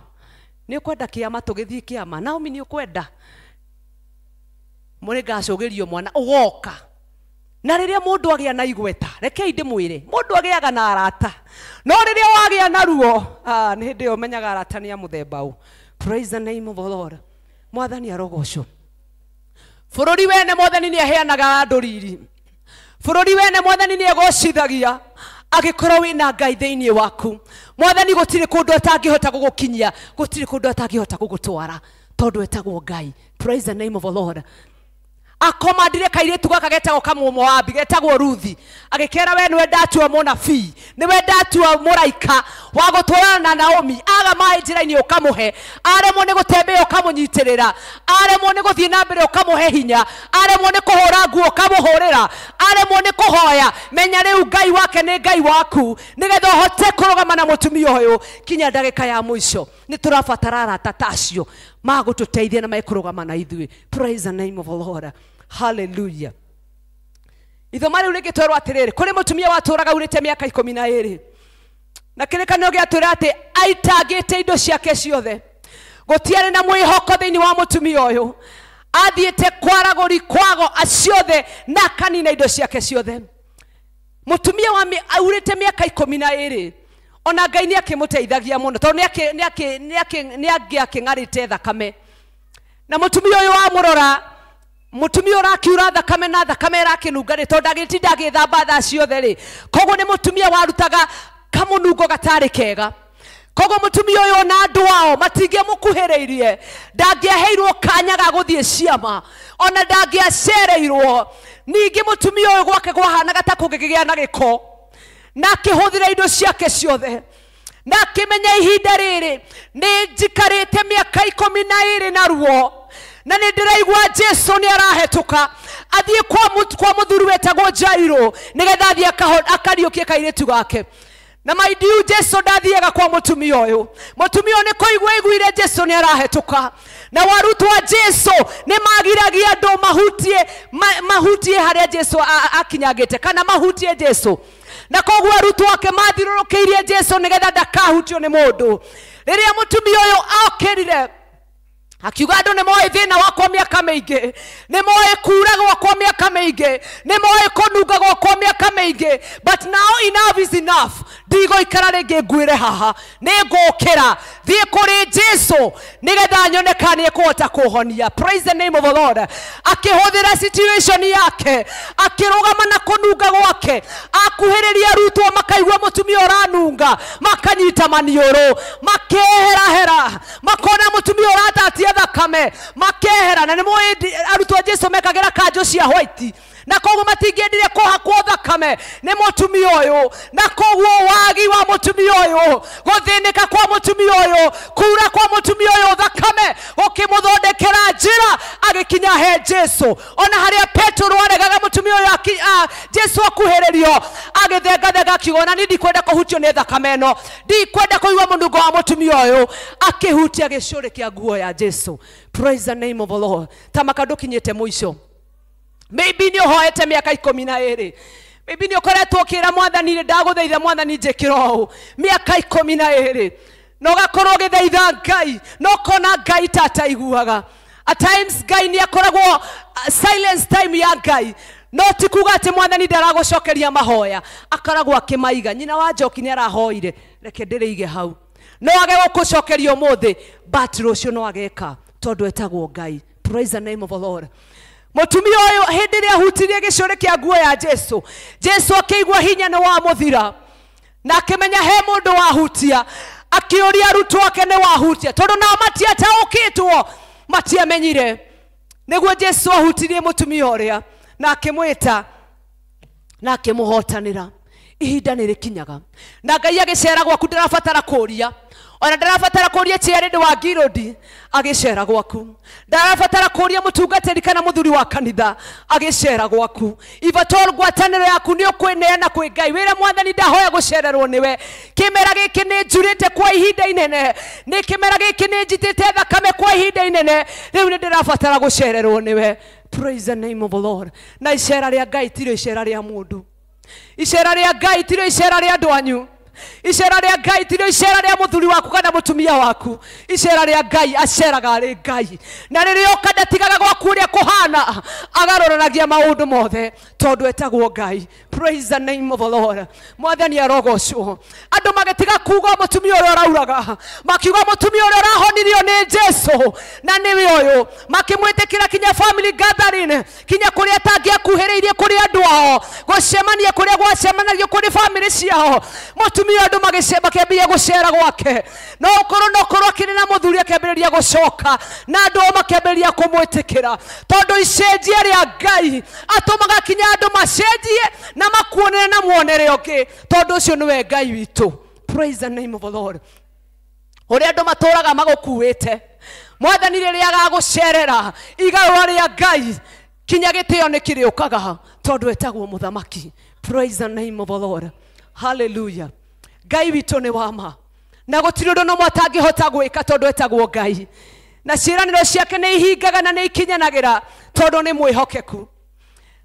nĩ ũkwenda kĩama, tũgĩthiĩ kĩama. Naomi nĩ ũkwenda, mũrĩ ngacũgĩrio mwana ũgoka. Na rĩrĩa mũndũ agĩa na igweta, rekei ndĩmwĩre, mũndũ agĩaga na arata, no rĩrĩa wagĩa na ruo, nĩ hĩndĩ ĩyo ũmenyaga arata nĩ a mũthemba ũ. Praise the name of the Lord. Mwathani arogocwo. Bũrũri wene Mwathani nĩ aheanaga andũ riri, bũrũri wene Mwathani nĩ egocithagia agĩkorwo wĩna Ngai thĩinĩ waku. Mwathani gũtirĩ kũndũ atangĩhota gũgũkinyia, gũtirĩ kũndũ atangĩhota gũgũtwara, tondũ etagwo Ngai. Praise the name of the Lord. Akomandire kairĩtu gaka getagwo Kamũmoabi, getagwo Ruthi, agĩkera we nĩwe ndatua mũnabii, nĩwe ndatua mũraika wa gũtwarana na Naomi. Aga maĩ njĩra-inĩ ũkamũhe, aremwo nĩ gũtembea ũkamũnyitĩrĩra, aremwo nĩ gũthiĩ na mbere ũkamũhe hinya, aremwo nĩ kũhũra nguo ũkamũhũrĩra, aremwo nĩ kũhoya. Menya rĩu Ngai wake nĩ Ngai waku, nĩgetha ũhote kũrũgama na mũtumia ũyũ kinya ndagĩka ya mũico. Nĩ tũrabatara arata ta acio magũtũteithia na mekũrũgama na ithuĩ. Praise the name of the Lord. Hallelujah. Ithoma rĩu rĩngĩ twerwo atĩrĩrĩ, kũrĩ mũtumia watũraga urĩte mĩaka 12, na kĩrĩkanĩro gĩatwĩra atĩ aitangĩte indo ciake ciothe. Gũtiarĩ na mwĩhoko thĩinĩ wa mũtumia ũyũ, athiĩte kwaragũri kwago aciothe na akanina indo ciake ciothe. Mũtumia wa aurĩte mĩaka 12, ona Ngai nĩ akĩmũteithagia mũno, tondũ nĩ angĩakĩng'arĩte thakame. Na mũtumia ũyũ wamũrora, mũtumia ũrakiura thakame na thakame ĩrakĩnunga rĩ, tondũ ndagĩtinda agĩthamba thaa ciothe rĩ, koguo nĩ mũtumia warutaga kamũnungo gatarĩ kega. Koguo mũtumia ũyũ na andũ ao matingĩamũkuhĩrĩirie, ndangĩaheirwo kanya ga gũthiĩ ciama, ona ndangĩacereirwo. Ningĩ mũtumia ũyũ gwake kwahanaga ta kũngĩkĩgĩa na gĩko, na akĩhũthĩra indo ciake ciothe, na akĩmenya ihinda rĩrĩ nĩ njikarĩte mĩaka 12 na ruo, na nĩ ndĩraigua Jesu nĩ arahĩtũka athiĩ kwa mũthuri wetagwo Jairo, nĩgetha athiĩ akariũkie kairĩtu gake. Na mind you, Jesu ndathiaga kwa mũtumia ũyũ. Mũtumia ũyũ nĩ kũigua aiguire Jesu nĩ arahĩtũka, na warutwo a Jesu nĩ magiragia andũ mahutie harĩa Jesu akinyangĩte, kana mahutie Jesu. Na koguo arutwo ake mathiũrũrũkĩirie Jesu nĩgetha ndakahutio nĩ mũndũ. Rĩrĩa mũtumia ũyũ okĩrire akiuga andũ nĩ moĩ thĩna wakwa mĩaka mĩingĩ, nĩ moĩ kura gwakwa mĩaka mĩingĩ, nĩ moĩ kũnunga gwakwa mĩaka mĩingĩ, but now enough is enough. Ndigũikara rĩngĩ nguĩre haha, nĩ ngũkĩra thiĩ kũrĩ Jesu nĩgetha nyone kana nĩ ekũhota kũhonia. Praise the name of the Lord. Akĩhũthĩra situation yake, akĩrũgama na kũnunga gwake, akuhĩrĩria arutwo makaigua mũtumia ũranunga, makanyita maniũrũ, makeherahera, makona mũtumia ũratatia thakame, makehera. Na nĩ moĩ arutwo a Jesu mekagĩra kanjũ cia white, na koguo matingĩendire kũhakwo thakame nĩ mũtumia ũyũ. Na koguo wagi wa mũtumia ũyũ, gũthĩnĩka kwa mũtumia ũyũ, kura kwa mũtumia ũyũ thakame gũkĩmũthondekera njĩra agĩkinya he Jesu. Ona harĩa Petero aregaga mũtumia ũyũ Jesu akuhĩrĩrio, agĩthengathenga akiuga, ona niĩ ndikwenda kũhutio nĩ thakame ĩno, ndikwenda kũigua mũnungo wa mũtumia ũyũ. Akĩhutia gĩcũrĩ kĩa nguo ya Jesu. Praise the name of the Lord. Tamaka ndũkinyĩte mũico. Maybe nĩ ũhoete mĩaka 12, maybe nĩ ũkoretwo ũkĩra Mwathani, rĩ ndagũthaitha Mwathani njĩkĩra ũũ mĩaka 12, na ũgakorwo ũgĩthaitha Ngai, na ũkona Ngai ta ataiguaga. At times Ngai nĩ akoragwo silence time ya Ngai, no ti kuga atĩ Mwathani ndaragũcokeria mahoya, akoragwo akĩmaiga. Nyina wa Njoki nĩ arahoire, reke ndĩrĩige hau. No age gũkũcokeria ũmũthĩ, but rũciũ no ageka, tondũ etagwo Ngai. Praise the name of the Lord. Mũtumia ũyũ hĩndĩ ĩrĩa ahutirie gĩcũrĩ kĩa nguo ya Jesu, Jesu akĩigua hinya nĩ wamũthira, na akĩmenya he mũndũ wahutia. Akĩũria arutwo ake nĩ wahutia, tondũ nao matiataũkĩtwo, matiamenyire. Nĩguo Jesu ahutirie mũtumia ũrĩa na akĩmwĩta na akĩmũhotanĩra. Ihinda nĩ rĩkinyaga na Ngai agĩcera gwaku, ndarabatara kũũria, ona ndarabatara kũũria chairman wa Girodi agĩcera gwaku, ndarabatara kũũria mũtungatĩri kana mũthuri wa kanitha agĩcera gwaku. If at all ngwatanĩro yaku nĩ ũkwĩneana kwĩ Ngai, wĩre Mwathani ndahoya gũcererwo nĩwe. Kĩmera gĩkĩ nĩ njurĩte kwa ihinda inene, nĩ kĩmera gĩkĩ nĩ njitĩte thakame kwa ihinda inene, rĩu nĩ ndĩrabatara gũcererwo nĩwe. Praise the name of the Lord. Na icera rĩa Ngai tirĩ icera rĩa mũndũ, icera rĩa Ngai tirĩ icera rĩa andũ anyu, icera rĩa Ngai tirĩ icera rĩa mũthuri waku kana mũtumia waku. Icera rĩa Ngai aceraga arĩ Ngai, na rĩrĩa oka ndatigaga gwaku ũrĩa kũhana, agarũranagia maũndũ mothe tondũ etagwo Ngai. Praise the name of the Lord. Mwathani arogocwo. Andũ magĩtiga kuga mũtumia ũrĩa ũrauraga, makiuga mũtumia ũrĩa ũrahonirio nĩ Jesu na nĩwe ũyũ. Makĩmwĩtĩkĩra kinya family gathering, kinya kũrĩa atangĩakuhĩrĩirie kũrĩ andũ ao, gũcemania kũrĩa gwacemanagio kũrĩ family ciao. Mũtumia andũ makĩambĩrĩria gũcera gwake, no ũkorwo akĩrĩ na mũthuri akĩambĩrĩria gũcoka, na andũ ao makĩambĩrĩria kũmwĩtĩkĩra, tondũ icenjia rĩa Ngai atũmaga kinya andũ macenjie na makuonere na muonere ũngĩ, tondũ ũcio nĩwe Ngai witũ. Praise the name of the Lord. Ũrĩa andũ matũraga magũkuĩte, Mwathani rĩrĩa agagũcerera igarũra rĩa Ngai kinya gĩtĩo nĩ kĩrĩũkaga, tondũ etagwo mũthamaki. Praise the name of the Lord. Hallelujah. Ngai witũ nĩ wa ma, na gũtirĩ ũndũ nomwe atangĩhota gwĩka, tondũ etagwo Ngai, na ciĩranĩro ciake nĩ ihingaga na nĩ ikinyanagĩra, tondũ nĩ mwĩhokeku.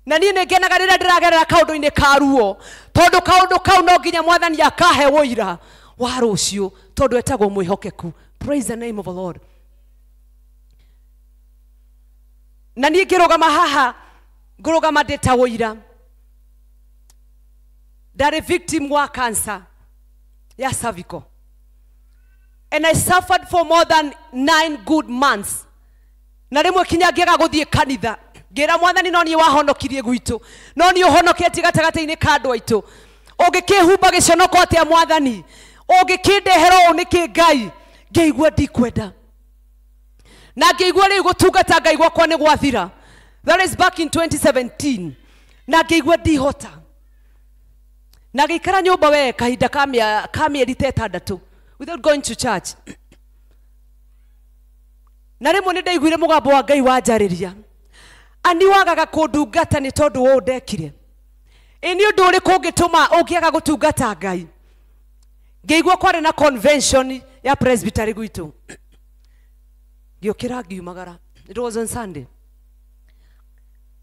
Na niĩ nĩ ngenaga rĩrĩa ndĩragerera kaũndũ-inĩ ka ruo, tondũ kaũndũ kau no nginya Mwathani akahe ũira wa rũciũ, tondũ etagwo mwĩhokeku. Praise the name of the Lord. Na niĩ ngĩrũgama haha, ngũrũgama ndĩ ta ũira. Ndarĩ victim wa cancer ya cervical, and I suffered for more than 9 good months. Na rĩmwe kinya ngĩaga gũthiĩ kanitha, ngĩra Mwathani no niĩ wahonokirie gwitũ, no niĩ ũhonoketie gatagatĩ-inĩ ka andũ aitũ. Ũngĩkĩhumba gĩconoko atĩa Mwathani? Ũngĩkĩndehera ũũ nĩkĩ Ngai? Ngĩigua ndikwenda, na ngĩigua rĩu gũtungata Ngai gwakwa nĩ gwathira. That is back in 2017. Na ngĩigua ndihota, na ngĩikara nyũmba we kahinda ka mĩeri ta 6 without going to church. Na rĩmwe nĩ ndaiguire mũgambo wa Ngai wanjarĩria, ani wagaga kũndungata nĩ tondũ ũũ ndekire. Ĩ nĩ ũndũ ũrĩkũ ũngĩtũma ũngĩaga gũtungata Ngai? Ngĩigua kwarĩ na convention ya presbytery gwitũ, ngĩũkĩra ngiumagara. It was on Sunday.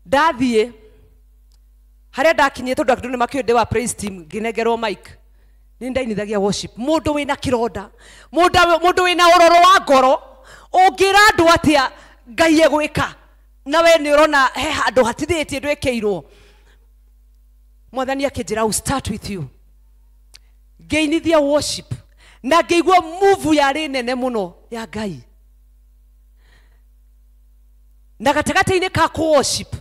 Ndathiĩ harĩa ndakinyire, tondũ andũ nĩ makĩũĩ ndĩ wa praise team, ngĩnengerwo mic, nĩ ndainithagia worship. Mũndũ wĩna kĩronda, mũndũ wĩna ũroro wa ngoro, ũngĩra andũ atĩa Ngai egwĩka, na we nĩ ũrona he handũ hatithĩtie ndwĩkĩirwo. Mwathani akĩnjĩra, I will start with you. Ngĩinithia worship na ngĩigua move yarĩ nene mũno ya Ngai. Na gatagatĩ-inĩ ka kũ worship,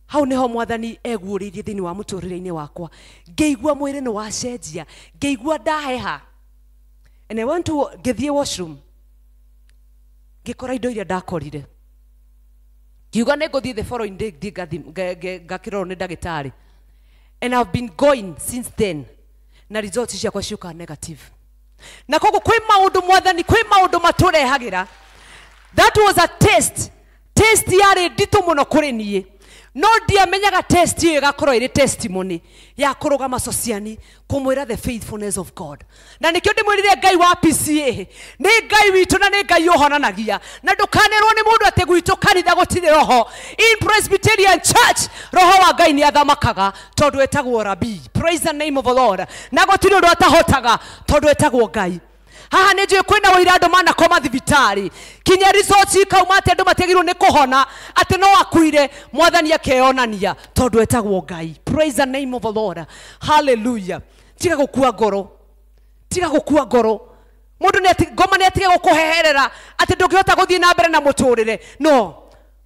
hau nĩho Mwathani eguũrĩirie thĩinĩ wa mũtũrĩre-inĩ wakwa. Ngĩigua mwĩrĩ nĩ wacenjia, ngĩigua ndaheha. And I went to ngĩthiĩ washroom, ngĩkora indo iria ndakorire. Ngiuga nĩ ngũthiĩ the following day thiĩ ngakĩrorwo nĩ ndagĩtarĩ. And I've been going since then, na results ciakwa ciũkaga negative. Na koguo kwĩ maũndũ Mwathani, kwĩ maũndũ matũrehagĩra. That was a test. Test yarĩ nditũ mũno kũrĩ niĩ, no ndiamenyaga test ĩyo ĩgakorwo ĩrĩ testimony ya kũrũgama sociani kũmwĩra the faithfulness of God. Na nĩkĩo ndĩmwĩrire Ngai wa PCA nĩ Ngai witũ na nĩ Ngai ũhonanagia, na ndũkanerwo nĩ mũndũ atĩ gwitũ kanitha gũtirĩ roho. In Presbyterian Church roho wa Ngai nĩ athamakaga, tondũ etagwo Rabi. Praise the name of the Lord. Na gũtirĩ ũndũ atahotaga, tondũ etagwo Ngai. Haha nĩ njũĩ kwĩna ũira andũ manakoma thibitarĩ, kinya results ikauma atĩ andũ matiagĩrĩirwo nĩ kũhona, atĩ no akuire, Mwathani akeyonania, tondũ etagwo Ngai. Praise the name of the Lord. Hallelujah. Tiga gũkua ngoro, tiga gũkua ngoro. Mũndũ nĩ ngoma nĩ atige gũkũheherera atĩ ndũngĩhota gũthiĩ na mbere na mũtũrĩre. No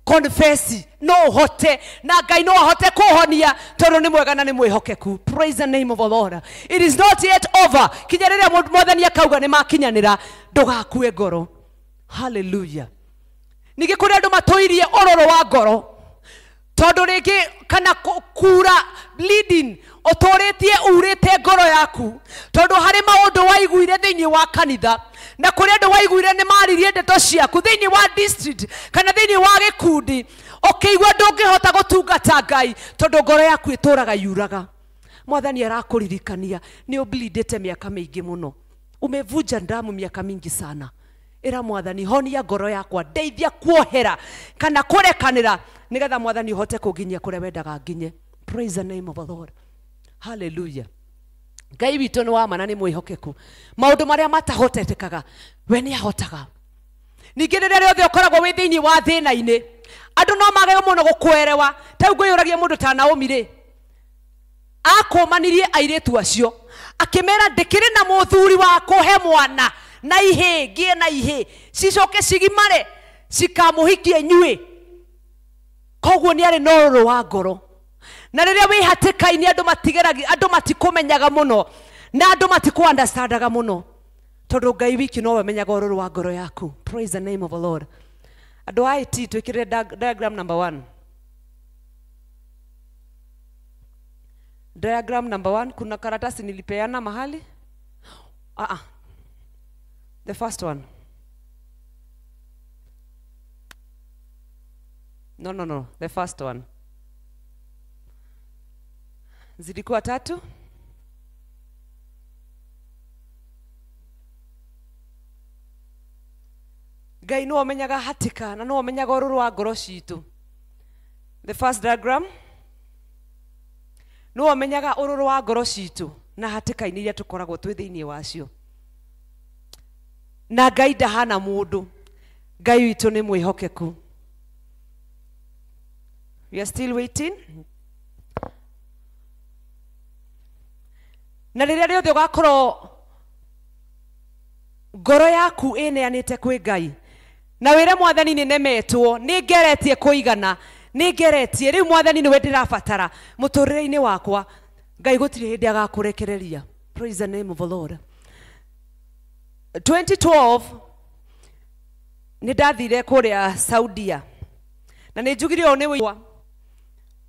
confess, no ũhote, na Ngai no ahote kũhonia, tondũ nĩ mwega na nĩ mwĩhokeku. Praise the name of the Lord. It is not yet over. Kinya rĩrĩa Mwathani akauga nĩ makinyanĩra, ndũgakue ngoro. Hallelujah. Ningĩ kũrĩ andũ matũirie ũrũrũ wa ngoro, tondũ rĩngĩ kana kura bleeding ũtũrĩtie urĩte ngoro yaku, tondũ harĩ maũndũ waiguire thĩinĩ wa kanitha, na kũrĩ andũ waiguire nĩ maririe ndeto ciaku thĩinĩ wa district kana thĩinĩ wa gĩkundi, ũkĩigua ndũngĩhota gũtungata Ngai tondũ ngoro yaku ĩtũraga yuraga. Mwathani arakũririkania nĩ ũblindĩte mĩaka mĩingĩ mũno, umevunja damu miaka mingi sana. Ĩra Mwathani, honia ngoro yakwa, ndeithia kuohera kana kũrekanĩra, nĩgetha Mwathani ũhote kũnginyia kũrĩa wendaga nginye. Praise the name of the Lord. Hallelujah. Ngai witũ nĩ wa ma na nĩ mwĩhokeku. Maũndũ marĩa matahotetekaga we nĩ ahotaga. Ningĩ rĩrĩa rĩothe ũkoragwo wĩ thĩinĩ wa thĩna-inĩ, andũ no mage mũno gũkwerewa. Ta rĩu ngwĩyũragia mũndũ ta Naomi rĩ, Akũmanirie airĩtu acio akĩmera ndĩkĩrĩ na mũthuri wa kũhe mwana na ihĩ ngĩe na ihĩ cicoke cigimare cikamũhikie inyuĩ. Koguo nĩ arĩ na ũrũrũ wa ngoro. Na rĩrĩa wĩ hatĩka-inĩ andũ matigeragia, andũ matikũmenyaga mũno na andũ matikũ-understandaga mũno, tondũ Ngai wiki nowe ũmenyaga ũrũrũ wa ngoro yaku. Praise the name of the Lord. Andũ a IT twĩkĩrĩre diagram number 1. Diagram number 1, kuna karatasi nilipeana mahali. The first one. No, the first one. Zilikuwa 3. Ngai no amenyaga hatika na no amenyaga ũrũrũ wa ngoro citũ. The first diagram. No amenyaga ũrũrũ wa ngoro citũ na hatĩka-inĩ iria tũkoragwo twĩ thĩinĩ wacio. Na Ngai ndahana mũndũ. Ngai witũ nĩ mwĩhokeku. We are still waiting. Na rĩrĩa rĩothe ũgakorwo ngoro yaku ĩneanĩte kwĩ Ngai na wĩre mwathani nĩ nemetwo, nĩ ngeretie kũigana, nĩ ngeretie, rĩu mwathani nĩwe ndĩrabatara mũtũrĩre-inĩ wakwa, Ngai gũtirĩ hĩndĩ agakũrekereria. Praise the name of the Lord. 2012 nĩ ndathire kũrĩa Saudia na nĩ njugire ũũ nĩ ũira,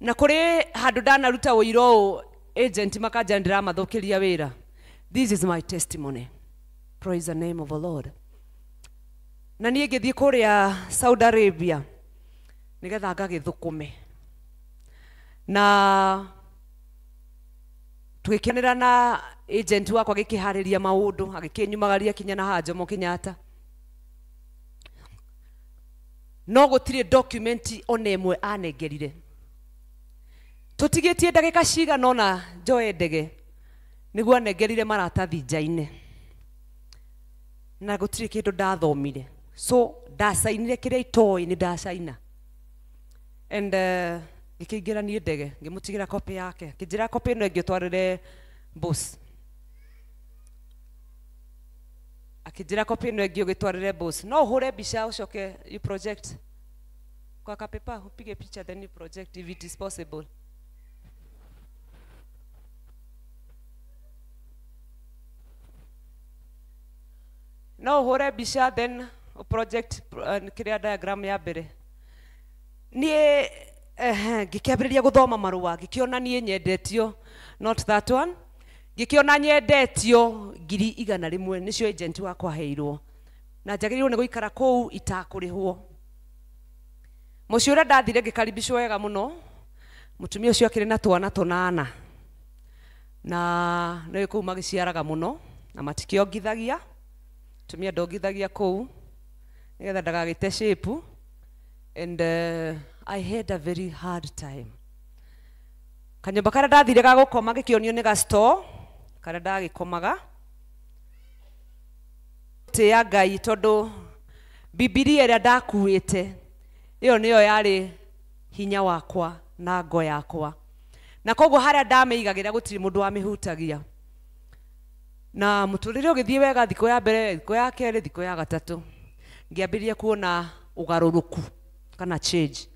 na kũrĩ handũ ndanaruta ũira ũũ agent makanja ndĩramathũkĩria wĩra. This is my testimony. Praise the name of the Lord. Na niĩ ngĩthiĩ kũrĩa Saudi Arabia nĩgetha ngagĩthũkũme, na tũgĩkenera na agent wakwa agĩkĩharĩria maũndũ, agĩkĩnyumagaria kinya na haha Jomo Kenyatta. No gũtirĩ document ona ĩmwe anengerire. Tũtigĩtie ndagĩka cigana ũna njoe ndege nĩguo anengerire maratathi nja-inĩ, na gũtirĩ kĩndũ ndathomire. So ndacainire kĩrĩa itoĩ nĩ ndacaina. And ngĩkĩingĩra niĩ ndege ngĩmũtigĩra copy yake, akĩnjĩra copy ĩno ĩngĩ ũtwarĩre boss. Akĩnjĩra copy ĩno ĩngĩ ũgĩtwarĩre boss. No ũhũre mbica ũcoke you project kwa kapepa, upige picha then you project if it is possible. No ũhũre mbica then project kĩrĩa diagram ya mbere. Niĩ ngĩkĩambĩrĩria gũthoma marũa, ngĩkĩona niĩ nyendetio, not that one, ngĩkĩona nyendetio 100,000 nĩcio agent wakwa aheirwo, na njagĩrĩirwo nĩ gũikara kũu itakũrĩhwo. Mũciĩ ũrĩa ndathire ngĩkaribicwo wega mũno. Mũtumia ũcio akĩrĩ na twana tũnana, na nĩ kũu magĩciaraga mũno na matikĩongithagia. Mũtumia ndongithagia kũu nĩgetha ndagagĩte shape. And I had a very hard time. Kanyũmba karĩa ndathire ga gũkoma gĩkĩonio nĩ ga store karĩa ndagĩkomaga. Tĩya Ngai tondũ Bibilia ĩrĩa ndakuĩte ĩyo nĩyo yarĩ hinya wakwa na ngo yakwa, na koguo harĩa ndamĩigagĩra gũtirĩ mũndũ wamĩhutagia. Na mũtũrĩre ũgĩthiĩ wega thikũ ya mbere, thikũ ya kerĩ, thikũ ya gatatũ, ngĩambĩrĩria kuona ũgarũrũku kana change.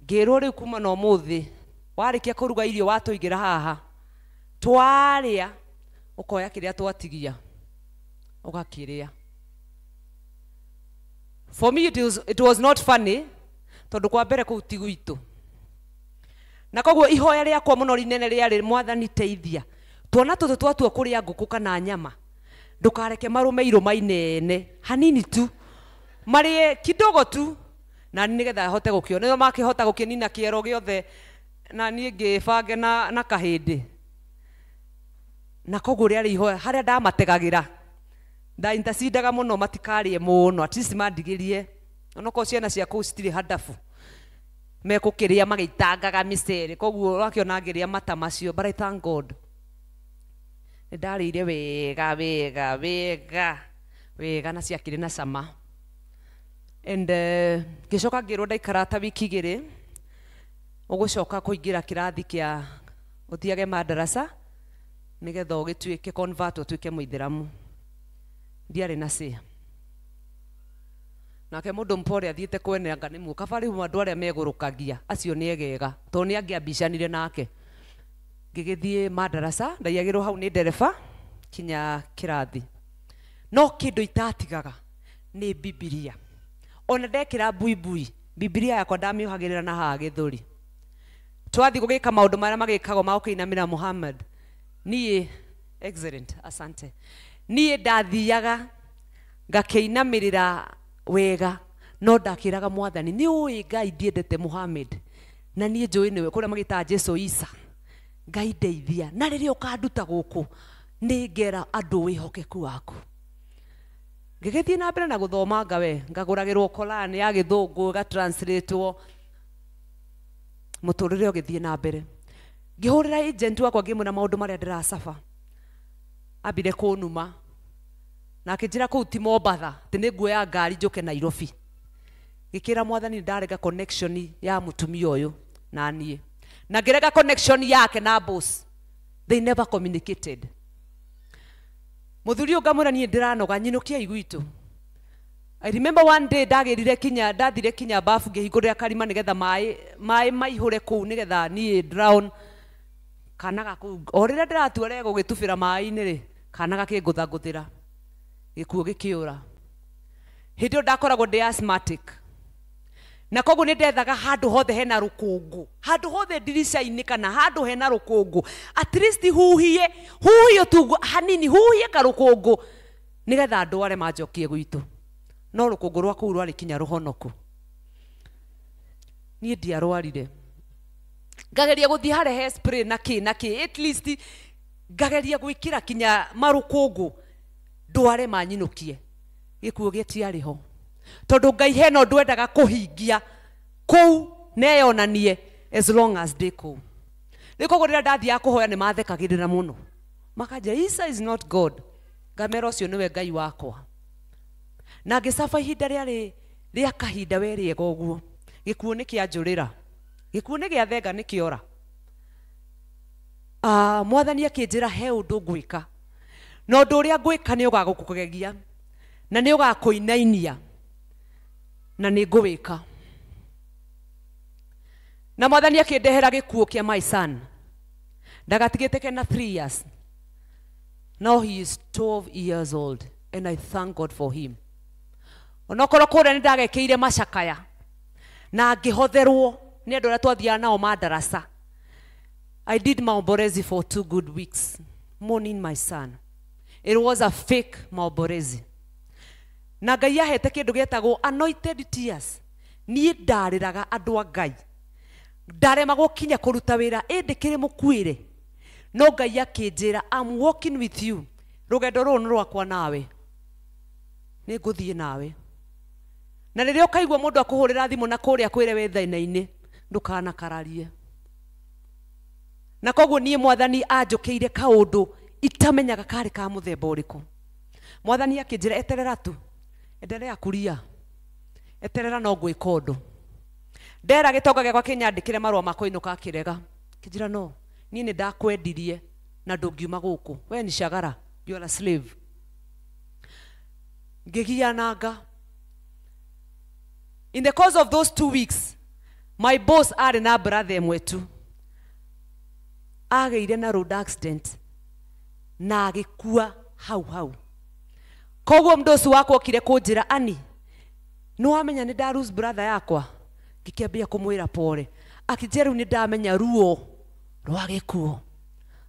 Ngĩrwo rĩu kuma na ũmũthĩ warĩkia kũruga irio watũigĩra haha twarĩa, ũkoya kĩrĩa twatigia ũgakĩrĩa. For me it was not funny tondũ kwa mbere kũu ti gwitũ, na koguo ihoya rĩakwa mũno rinene rĩarĩ mwathani teithia tuona tũtũ twatua kũrĩa ngũkũ kana nyama, ndũkareke marũme irũma inene hanini tu, marĩe kidogo tu, na nĩgetha hote gũkĩona. Nĩo makĩhota gũkĩnina kĩero gĩothe na niĩ ngĩbange na kahĩndĩ. Na koguo rĩarĩ ihoya harĩa ndamategagĩra, ndaintacindaga mũno matikarĩe mũno, at least mandigĩrie onokorwo ciana cia kũu citirĩ handabu mekũkĩrĩa magĩitangaga mĩcere, koguo ũrakĩona ngĩrĩa mata macio. But I thank God nĩ ndarĩire wega wega wega wega na ciakĩrĩ na cama. And ngĩcoka ngĩrwo ndaikara ta wiki igĩrĩ ũgũcoka kũingĩra kĩrathi kĩa Ũthiage madarasa nĩgetha ũgĩtuĩke convert ũtuĩke mũithĩramu. Ndiarĩ na say. Nake mũndũ mpore athiĩte kwenanga nĩ muo kaba rĩu andũ arĩa megũrũkagia acio nĩ egega tondũ nĩ angĩambicanire nake. Ngĩgĩthiĩ madarasa ndaiyagĩrwo hau nĩ ndereba kinya kĩrathi. No kĩndũ itatigaga nĩ Bibilia. Ona ndekĩra buibui Bibilia yakwa ndamĩohagĩrĩra na haha gĩthũri. Twathiĩ gũgĩka maũndũ marĩa magĩkagwo ma gũkĩinamĩra Muhammad. Niĩ excellent, asante. Niĩ ndathiaga ngakĩinamĩrĩra wega no ndakĩraga mwathani nĩ ũĩ Ngai ndiendete Muhammad na niĩ njũĩ nĩwe kũrĩa magĩtaga Jesu Isa. Ngai ndeithia na rĩrĩa ũkanduta gũkũ nĩ ngera andũ wĩhokeku waku. Ngĩgĩthiĩ na mbere na gũthoma ngawe ngagũragĩrwo Koran ya gĩthũngũ ĩgatranslatewo mũtũrĩre ũgĩthiĩ na mbere. Ngĩhũrĩra agent wakwa ngĩmwĩra maũndũ marĩa ndĩracaba. Ambire kũnuma na akĩnjĩra kũu ti Mombatha atĩ nĩ nguoya ngari njũke Nairobi. Ngĩkĩra mwathani ndarega connection ya mũtumia ũyũ na niĩ na ngĩrega connection yake na boss. They never communicated. Mũthuri ũyũ ngamwĩra niĩ ndĩranoga nyinũkiai gwitũ. I remember one day ndagĩrire kinya ndathire kinya bafu ngĩhingũrĩra karima nĩgetha maĩ maihũre kũu nĩgetha niĩ drown kana gakũ o rĩrĩa ndĩratua rego gĩtubĩra maĩ-inĩ rĩ kana gakĩngũthangũthĩra gĩkuũ gĩkĩũra. Hĩndĩ ĩyo ndakoragwo ndĩ asthmatic na koguo nĩ ndethaga handũ hothe hena rũkũngũ, handũ hothe ndirica-inĩ kana handũ hena rũkũngũ, at least huhie huhie tu hanini, huhie karũkũngũ nĩgetha ndware manjokie gwitũ. No rũkũngũ rwa kũu rwarĩ kinya rũhonoku. Niĩ ndiarwarire. Ngageria gũthiĩ harĩa he spray na kĩ na kĩ, at least ngageria gwĩkĩra kinya marũkũngũ ndware manyinũkie. Gĩkuũ gĩtiarĩ ho tondũ Ngai hena ũndũ endaga kũhingia kũu neyonanie as long as ndĩ kũu. Rĩu koguo rĩrĩa ndathiaga kũhoya nĩ mathekagĩrĩra mũno makanja Isa is not God. Ngamera ũcio nĩwe Ngai wakwa. Na ngĩcaba ihinda rĩarĩ rĩa kahinda we rĩega ũguo gĩkuũ nĩ kĩanjũrĩra, gĩkuũ nĩ gĩathenga nĩ kĩora. Mwathani akĩnjĩra he ũndũ ngwĩka na ũndũ ũrĩa ngwĩka nĩ ũgagũkũgegia na nĩ ũgakũinainia na nĩ ngũwĩka. Na mwathani akĩndehera gĩkuũ kĩa my son. Ndagatigĩte kena 3 years. Now he is 12 years old and I thank God for him. Onokorwo kũrĩa nĩ ndagekĩire macakaya na ngĩhotherwo nĩ andũ arĩa twathiaga nao madarasa. I did maombolezi for 2 good weeks mourning my son. It was a fake maombolezi. Na Ngai ahete kĩndũ gĩetagwo anointed tears. Niĩ ndarĩraga andũ a Ngai ndaremagwo kinya kũruta wĩra ĩndĩ kĩrĩ mũkuĩre. No Ngai akĩnjĩra I'm walking with you. Rũgendo rũrũ nĩ rwakwa nawe, nĩ ngũthiĩ nawe. Na rĩrĩa ũkaigua mũndũ akũhũrĩra thimũ na kũrĩa kwĩre wĩ thĩna-inĩ ndũkanakararie. Na koguo niĩ mwathani anjũkĩire kaũndũ itamenyaga karĩ ka mũthemba ũrĩkũ. Mwathani akĩnjĩra eterera tu, endelea kuria, eterera no ngwĩka ũndũ. Ndera gĩtonga gĩakwa kĩnyandĩkĩre marũa ma kũinũka akĩrega. Kĩnjĩra no niĩ nĩ ndakwendirie na ndũngiuma gũkũ, we ni shagara, you are a slave. Ngĩgiananga. In the course of those 2 weeks my boss arĩ na brother ĩmwe tu agĩire na road accident na agĩkua hau hau. Koguo mũndũ ũcio wakwa okire kũnjĩra ani nĩ wamenya nĩ nda lose brother yakwa. Ngĩkĩambia kũmwĩra pole. Akĩnjĩra rĩu nĩ ndamenya ruo rwa gĩkuũ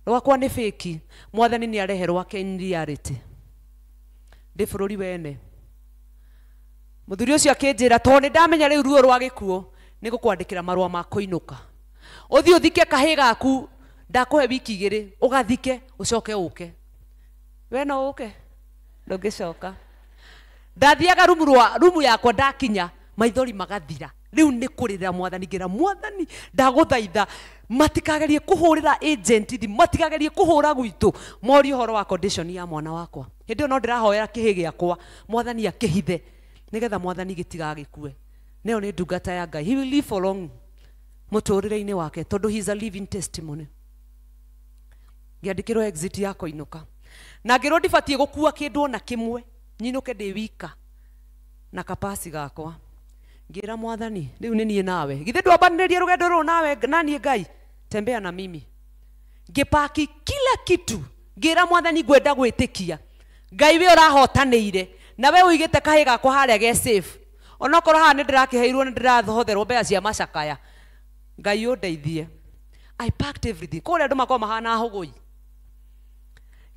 rwakwa nĩ fake, mwathani nĩ arehe rwake in reality. Ndĩ bũrũri wene. Mũthuri ũcio akĩnjĩra tondũ nĩ ndamenya rĩu ruo rwa gĩkuũ nĩ ngũkwandĩkĩra marũa ma kũinũka, ũthiĩ ũthike kahĩ gaku, ndakũhe wiki 2 ũgathike ũcoke ũke. We no ũke ndũngĩcoka. Ndathiaga rumu yakwa ndakinya maithori magathira. Rĩu nĩ kũrĩra mwathani, ngĩra mwathani ndagũthaitha matikagerie kũhũrĩra agent thi, matikagerie kũhũra gwitũ morie ũhoro wa condition ya mwana wakwa. Hĩndĩ ĩyo no ndĩrahoera kĩhĩ gĩakwa mwathani akĩhithe nĩgetha mwathani gĩtigagĩkue. Nĩyo nĩ ndungata ya Ngai. He will live for long mũtũrĩre-inĩ wake tondũ he is a living testimony. Ngĩandĩkĩrwo exit ya kũinũka. Na ngĩrwo ndibatiĩ gũkua kĩndũ ona kĩmwe, nyinũke ndĩ wika na kapasi gakwa. Ngĩra mwathani, rĩu nĩ niĩ nawe. Githĩ ndwambanĩrĩria rũgendo rũrũ nawe na niĩ Ngai? Tembea na mimi. Ngĩpaki kila kitu. Ngĩra mwathani ngwenda gwĩtĩkia. Ngai we ũrahotanĩire na we ũigĩte kahĩ gakwa harĩa ge safe. Onokorwo haha nĩ ndĩrakĩheirwo nĩ ndĩrathoherwo mbeca cia macakaya. Ngai ũndeithie. I packed everything. Kũrĩa andũ makoragwo mahana hũgũi.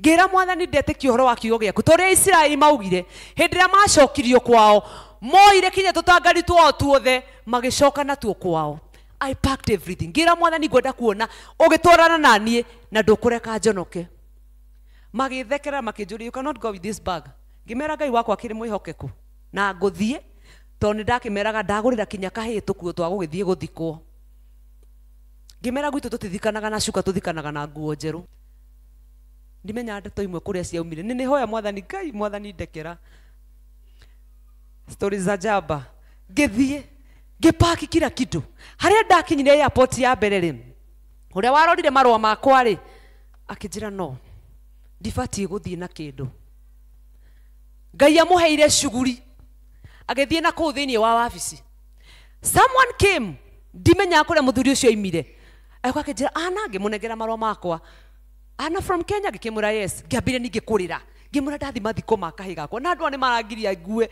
Ngĩra mwathani ndetĩkia ũhoro wa kiugo gĩaku. Ta ũrĩa Isiraeli maugire hĩndĩ ĩrĩa macokirio kwao, moire kinya tũtangari twao tuothe magĩcoka natuo kwao. I packed everything. Ngĩra mwathani ngwenda kuona ũgĩtwarana na niĩ na ndũkũreka njonoke. Magĩthekera makĩnjũria, you cannot go with this bag. Ngĩmera Ngai wakwa akĩrĩ mwĩhokeku na ngũthiĩ tondũ nĩ ndakĩmeraga ndagũrĩra kinya kahĩĩ tũkuo twa gũgĩthiĩ gũthikwo. Ngĩmera gwitũ tũtithikanaga na cuka, tũthikanaga na nguo njerũ. Ndimenya ndeto imwe kũrĩa ciaumire. Nĩ nĩhoya mwathani Ngai, mwathani ndekera. Stories za jaba. Ngĩthiĩ ngĩpaki kila kitu. Harĩa ndakinyire airport ya mbere rĩ, ũrĩa warorire marũa makwa rĩ, akĩnjĩra no ndibatiĩ gũthiĩ na kĩndũ. Ngai amũheire cuguri agĩthiĩ na kũu thĩinĩ wa wabici. Someone came, ndimenyaga kũrĩa mũthuri ũcio aimire. Agĩũka akĩnjĩra ana, ngĩmũnengera marũa makwa. Ana from Kenya, ngĩkĩmwĩra yes. Ngĩambire ningĩ kũrĩra. Ngĩmwĩra ndathi mathiko ma kahĩ gakwa na andũ aya nĩ marangiria ngue.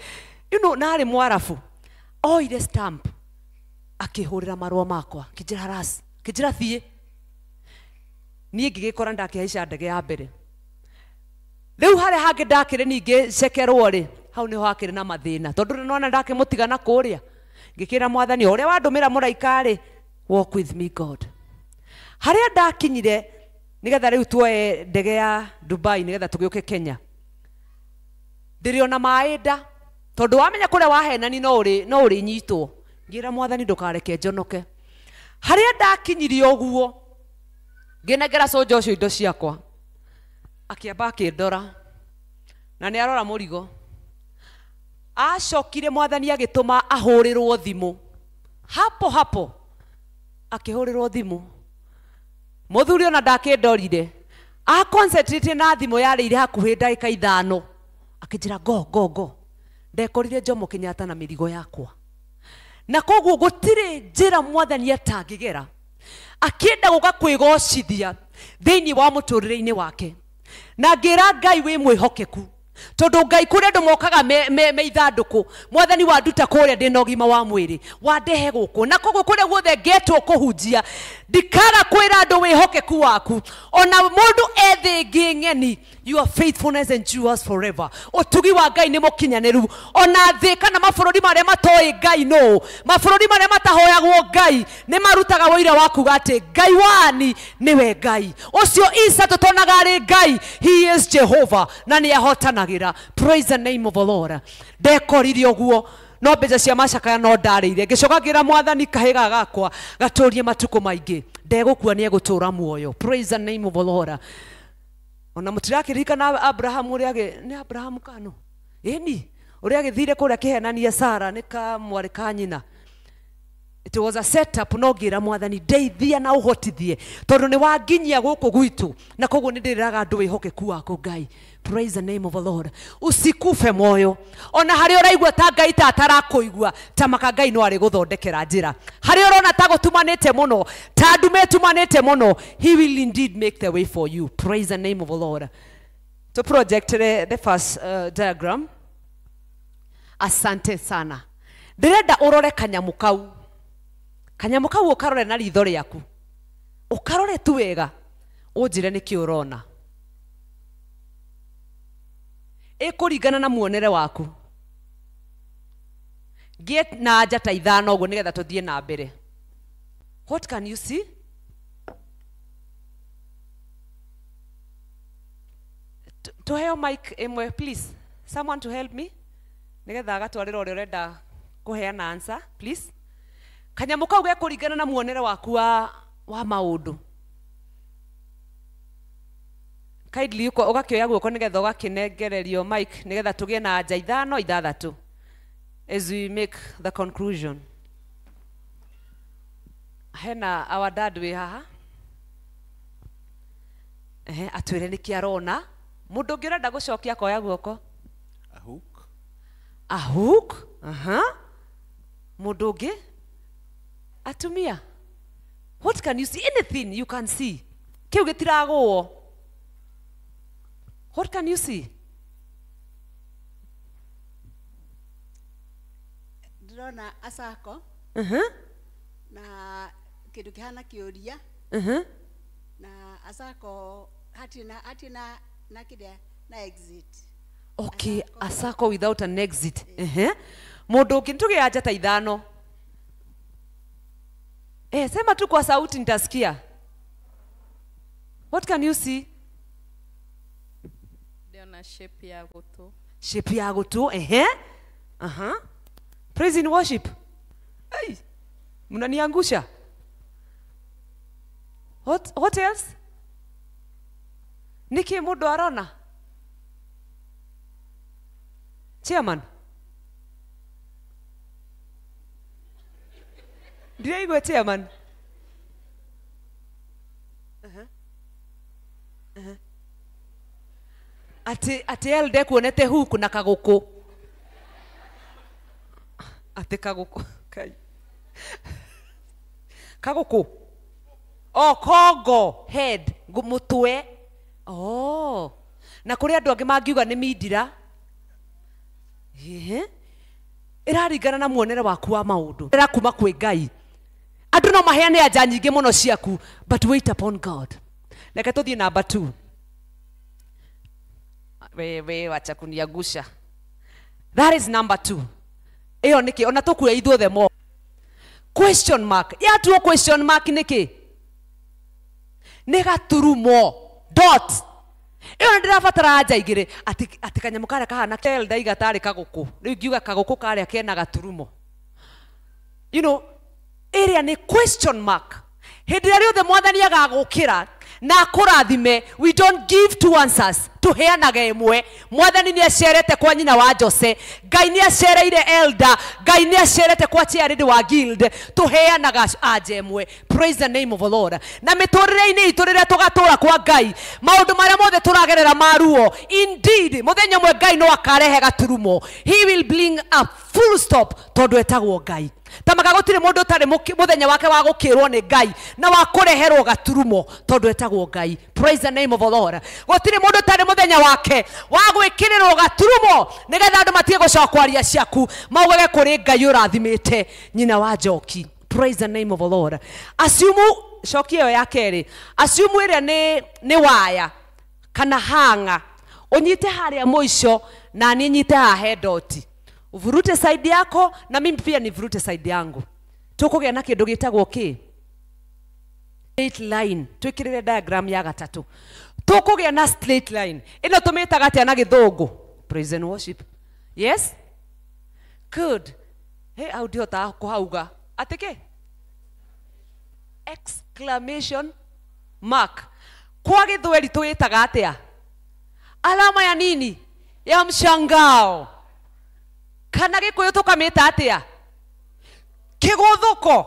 You know, na arĩ mwarabu. Oire stamp akĩhũrĩra marũa makwa, akĩnjĩra ras, akĩnjĩra thiĩ. Niĩ ngĩgĩkora ndakĩhaica ndege ya mbere. Rĩu harĩa hangĩ ndakĩrĩ ningĩ cekerwo rĩ, hau nĩho hakĩrĩ na mathĩna tondũ nĩwona ndakĩmũtiga na kũrĩa. Ngĩkĩra mwathani ũrĩa wandũmĩra mũraika rĩ, walk with me God. Harĩa ndakinyire nĩgetha rĩu tuoe ndege ya Dubai nĩgetha tũgĩũke Kenya, ndĩrĩ ona maĩ nda tondũ wamenya kũrĩa wahenani no ũrĩnyitwo. Ngĩra mwathani ndũkareke njonoke. Harĩa ndakinyire ũguo ngĩnengera soldier ũcio indo ciakwa, akĩamba akĩndora na nĩ arora mũrigo. Acokire mwathani agĩtũma ahũrĩrwo thimũ. Hapo hapo akĩhũrĩrwo thimũ. Mũthuri ona ndakĩndorire, a concentrate na thimũ yarĩire hakuhĩ ndagĩka 5, akĩnjĩra go go go. Ndekorire Jomo Kenyatta na mĩrigo yakwa. Na koguo gũtirĩ njĩra mwathani atangĩgera akĩenda gũka kwĩgocithia thĩinĩ wa mũtũrĩre-inĩ wake. Na ngĩra Ngai wĩ mwĩhokeku tondũ Ngai kũrĩa andũ mokaga me ithandũkũ, mwathani wanduta kũrĩa ndĩna ũgima wa mwĩrĩ wandehe gũkũ. Na koguo kũrĩa guothe ngetwo kũhunjia ndikaga kwĩra andũ wĩhokeku waku. Ona mũndũ ethĩ ĩngĩ ng'eni, your faithfulness endures forever. Ũtugi wa Ngai nĩ mũkinyanĩru. Ona thĩ kana mabũrũri marĩa matoĩ Ngai no, mabũrũri marĩa matahoyagwo Ngai nĩ marutaga ũira wa kuga atĩ Ngai wani nĩwe Ngai. Ũcio Isa tũtonaga arĩ Ngai, he is Jehovah na nĩ ahotanagĩra. Praise the name of the Lord. Ndekorire ũguo no mbeca cia macakaya no ndarĩire. Ngĩcoka ngĩra mwathani kahĩ gakwa gatũrie matukũ maingĩ, ndegũkua nĩ egũtũra muoyo. Praise the name of the Lord. Ona mũtirakĩririkana Abrahamu ũrĩa nĩ Abrahamu kano ĩni ũrĩa agĩthire kũrĩa kĩhenania Sara nĩ ka mwarĩ ka nyina. It was a setup. No ngĩra mwathani ndeithia na ũhotithie tondũ nĩ wanginyia gũkũ gwitũ na koguo nĩ ndĩrĩraga andũ wĩhokeku waku Ngai. Praise the name of the Lord. Usikufe moyo. Ona harĩa ũraigua ta Ngai ta atarakũigua, tamaka Ngai no arĩgũthondekera njĩra. Harĩa ũrona ta gũtumanĩte mũno, ta ndume ĩtumanĩte mũno, he will indeed make the way for you. Praise the name of the Lord. To project the first diagram. Asante sana. Ndĩrenda ũrore kanyamũ kau. Kanyamũ kau ũkarore na ritho rĩaku. Ũkarore tu wega. Ũnjĩre nĩkĩ ũrona. Ĩkũringana na muonere waku. Ngĩe na njata 5 ũguo nĩgetha tũthiĩ na mbere. What can you see? Tuheo mic ĩmwe please. Someone to help me. Nĩgetha agatwarĩra ũrĩa ũrenda kũheana answer please. Kanyamũ kau gekũringana na muonere waku wa maũndũ. Kindly ũgakĩoya guoko nĩgetha ũgakĩnengererio mic nĩgetha tũgĩe na anja 5 6 as we make the conclusion. Hena our dad wĩ haha. Ehe, atwĩre nĩkĩ arona. Mũndũ ũngĩ ũrenda gũcokia akoya guoko. A hook. A hook. Aha. Mũndũ ũngĩ? Atumia. What can you see? Anything you can see. Kĩu gĩtiragũo. What can you see? Ndĩrona acako. Na kĩndũ kĩhana kĩũria. Na acako hatirĩ na kĩrĩa na exit. Okay, a circle without an exit. Mũndũ ũngĩ nĩtũgĩa njata ithano. Sema tu kwa sauti nitasikia. What can you see? Ndĩrona shape ya gũtũ. Shape ya gũtũ, ehe. Aha. Praise and worship. Hey, mnaniangusha. What else? Niki mũndũ arona? Chairman. Ndiraigua chairman. Ati elde kuonete huku na kagũkũ. Ati kagũkũ. Kai. Kagũkũ. Oh, kongo head mutwe. Oh. Na kũrĩ andũ angĩ mangiuga nĩ mindira. Ehe. Ĩraringana na muonere waku wa maũndũ. Ĩra kuma kwĩ Ngai. Andũ no maheane anja nyingĩ mũno ciaku, but wait upon God. Reke tũthiĩ number 2. Wewe wacha kuniangusha. That is number 2. Ĩyo nĩkĩ? Ona tũkue ithuothe mo. Question mark. Yatuo question mark nĩkĩ? Nĩ gaturumo. Dot. Ĩyo ndĩrabatara anja igĩrĩ. Ati kanyamũ karĩa kahana kel ndaiga tarĩ kagũkũ. Rĩu ingiuga kagũkũ karĩa kena gaturumo. You know, ĩrĩa nĩ question mark. Hĩndĩ ĩrĩa rĩothe mwathani agagũkĩra na akũrathime, we don't give two answers. Tũheanaga ĩmwe. Mwathani nĩ acerete kwa nyina wa Jose. Ngai nĩ acereire elder. Ngai nĩ acerete kwa chairlady wa guild. Tũheanaga anja ĩmwe. Praise the name of the Lord. Na mĩtũrĩre-inĩ itũ rĩrĩa tũgatũra kwa Ngai, maũndũ marĩa mothe tũragerera maruo, indeed mũthenya ũmwe Ngai no akarehe gaturumo. He will bring a full stop tondũ etagwo Ngai. Tamaka gũtirĩ mũndũ ũtarĩ mũthenya wake wa gũkĩrwo nĩ Ngai na wa kũreherwo gaturumo tondũ etagwo Ngai. Praise the name of the Lord. Gũtirĩ mũndũ ũtarĩ mũthenya wake wa gwĩkĩrĩrwo gaturumo nĩgetha andũ matige gũcoka kwaria ciaku maugage kũrĩ Ngai ũrathimĩte nyina wa Njoki. Praise the name of the Lord. Assume coki ĩyo ya kerĩ, assume ĩrĩa nĩ waya kana hanga, ũnyite harĩa mũico na niĩ nyite haha he doti. Uvurute side yako na mimi pia nivurute side yangu. Tukugĩa na kĩndũ gĩtagwo kĩ? Straight line. Twĩkĩrĩre diagram ya gatatũ. Tukugĩa na straight line. Ĩno tũmĩtaga atĩa na gĩthũngũ? Praise and worship. Yes? Good. Hey, hau ndihotaga kũhauga. Atĩ kĩ? Exclamation mark. Kwa gĩthweri tũĩtaga atĩa? Alama ya nini? Ya mshangao. Kana gĩkũyũ tũkamĩta atĩa? Kĩgũthũko.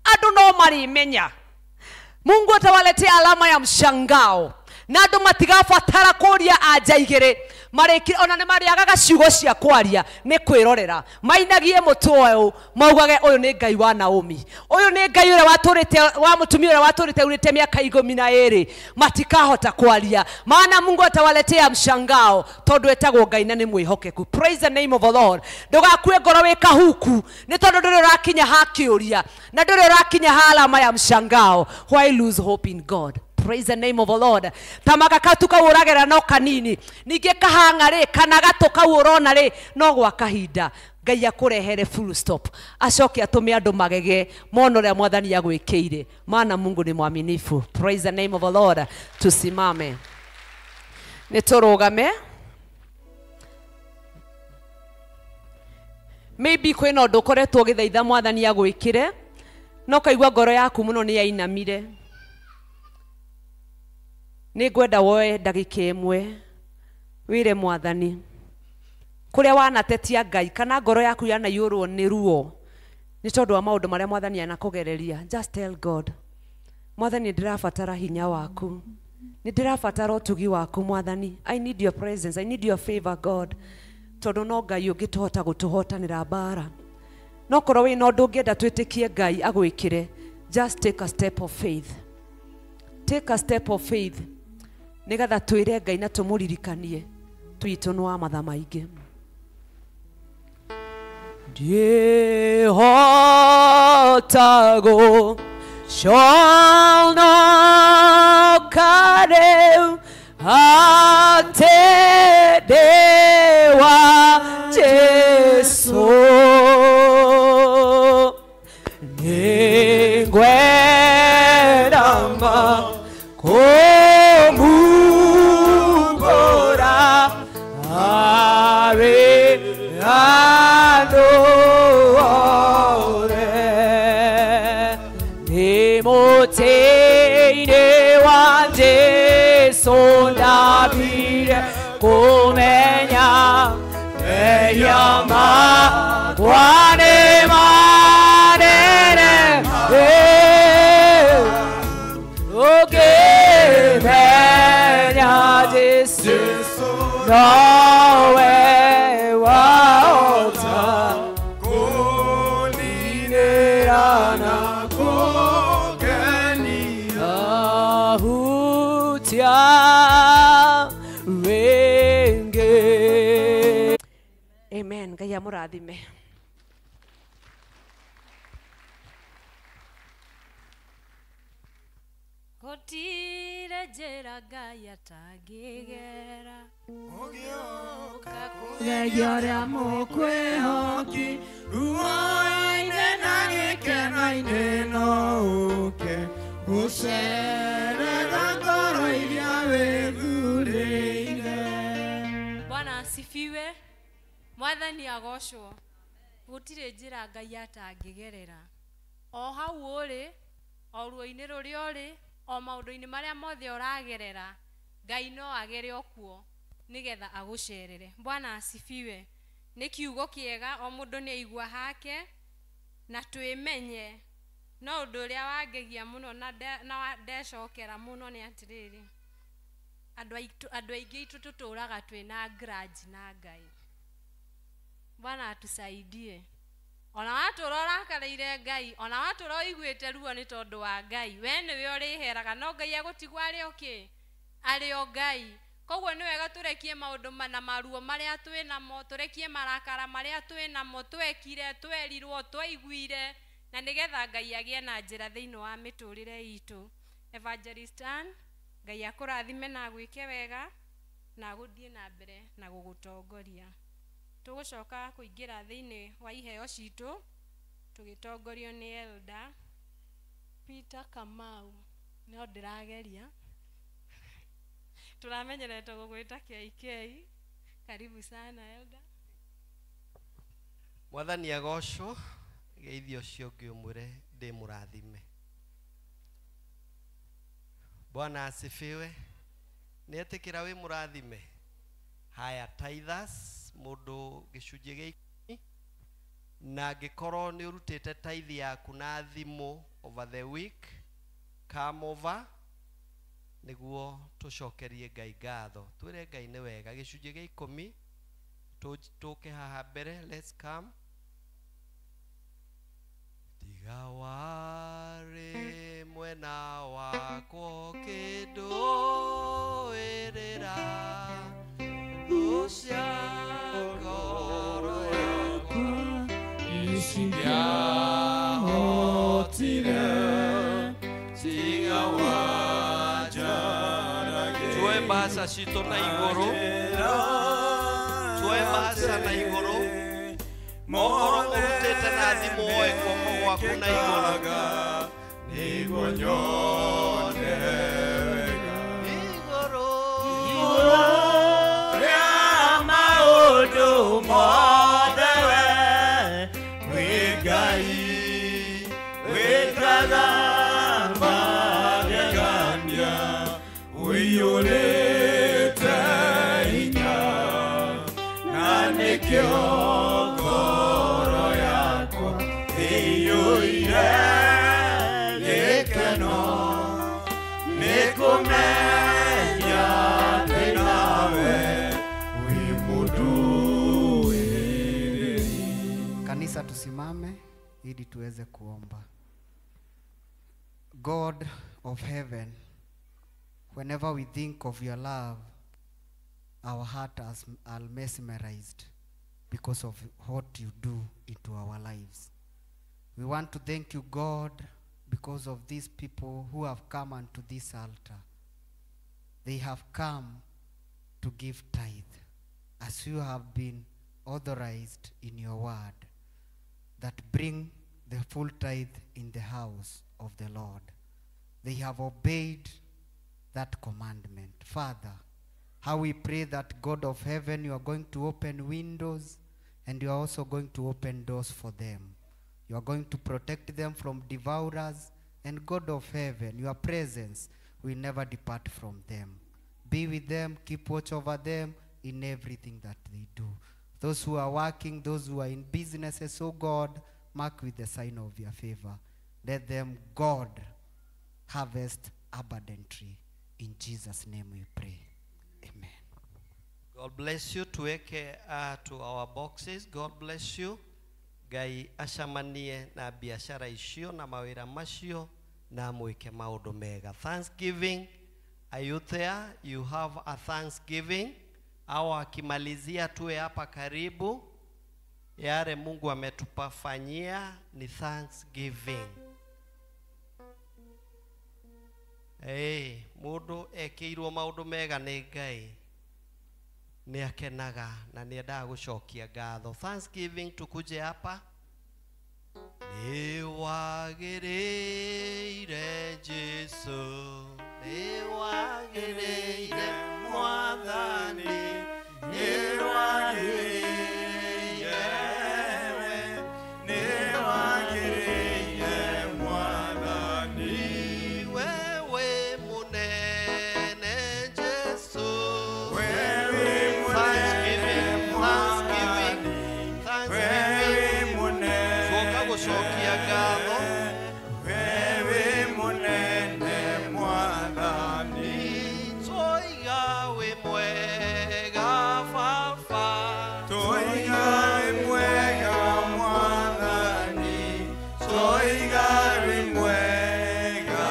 Andũ no marĩmenya. Mungu atawaletea alama ya mshangao. Na andũ matigabatara kũria anja igĩrĩ. Ona nĩ marĩagaga ciugo cia kwaria nĩ kwĩrorera. Mainagie mũtwe ũyũ maugage ũyũ nĩ Ngai wa Naomi. Ũyũ nĩ Ngai ũrĩa watũrĩte wa mũtumia ũrĩa watũrĩte urĩte mĩaka 12. Matikahota kwaria. Maana Mungu atawaletea mshangao tondũ etagwo Ngai na nĩ mwĩhokeku. Praise the name of the Lord. Ndũgakue ngoro wĩ kahuku nĩ tondũ ndũrĩ ũrakinya ha kĩũria na ndũrĩ ũrakinya ha alama ya mshangao. Why lose hope in God? Praise the name of the Lord. Tamaka katu kau ũragera no kanini. Ningĩ kahanga rĩ kana gatũ kau ũrona rĩ no gwa kahinda. Ngai akũrehere full stop. Acoke atũme andũ magege mone ũrĩa mwathani agwĩkĩire. Maana Mungu ni mwaminifu. Praise the name of the Lord. Tusimame. Nĩ tũrũgame. Maybe kwĩna ũndũ ũkoretwo ũgĩthaitha mwathani agwĩkĩre no kaigua ngoro yaku mũno nĩ yainamire. Nĩ ngwenda woe ndagĩka ĩmwe wĩre mwathani kũrĩa wanatetia Ngai kana ngoro yaku yanaiyũrwo nĩ ruo nĩ tondũ wa maũndũ marĩa mwathani anakũgereria. Just tell God, mwathani ndĩrabatara hinya waku, Nĩ ndĩrabatara ũtugi waku Mwathani. I need your presence, I need your favor God. Tondũ no Ngai ũngĩtũhota gũtũhotanĩra mbara. No korwo wĩna ũndũ ũngĩenda twĩtĩkie Ngai agwĩkĩre, just take a step of faith. Take a step of faith. Nĩgetha twĩre Ngai na tũmũririkanie twitũ nĩ wa matha maingĩ. Ndĩhotago conoka rĩu atĩ ndĩ wa Jesũ. Nĩngwenda ma kũmumbũra harĩ andũ othe. Ndĩ mũtĩ-inĩ wa Jesũ ndambire kũmenya mehia makwa nĩ manene. Ũngĩmenya Jesũ nowe wahota kũninĩra na kũngenia hutia rĩngĩ. Amen. Ngai amũrathime. Gũtirĩ njĩra Ngai atangĩgera. Kũgeria ũrĩa mũkwĩhoki ruo-inĩ na gĩkeno-inĩ no ũke gũcerera ngoro iria wĩthurĩire. Bwana asifiwe. Mwathani agocwo. Gũtirĩ njĩra Ngai atangĩgerera. O hau ũrĩ, o ruo-inĩ rũrĩa ũrĩ, o maũndũ-inĩ marĩa mothe ũragerera, Ngai no agere o kuo nĩgetha agũcerere. Bwana asifiwe. Nĩ kiugo kĩega, o mũndũ nĩ aigua hake na twĩmenye. No ũndũ ũrĩa wangegia mũno na ndecokera mũno nĩ atĩrĩrĩ, andũ aingĩ itũ tũtũraga twĩna grudge na Ngai. Bwana atusaidie. Ona watũra ũrakarĩire Ngai, ona watũra ũiguĩte ruo nĩ tondũ wa Ngai, we nĩwe ũrĩheraga, no Ngai agũtigwo arĩ o kĩ? Arĩ o Ngai. Koguo nĩ wega tũrekie maũndũ na maruo marĩa twĩ namo, tũrekie marakara marĩa twĩ namo, twekire, twerirwo, twaiguire, na nĩgetha Ngai agĩe na njĩra thĩinĩ wa mĩtũrĩre itũ. Evangelist Ann, Ngai akũrathime na agwĩke wega na agũthiĩ na mbere na gũgũtongoria. Tũgũcoka kũingĩra thĩinĩ wa iheo citũ tũgĩtongorio nĩ Elder Peter Kamau. No ndĩrageria. Tũramenyerete gũgwĩta KK. Karibu sana Elder. Mwathani agocwo. Geithio ũcio ũngĩ ũmwĩre ndĩ mũrathime. Bwana asifiwe. Nĩ etĩkĩra wĩ mũrathime. Haya, tithers mũndũ gĩcunjĩ gĩa ikũmi, na angĩkorwo nĩ ũrutĩte tithe yaku na thimũ over the week, come over nĩguo tũcokerie Ngai ngatho. Twĩre Ngai nĩ wega. Gĩcunjĩ gĩa ikũmi tũke haha mbere. Let's come. Tiga warĩ mwena wakwa ũkĩndũĩrĩra cia ngoro yakwa icingiahotire tiga wanjarage. Tuoe mbaca citũ na igũrũ, tuoe mbaca na igũrũ. Okorwo ũrutĩte na thimũ woe guoko gwaku na igũrũ nĩguo nyone wega. Igũrũ rĩa maũndũ mothe we wĩ Ngai wĩkaga magegania ũiyũrĩte hinya na nĩkĩo ngoro yakwa ĩiyũire gĩkeno nĩ kũmenya Kanisa, tusimame ili tuweze kuomba. God of heaven, whenever we think of your love, our heart are mesmerized because of what you do into our lives. We want to thank you, God, because of these people who have come unto this altar. They have come to give tithe, as you have been authorized in your word, that bring the full tithe in the house of the Lord. They have obeyed that commandment. Father, how we pray that God of heaven, you are going to open windows and you are also going to open doors for them. You are going to protect them from devourers, and God of heaven, your presence will never depart from them. Be with them, keep watch over them in everything that they do. Those who are working, those who are in businesses, oh God, mark with the sign of your favor. Let them, God, harvest abundantly. In Jesus' name we pray. Amen. God bless you. Tuweke to our boxes. God bless you. Ngai acamanie na biashara icio na mawira macio na mwike maundu mega. Thanksgiving, are you there? You have a Thanksgiving. Au akimalizia tuwe hapa karibu. Yale Mungu ametupafanyia ni Thanksgiving. Hey, mundu ekeirwo maundu mega ni Ngai ni akenaga na ni endaga gucokia ngatho. Thanksgiving, tukuje hapa. Ni wagĩrĩire Jesu, ni wagĩrĩire Mwathani, ni wagĩrĩire we, ni wagĩrĩire Mwathani, wewe munene Jesu, wewe munene Mwathani, wewe munene, tuoka gucokia ngatho, wewe munene Mwathani, twoiga wĩ mwega Baba, twoiga wĩ mwega Mwathani, twoiga wĩ mwega,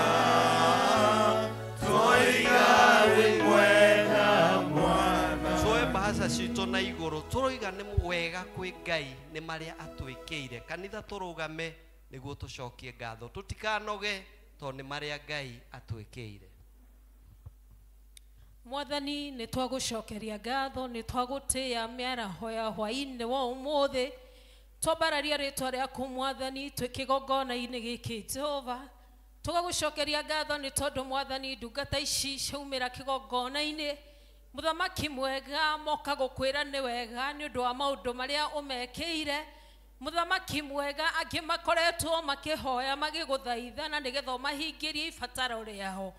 twoiga wĩ mwega Mwathani. Tuoe mbahaca citũ na igũrũ, tũroiga nĩ wega kwĩ Ngai nĩ marĩa atwĩkĩire. Kanitha tũrũgame nĩguo tũcokie ngatho, tũtikanoge tondũ nĩ marĩa Ngai atwĩkĩire. Mwathani, nĩ twagũcokeria ngatho, nĩ twagũtĩĩa mĩaraho ya hwaĩ-inĩ wa ũmũthĩ. Twambararia rĩtwa rĩaku Mwathani twĩ kĩgongona-inĩ gĩkĩ Jehova. Tũgagũcokeria ngatho nĩ tondũ Mwathani ndungata ici ciaumĩra kĩgongona-inĩ. Mũthamaki mwega moka gũkwĩra nĩ wega nĩ ũndũ wa maũndũ marĩa ũmekĩire. Mũthamaki mwega angĩ makoretwo makĩhoya magĩgũthaitha na nĩgetha ũmahingĩrie ibataro rĩao.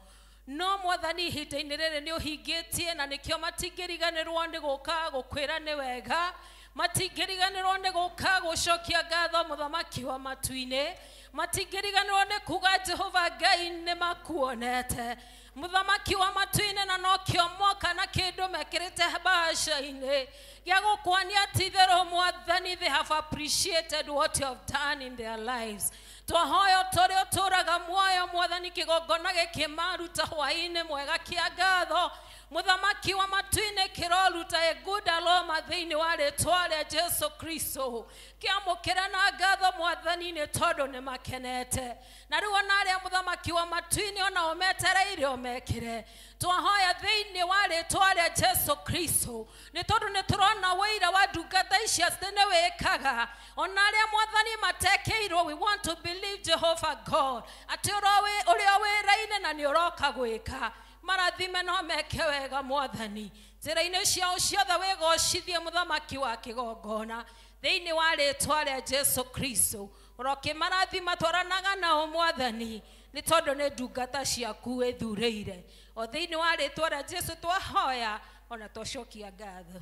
No Mwathani ihinda-inĩ rĩrĩ nĩ ũhingĩtie na nĩkĩo matingĩriganĩrwo nĩ gũka gũkwĩra nĩ wega, matingĩriganĩrwo nĩ gũka gũcokia ngatho Mũthamaki wa matu-inĩ, matingĩriganĩrwo nĩ kuga Jehova Ngai nĩ makuonete. Mũthamaki wa matu-inĩ na nokĩo moka na kĩndũ mekĩrĩte mbaca-inĩ gĩa gũkuonia ti itherũ Mwathani, they have appreciated what you have done in their lives. Twahoya tũrĩa ũtũũraga muoyo Mwathani kĩgongona gĩkĩ maruta hwaĩ-inĩ mwega kĩa ngatho. Mũthamaki wa matu-inĩ kĩroruta a good aroma thĩinĩ wa rĩtwa rĩa Jesu Kristo. Kĩamũkĩre na ngatho Mwathani nĩ tondũ nĩ makenete. Na rĩu ona arĩa Mũthamaki wa matu-inĩ onao metereire ũmekĩre. Twahoya thĩinĩ wa rĩtwa rĩa Jesu Kristo nĩ tondũ nĩ tũrona wĩira wa ndungata ici atĩ nĩ wĩkaga. Ona arĩa Mwathani matekĩirwo, we want to believe Jehovah God atĩ ũrĩa wĩra-inĩ na nĩ ũroka gwĩka. Marathime no meke wega Mwathani njĩra-inĩ ciao ciothe wĩgocithie Mũthamaki wa kĩgongona thĩinĩ wa rĩtwa rĩa Jesu Kristo. Ũrokĩmarathima twaranaga nao Mwathani nĩ tondũ nĩ ndungata ciaku wĩthurĩire. O thĩinĩ wa rĩtwa rĩa Jesu twahoya ona twacokia ngatho.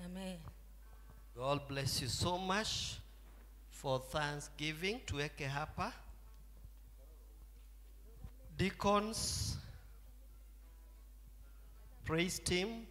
Amen. God bless you so much for Thanksgiving. Tuweke hapa deacons, praise team.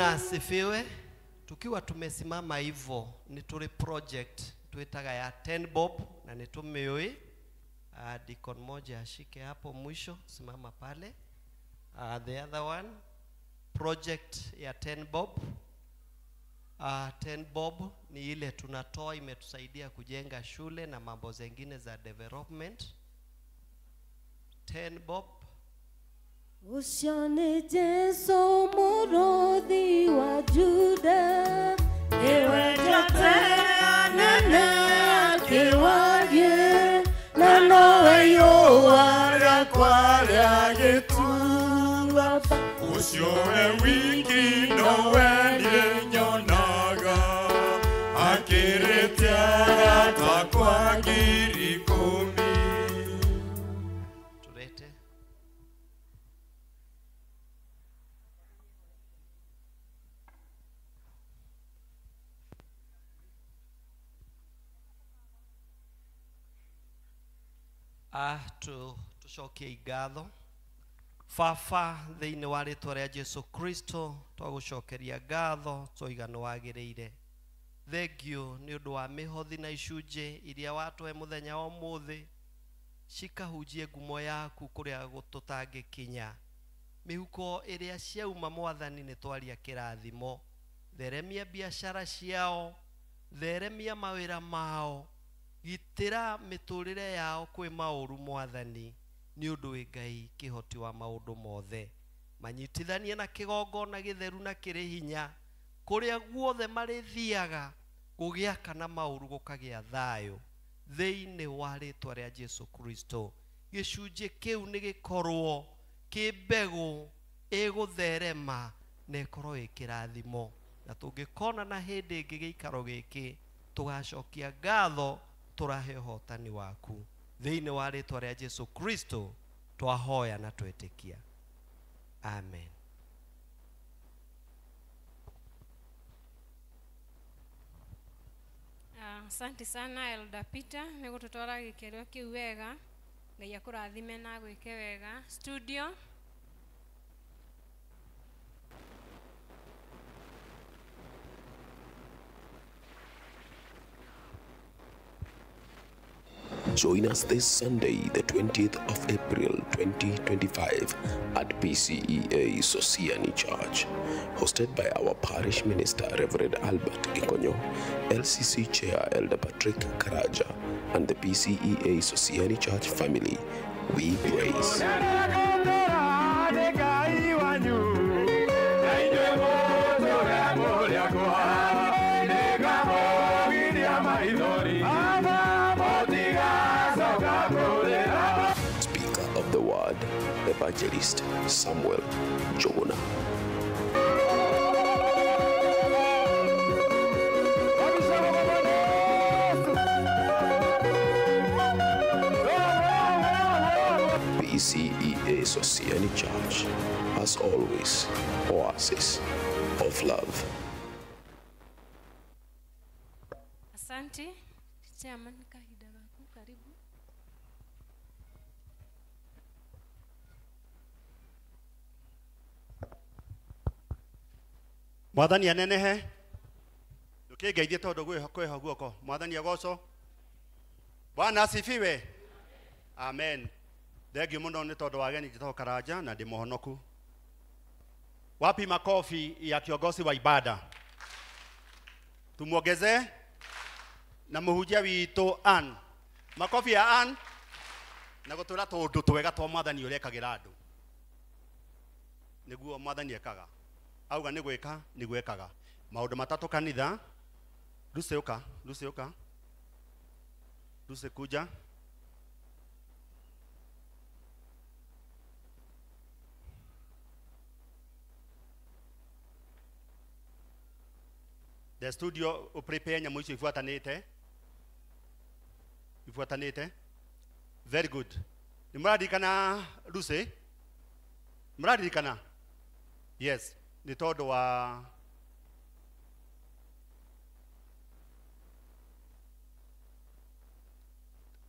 Asifiwe. Tukiwa tumesimama hivyo ni tuli project tuitaga ya 10 bob na ni tumioi. Deacon moja ashike hapo mwisho, simama pale. The other one project ya 10 bob. 10 bob ni ile tunatoa, imetusaidia kujenga shule na mambo zengine za development. 10 bob. Ũcio nĩ Jesũ mũrũthi wa Juda, nĩwe njata nene akĩwarie, na nowe riũa rĩakwa rĩa gĩtuamba. Ũcio we wiki nowe niĩ nyonaga, akĩrĩte arata kwa 10,000. Turete. Tucokie ngatho Baba thĩinĩ wa rĩtwa rĩa Jesu Kristo, twagũcokeria ngatho twoiga nĩ wagĩrĩire. Thank you nĩ ũndũ wa mĩhothi na icunjĩ iria watũhe mũthenya wa ũmũthĩ, cikahunjie ngumo yaku kũrĩa tũtangĩkinya. Mĩhuko ĩrĩa ciauma Mwathani nĩ twaria kĩrathimo. Theremia biacara ciao, theremia mawĩra mao, gitĩra mĩtũrĩre yao kwĩ maũru Mwathani, nĩ ũndũ wĩ Ngai kĩhoti wa maũndũ mothe. Manyitithanie na kĩgongona gĩtheru na kĩrĩ hinya, kũrĩa guothe marĩthiaga gũgĩaka na maũru gũkagĩa thayũ thĩinĩ wa rĩtwa rĩa Jesu Kristo. Gĩcunjĩ kĩu nĩ gĩkorwo Kĩ mbegũ ĩgũtherema na ĩkorwo ĩ kĩrathimo. Na tũngĩkona na hĩndĩ ĩngĩ gĩikaro gĩkĩ tũgacokia ngatho tũrahe ũhotani waku. Thĩinĩ wa rĩtwa rĩa Jesu Kristo twahoya na twetĩkia. Amen. Asante sana Elder Peter nĩ gũtũtwara gĩkĩro kĩu wega. Ngai akũrathime na agwĩke wega. Studio. Join us this Sunday, the 20th of April, 2025 at PCEA Sosiani Church, hosted by our parish minister, Reverend Albert Gikonyo, LCC Chair Elder Patrick Karaja, and the PCEA Sosiani Church family. We praise. Speaker of the Word, Evangelist Samuel Jogona. PCEA Sosiani Church, as always, oasis of love. Asante. Chairman kahinda gaku, karibu. Mwathani anenehe ndukingeithie tondu kwĩho guoko. Mwathani agocwo. Bwana asifiwe. Amen. Thengiũ mũno nĩ tondũ wa ageni njĩtagwo Karanja na ndĩ mũhonoku. Wapi makofi ya kiongozi wa ibada? Tumuongezee na mũhunjia witũ Ann. Makofi ya Ann na gũtwĩra tũũndũ twega twa mwathani ũrĩa ekagĩra andũ. Nĩguo mwathani ekaga. Auga nĩ gwĩka nĩguo ekaga. Maũndũ matatũ kanitha. Lucy ũka, Lucy ũka. Lucy kuja. The studio uprepare nyamũ icio ibuatanĩte. Ibuatanĩte. Very good. Nĩ mũraririkana Lucy? Mũraririkana? Yes. Nĩ tondũ wa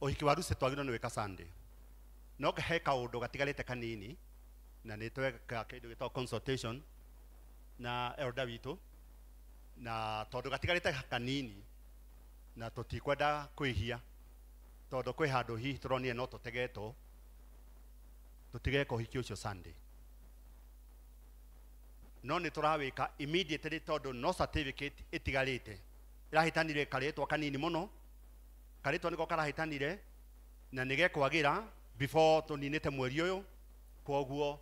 ũhiki wa Lucy twagĩrĩirwo nĩ gwĩka Sunday. No he kaũndũ gatigarĩte kanini na nĩ tweka kĩndũ gĩtagwo consultation na elder witũ, na tondũ gatigarĩte kanini na tũtikwenda kwĩhia tondũ kwĩ handũ hihi tũronire no tũtegetwo tũtigeka ũhiki ũcio Sunday. No nĩ tũrawĩka immediately tondũ no certificate ĩtigarĩte. Ĩrahĩtanire karĩtwa kanini mũno, karĩtwa nĩko karahĩtanire na nĩgekwagĩra before tũninĩte mweri ũyũ. Kwoguo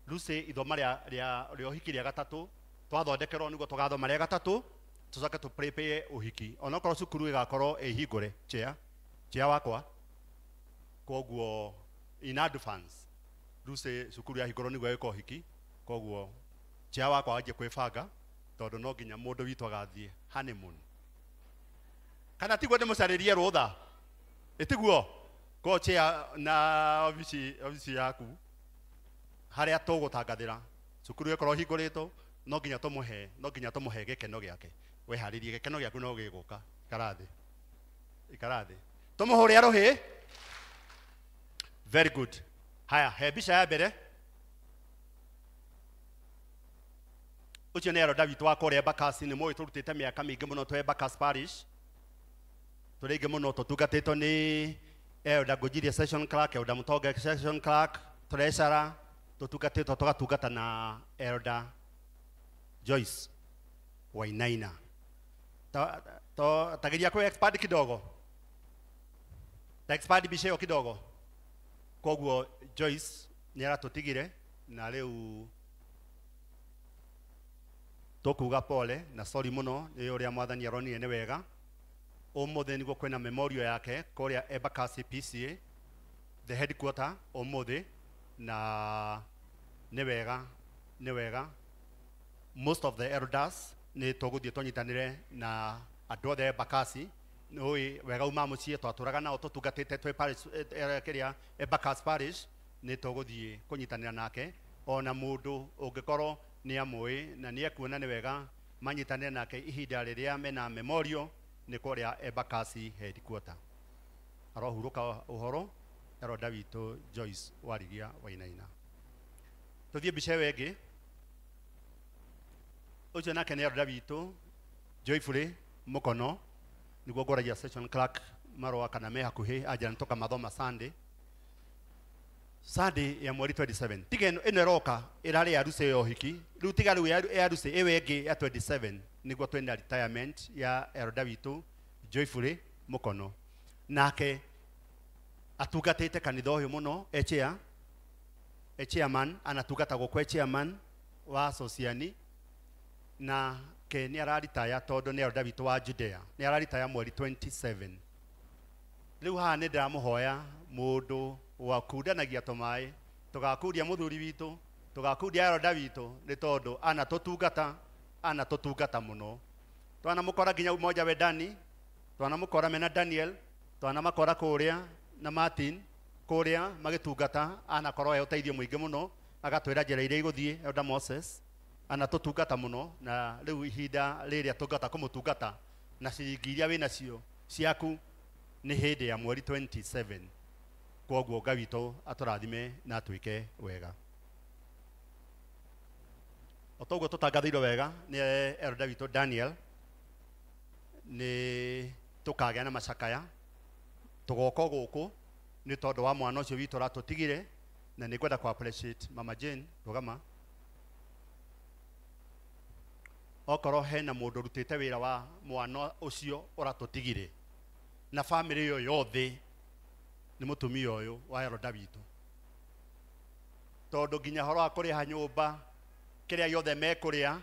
Lucy ithoma rĩa ũhiki rĩa gatatũ twathondekerwo nĩguo tũgathoma rĩa gatatũ tũcoke tũ prepare ũhiki onokorwo cukuru ĩgakorwo ĩhingũre chair chair wakwa. Kwoguo in advance Lucy cukuru yahingũrwo nĩguo ĩka ũhiki. Kwoguo chair wakwa wanjie kwĩbanga tondũ no nginya mũndũ witũ agathiĩ honeymoon. Kana tiguo ndĩmũcarĩrie rũtha? Ĩtiguo? Ko chair na obici yaku harĩa tũgũtangathĩra cukuru ĩkorwo hingũrĩtwo no nginya tũmũhe, no nginya tũmũhe gĩkeno gĩake. Wĩharĩrie gĩkeno gĩaku no gĩgũka. Ikara thĩ. Ikara thĩ. Tũmũhũre rũhĩ. Very good. Haya, he mbica ya mbere. Ũcio nĩ elder witũ wa kũrĩa Embakasi, nĩ mũĩ tũrutĩte mĩaka mĩingĩ mũno twĩ Embakasi Parish. Tũrĩ aingĩ mũno tũtungatĩtwo nĩ Elder Ngũnjirie session clerk, Elder Mũtonge session clerk, treasurer, tũtungatĩtwo tũgatungata na Elder Joyce Wainaina. Tageria kũ expand kidogo. Ta expand mbica ĩyo kidogo. Koguo Joyce nĩ aratũtigire na rĩu tũkuga pole na sorry mũno nĩ ũrĩa mwathani aronire nĩ wega. Ũmũthĩ nĩguo kwĩna memorial yake kũrĩa Embakasi PCA the headquarter ũmũthĩ, na Nĩ wega, nĩ wega. Most of the elders nĩ tũgũthiĩ tũnyitanĩre na andũ othe Embakasi. Nĩũĩ wega uma mũciĩ twatũraga nao tũtungatĩte twĩ parish, kĩrĩa Embakasi parish, nĩ tũgũthiĩ kũnyitanĩra nake. Ona mũndũ ũngĩkorwo nĩ amũĩ na nĩ ekuona nĩ wega manyitanĩre nake ihinda rĩrĩa mena memorial nĩ kũrĩa Embakasi headquarter. Arohurũka ũhoro eroda witũ Joyce Warigia Wainaina. Tũthiĩ mbica ĩyo ĩngĩ. Ũcio nake nĩ eroda witũ Joyfully Mũkono, nĩguo ngũragia session clerk marũa kana me hakuhĩ anjĩra nĩtũkamathoma Sunday. Sunday ya mweri 27. Tiga ĩno ĩroka ĩrarĩ ya Lucy ya ũhiki. Rĩu tiga rĩu ya Lucy ĩyo ĩngĩ ya 27 nĩguo twĩna retirement ya eroda witũ Joyfully Mũkono. Nake atungatĩte kanitha ũyũ mũno, e chair, e chairman, anatungata gũkũ e chairman wa Sociani, na ke nĩ araritaya tondũ nĩ eroda witũ wa Judea, nĩ araritaya mweri 27. Rĩu haha nĩ ndĩramũhoya mũndũ wa kundanagia tũmaĩ, tũgakundia mũthuri witũ, tũgakundia eroda witũ, nĩ tondũ anatũtungata mũno. Twanamũkora nginya Umoja Wendani, twanamũkora mena Daniel, twanamakora kũrĩa na Martin kũrĩa magĩtungata, anakorwo e ũteithio mũingĩ mũno, agatwĩra njĩra iria igũthiĩ. Elder Moses anatũtungata mũno, na rĩu ihinda rĩrĩa tũngĩhota kũmũtungata na ciringi iria wĩnacio ciaku nĩ hĩndĩ ya mweri 27. Kwoguo Ngai witũ atũrathime na atwĩke wega. O ta ũguo tũtangathĩirwo wega nĩ elder witũ Daniel, nĩ tũkagĩa na macakaya tũgoka gũkũ nĩ tondũ wa mwana ũcio witũ ũratũtigire, na nĩ ngwenda kũ appreciate Mama Jane rũgama. Okorwo hena mũndũ ũrutĩte wĩra wa mwana ũcio ũratũtigire na famĩlĩ ĩyo yothe nĩ mũtumia ũyũ wa eroda witũ, tondũ nginya horo wa kũrĩha nyũmba kĩrĩa gĩothe mekũrĩa,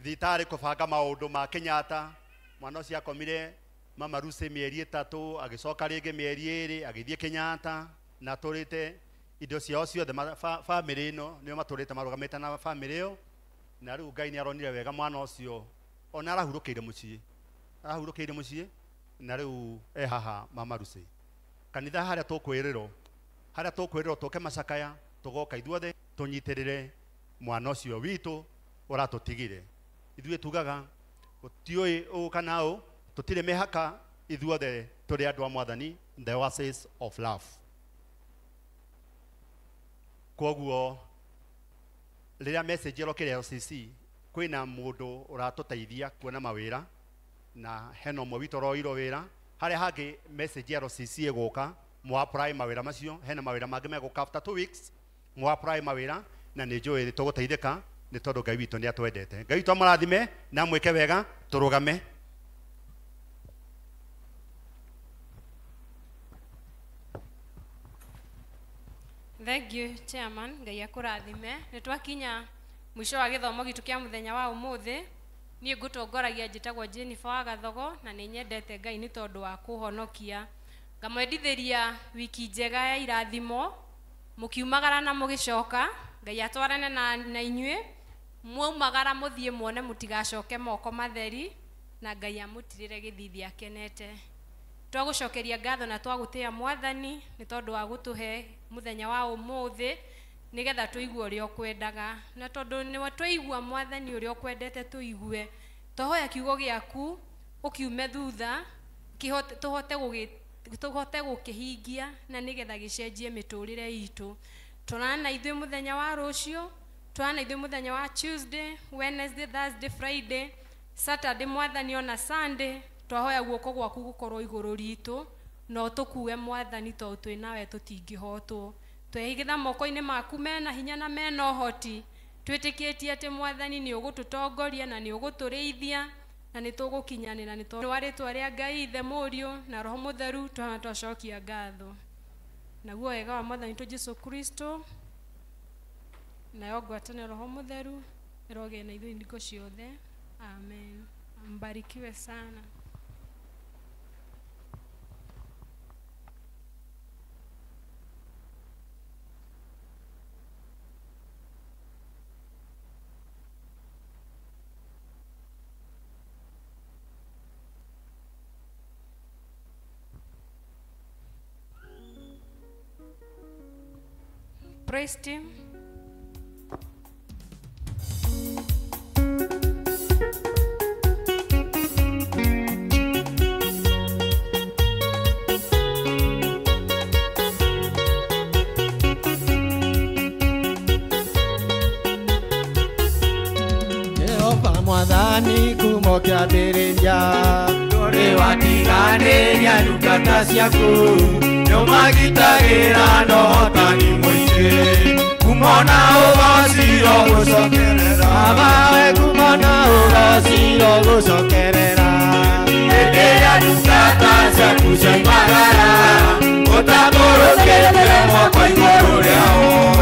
thibitarĩ kũbanga maũndũ ma Kenyatta, mwana ũcio akomire Mama Lucy mĩeri 3, agĩcoka rĩngĩ mĩeri 2 agĩthiĩ Kenyatta, na atũrĩte indo ciao ciothe famĩlĩ ĩno nĩo matũrĩte marũgamĩte na famĩlĩ ĩyo, na rĩu Ngai nĩ aronire wega mwana ũcio ona arahurũkĩire mũciĩ, arahurũkĩire mũciĩ, na rĩu e haha Mama Lucy. Kanitha harĩa tũkwĩrĩrwo, harĩa tũkwĩrĩrwo tũke macakaya, tũgoka ithuothe tũnyitĩrĩre mwana ũcio witũ ũratũtigire. Ithuĩ tugaga gũtiũĩ ũũ kana ũũ, tũtirĩ mĩhaka, ithuothe tũrĩ andũ a Mwathani, the oasis of love. Kwoguo rĩrĩa message ĩrokire LCC, kwĩna mũndũ ũratũteithia kuona mawĩra, na hena ũmwe witũ ũroirwo wĩra. Harĩa hangĩ message ya LCC ĩgũka, mũ apply mawĩra macio, hena mawĩra mangĩ megũka after 2 weeks, mũ apply mawĩra, na nĩ njũĩ tũgũteithĩka nĩ tondũ Ngai witũ nĩ atwendete. Ngai witũ amũrathime na amwĩke wega, tũrũgame. Thank you, Chairman. Ngai akũrathime. Nĩ twakinya mũico wa gĩthomo gitũ kĩa mũthenya wa ũmũthĩ. Niĩ ngũtongoragia njĩtagwo Jennifer wa Gathogo, na nĩ nyendete Ngai nĩ tondũ wa kũhonokia. Ngamwendithĩria wiki njega ya irathimo, mũkiumagara na mũgĩcoka, Ngai atwarane na inyuĩ. Mwaumagara mũthiĩ muone mũtigacoke moko matheri, na Ngai amũtirĩre gĩthithi akenete. Twagũcokeria ngatho na twagũtĩĩa Mwathani nĩ tondũ wa gũtũhe mũthenya wa ũmũthĩ, nĩgetha tũigue ũrĩa ũkwendaga, na tondũ nĩ twaigua Mwathani ũrĩa ũkwendete tũigue, twahoya kiugo gĩaku ũkiume thutha, tũhote gũkĩhingia, na nĩgetha gĩcenjie mĩtũrĩre itũ. Tũrana na ithuĩ mũthenya wa rũciũ, tũrana na ithuĩ mũthenya wa Tuesday, Wednesday, Thursday, Friday, Saturday, Mwathani ona Sunday. Twahoya guoko gwaku gũkorwo igũrũ ritũ, na ũtũkue Mwathani tondũ twĩ nawe tũtingĩhotwo. Twehigitha moko-inĩ maku mena hinya na mena ũhoti, twĩtĩkĩtie atĩ Mwathani nĩ ũgũtũtongoria na nĩ ũgũtũrĩithia na nĩ tũgũkinyanĩra, nĩ tondũ wa rĩtwa rĩa Ngai Ithe, Mũriũ na Roho Mũtheru twana twacokia ngatho. Naguo wega wa Mwathani witũ Jesũ Kristo nayo ngwatanĩro Roho Mũtheru ĩrogĩe na ithuĩ hingo ciothe. Amen. Mbarikiwe sana. Praise team. Jehova mwathani kuma ũkĩambĩrĩria Ndũrĩ watiganĩria ndungata ciaku nĩũmagitagĩra na ũhotani mũingĩ kumona ũgociro gũcokerera Baba we kumona ũgociro gũcokerera hĩndĩ ĩrĩa ndungata ciaku ciaimagara ũtambũrũkĩtie moko igũrũ rĩao.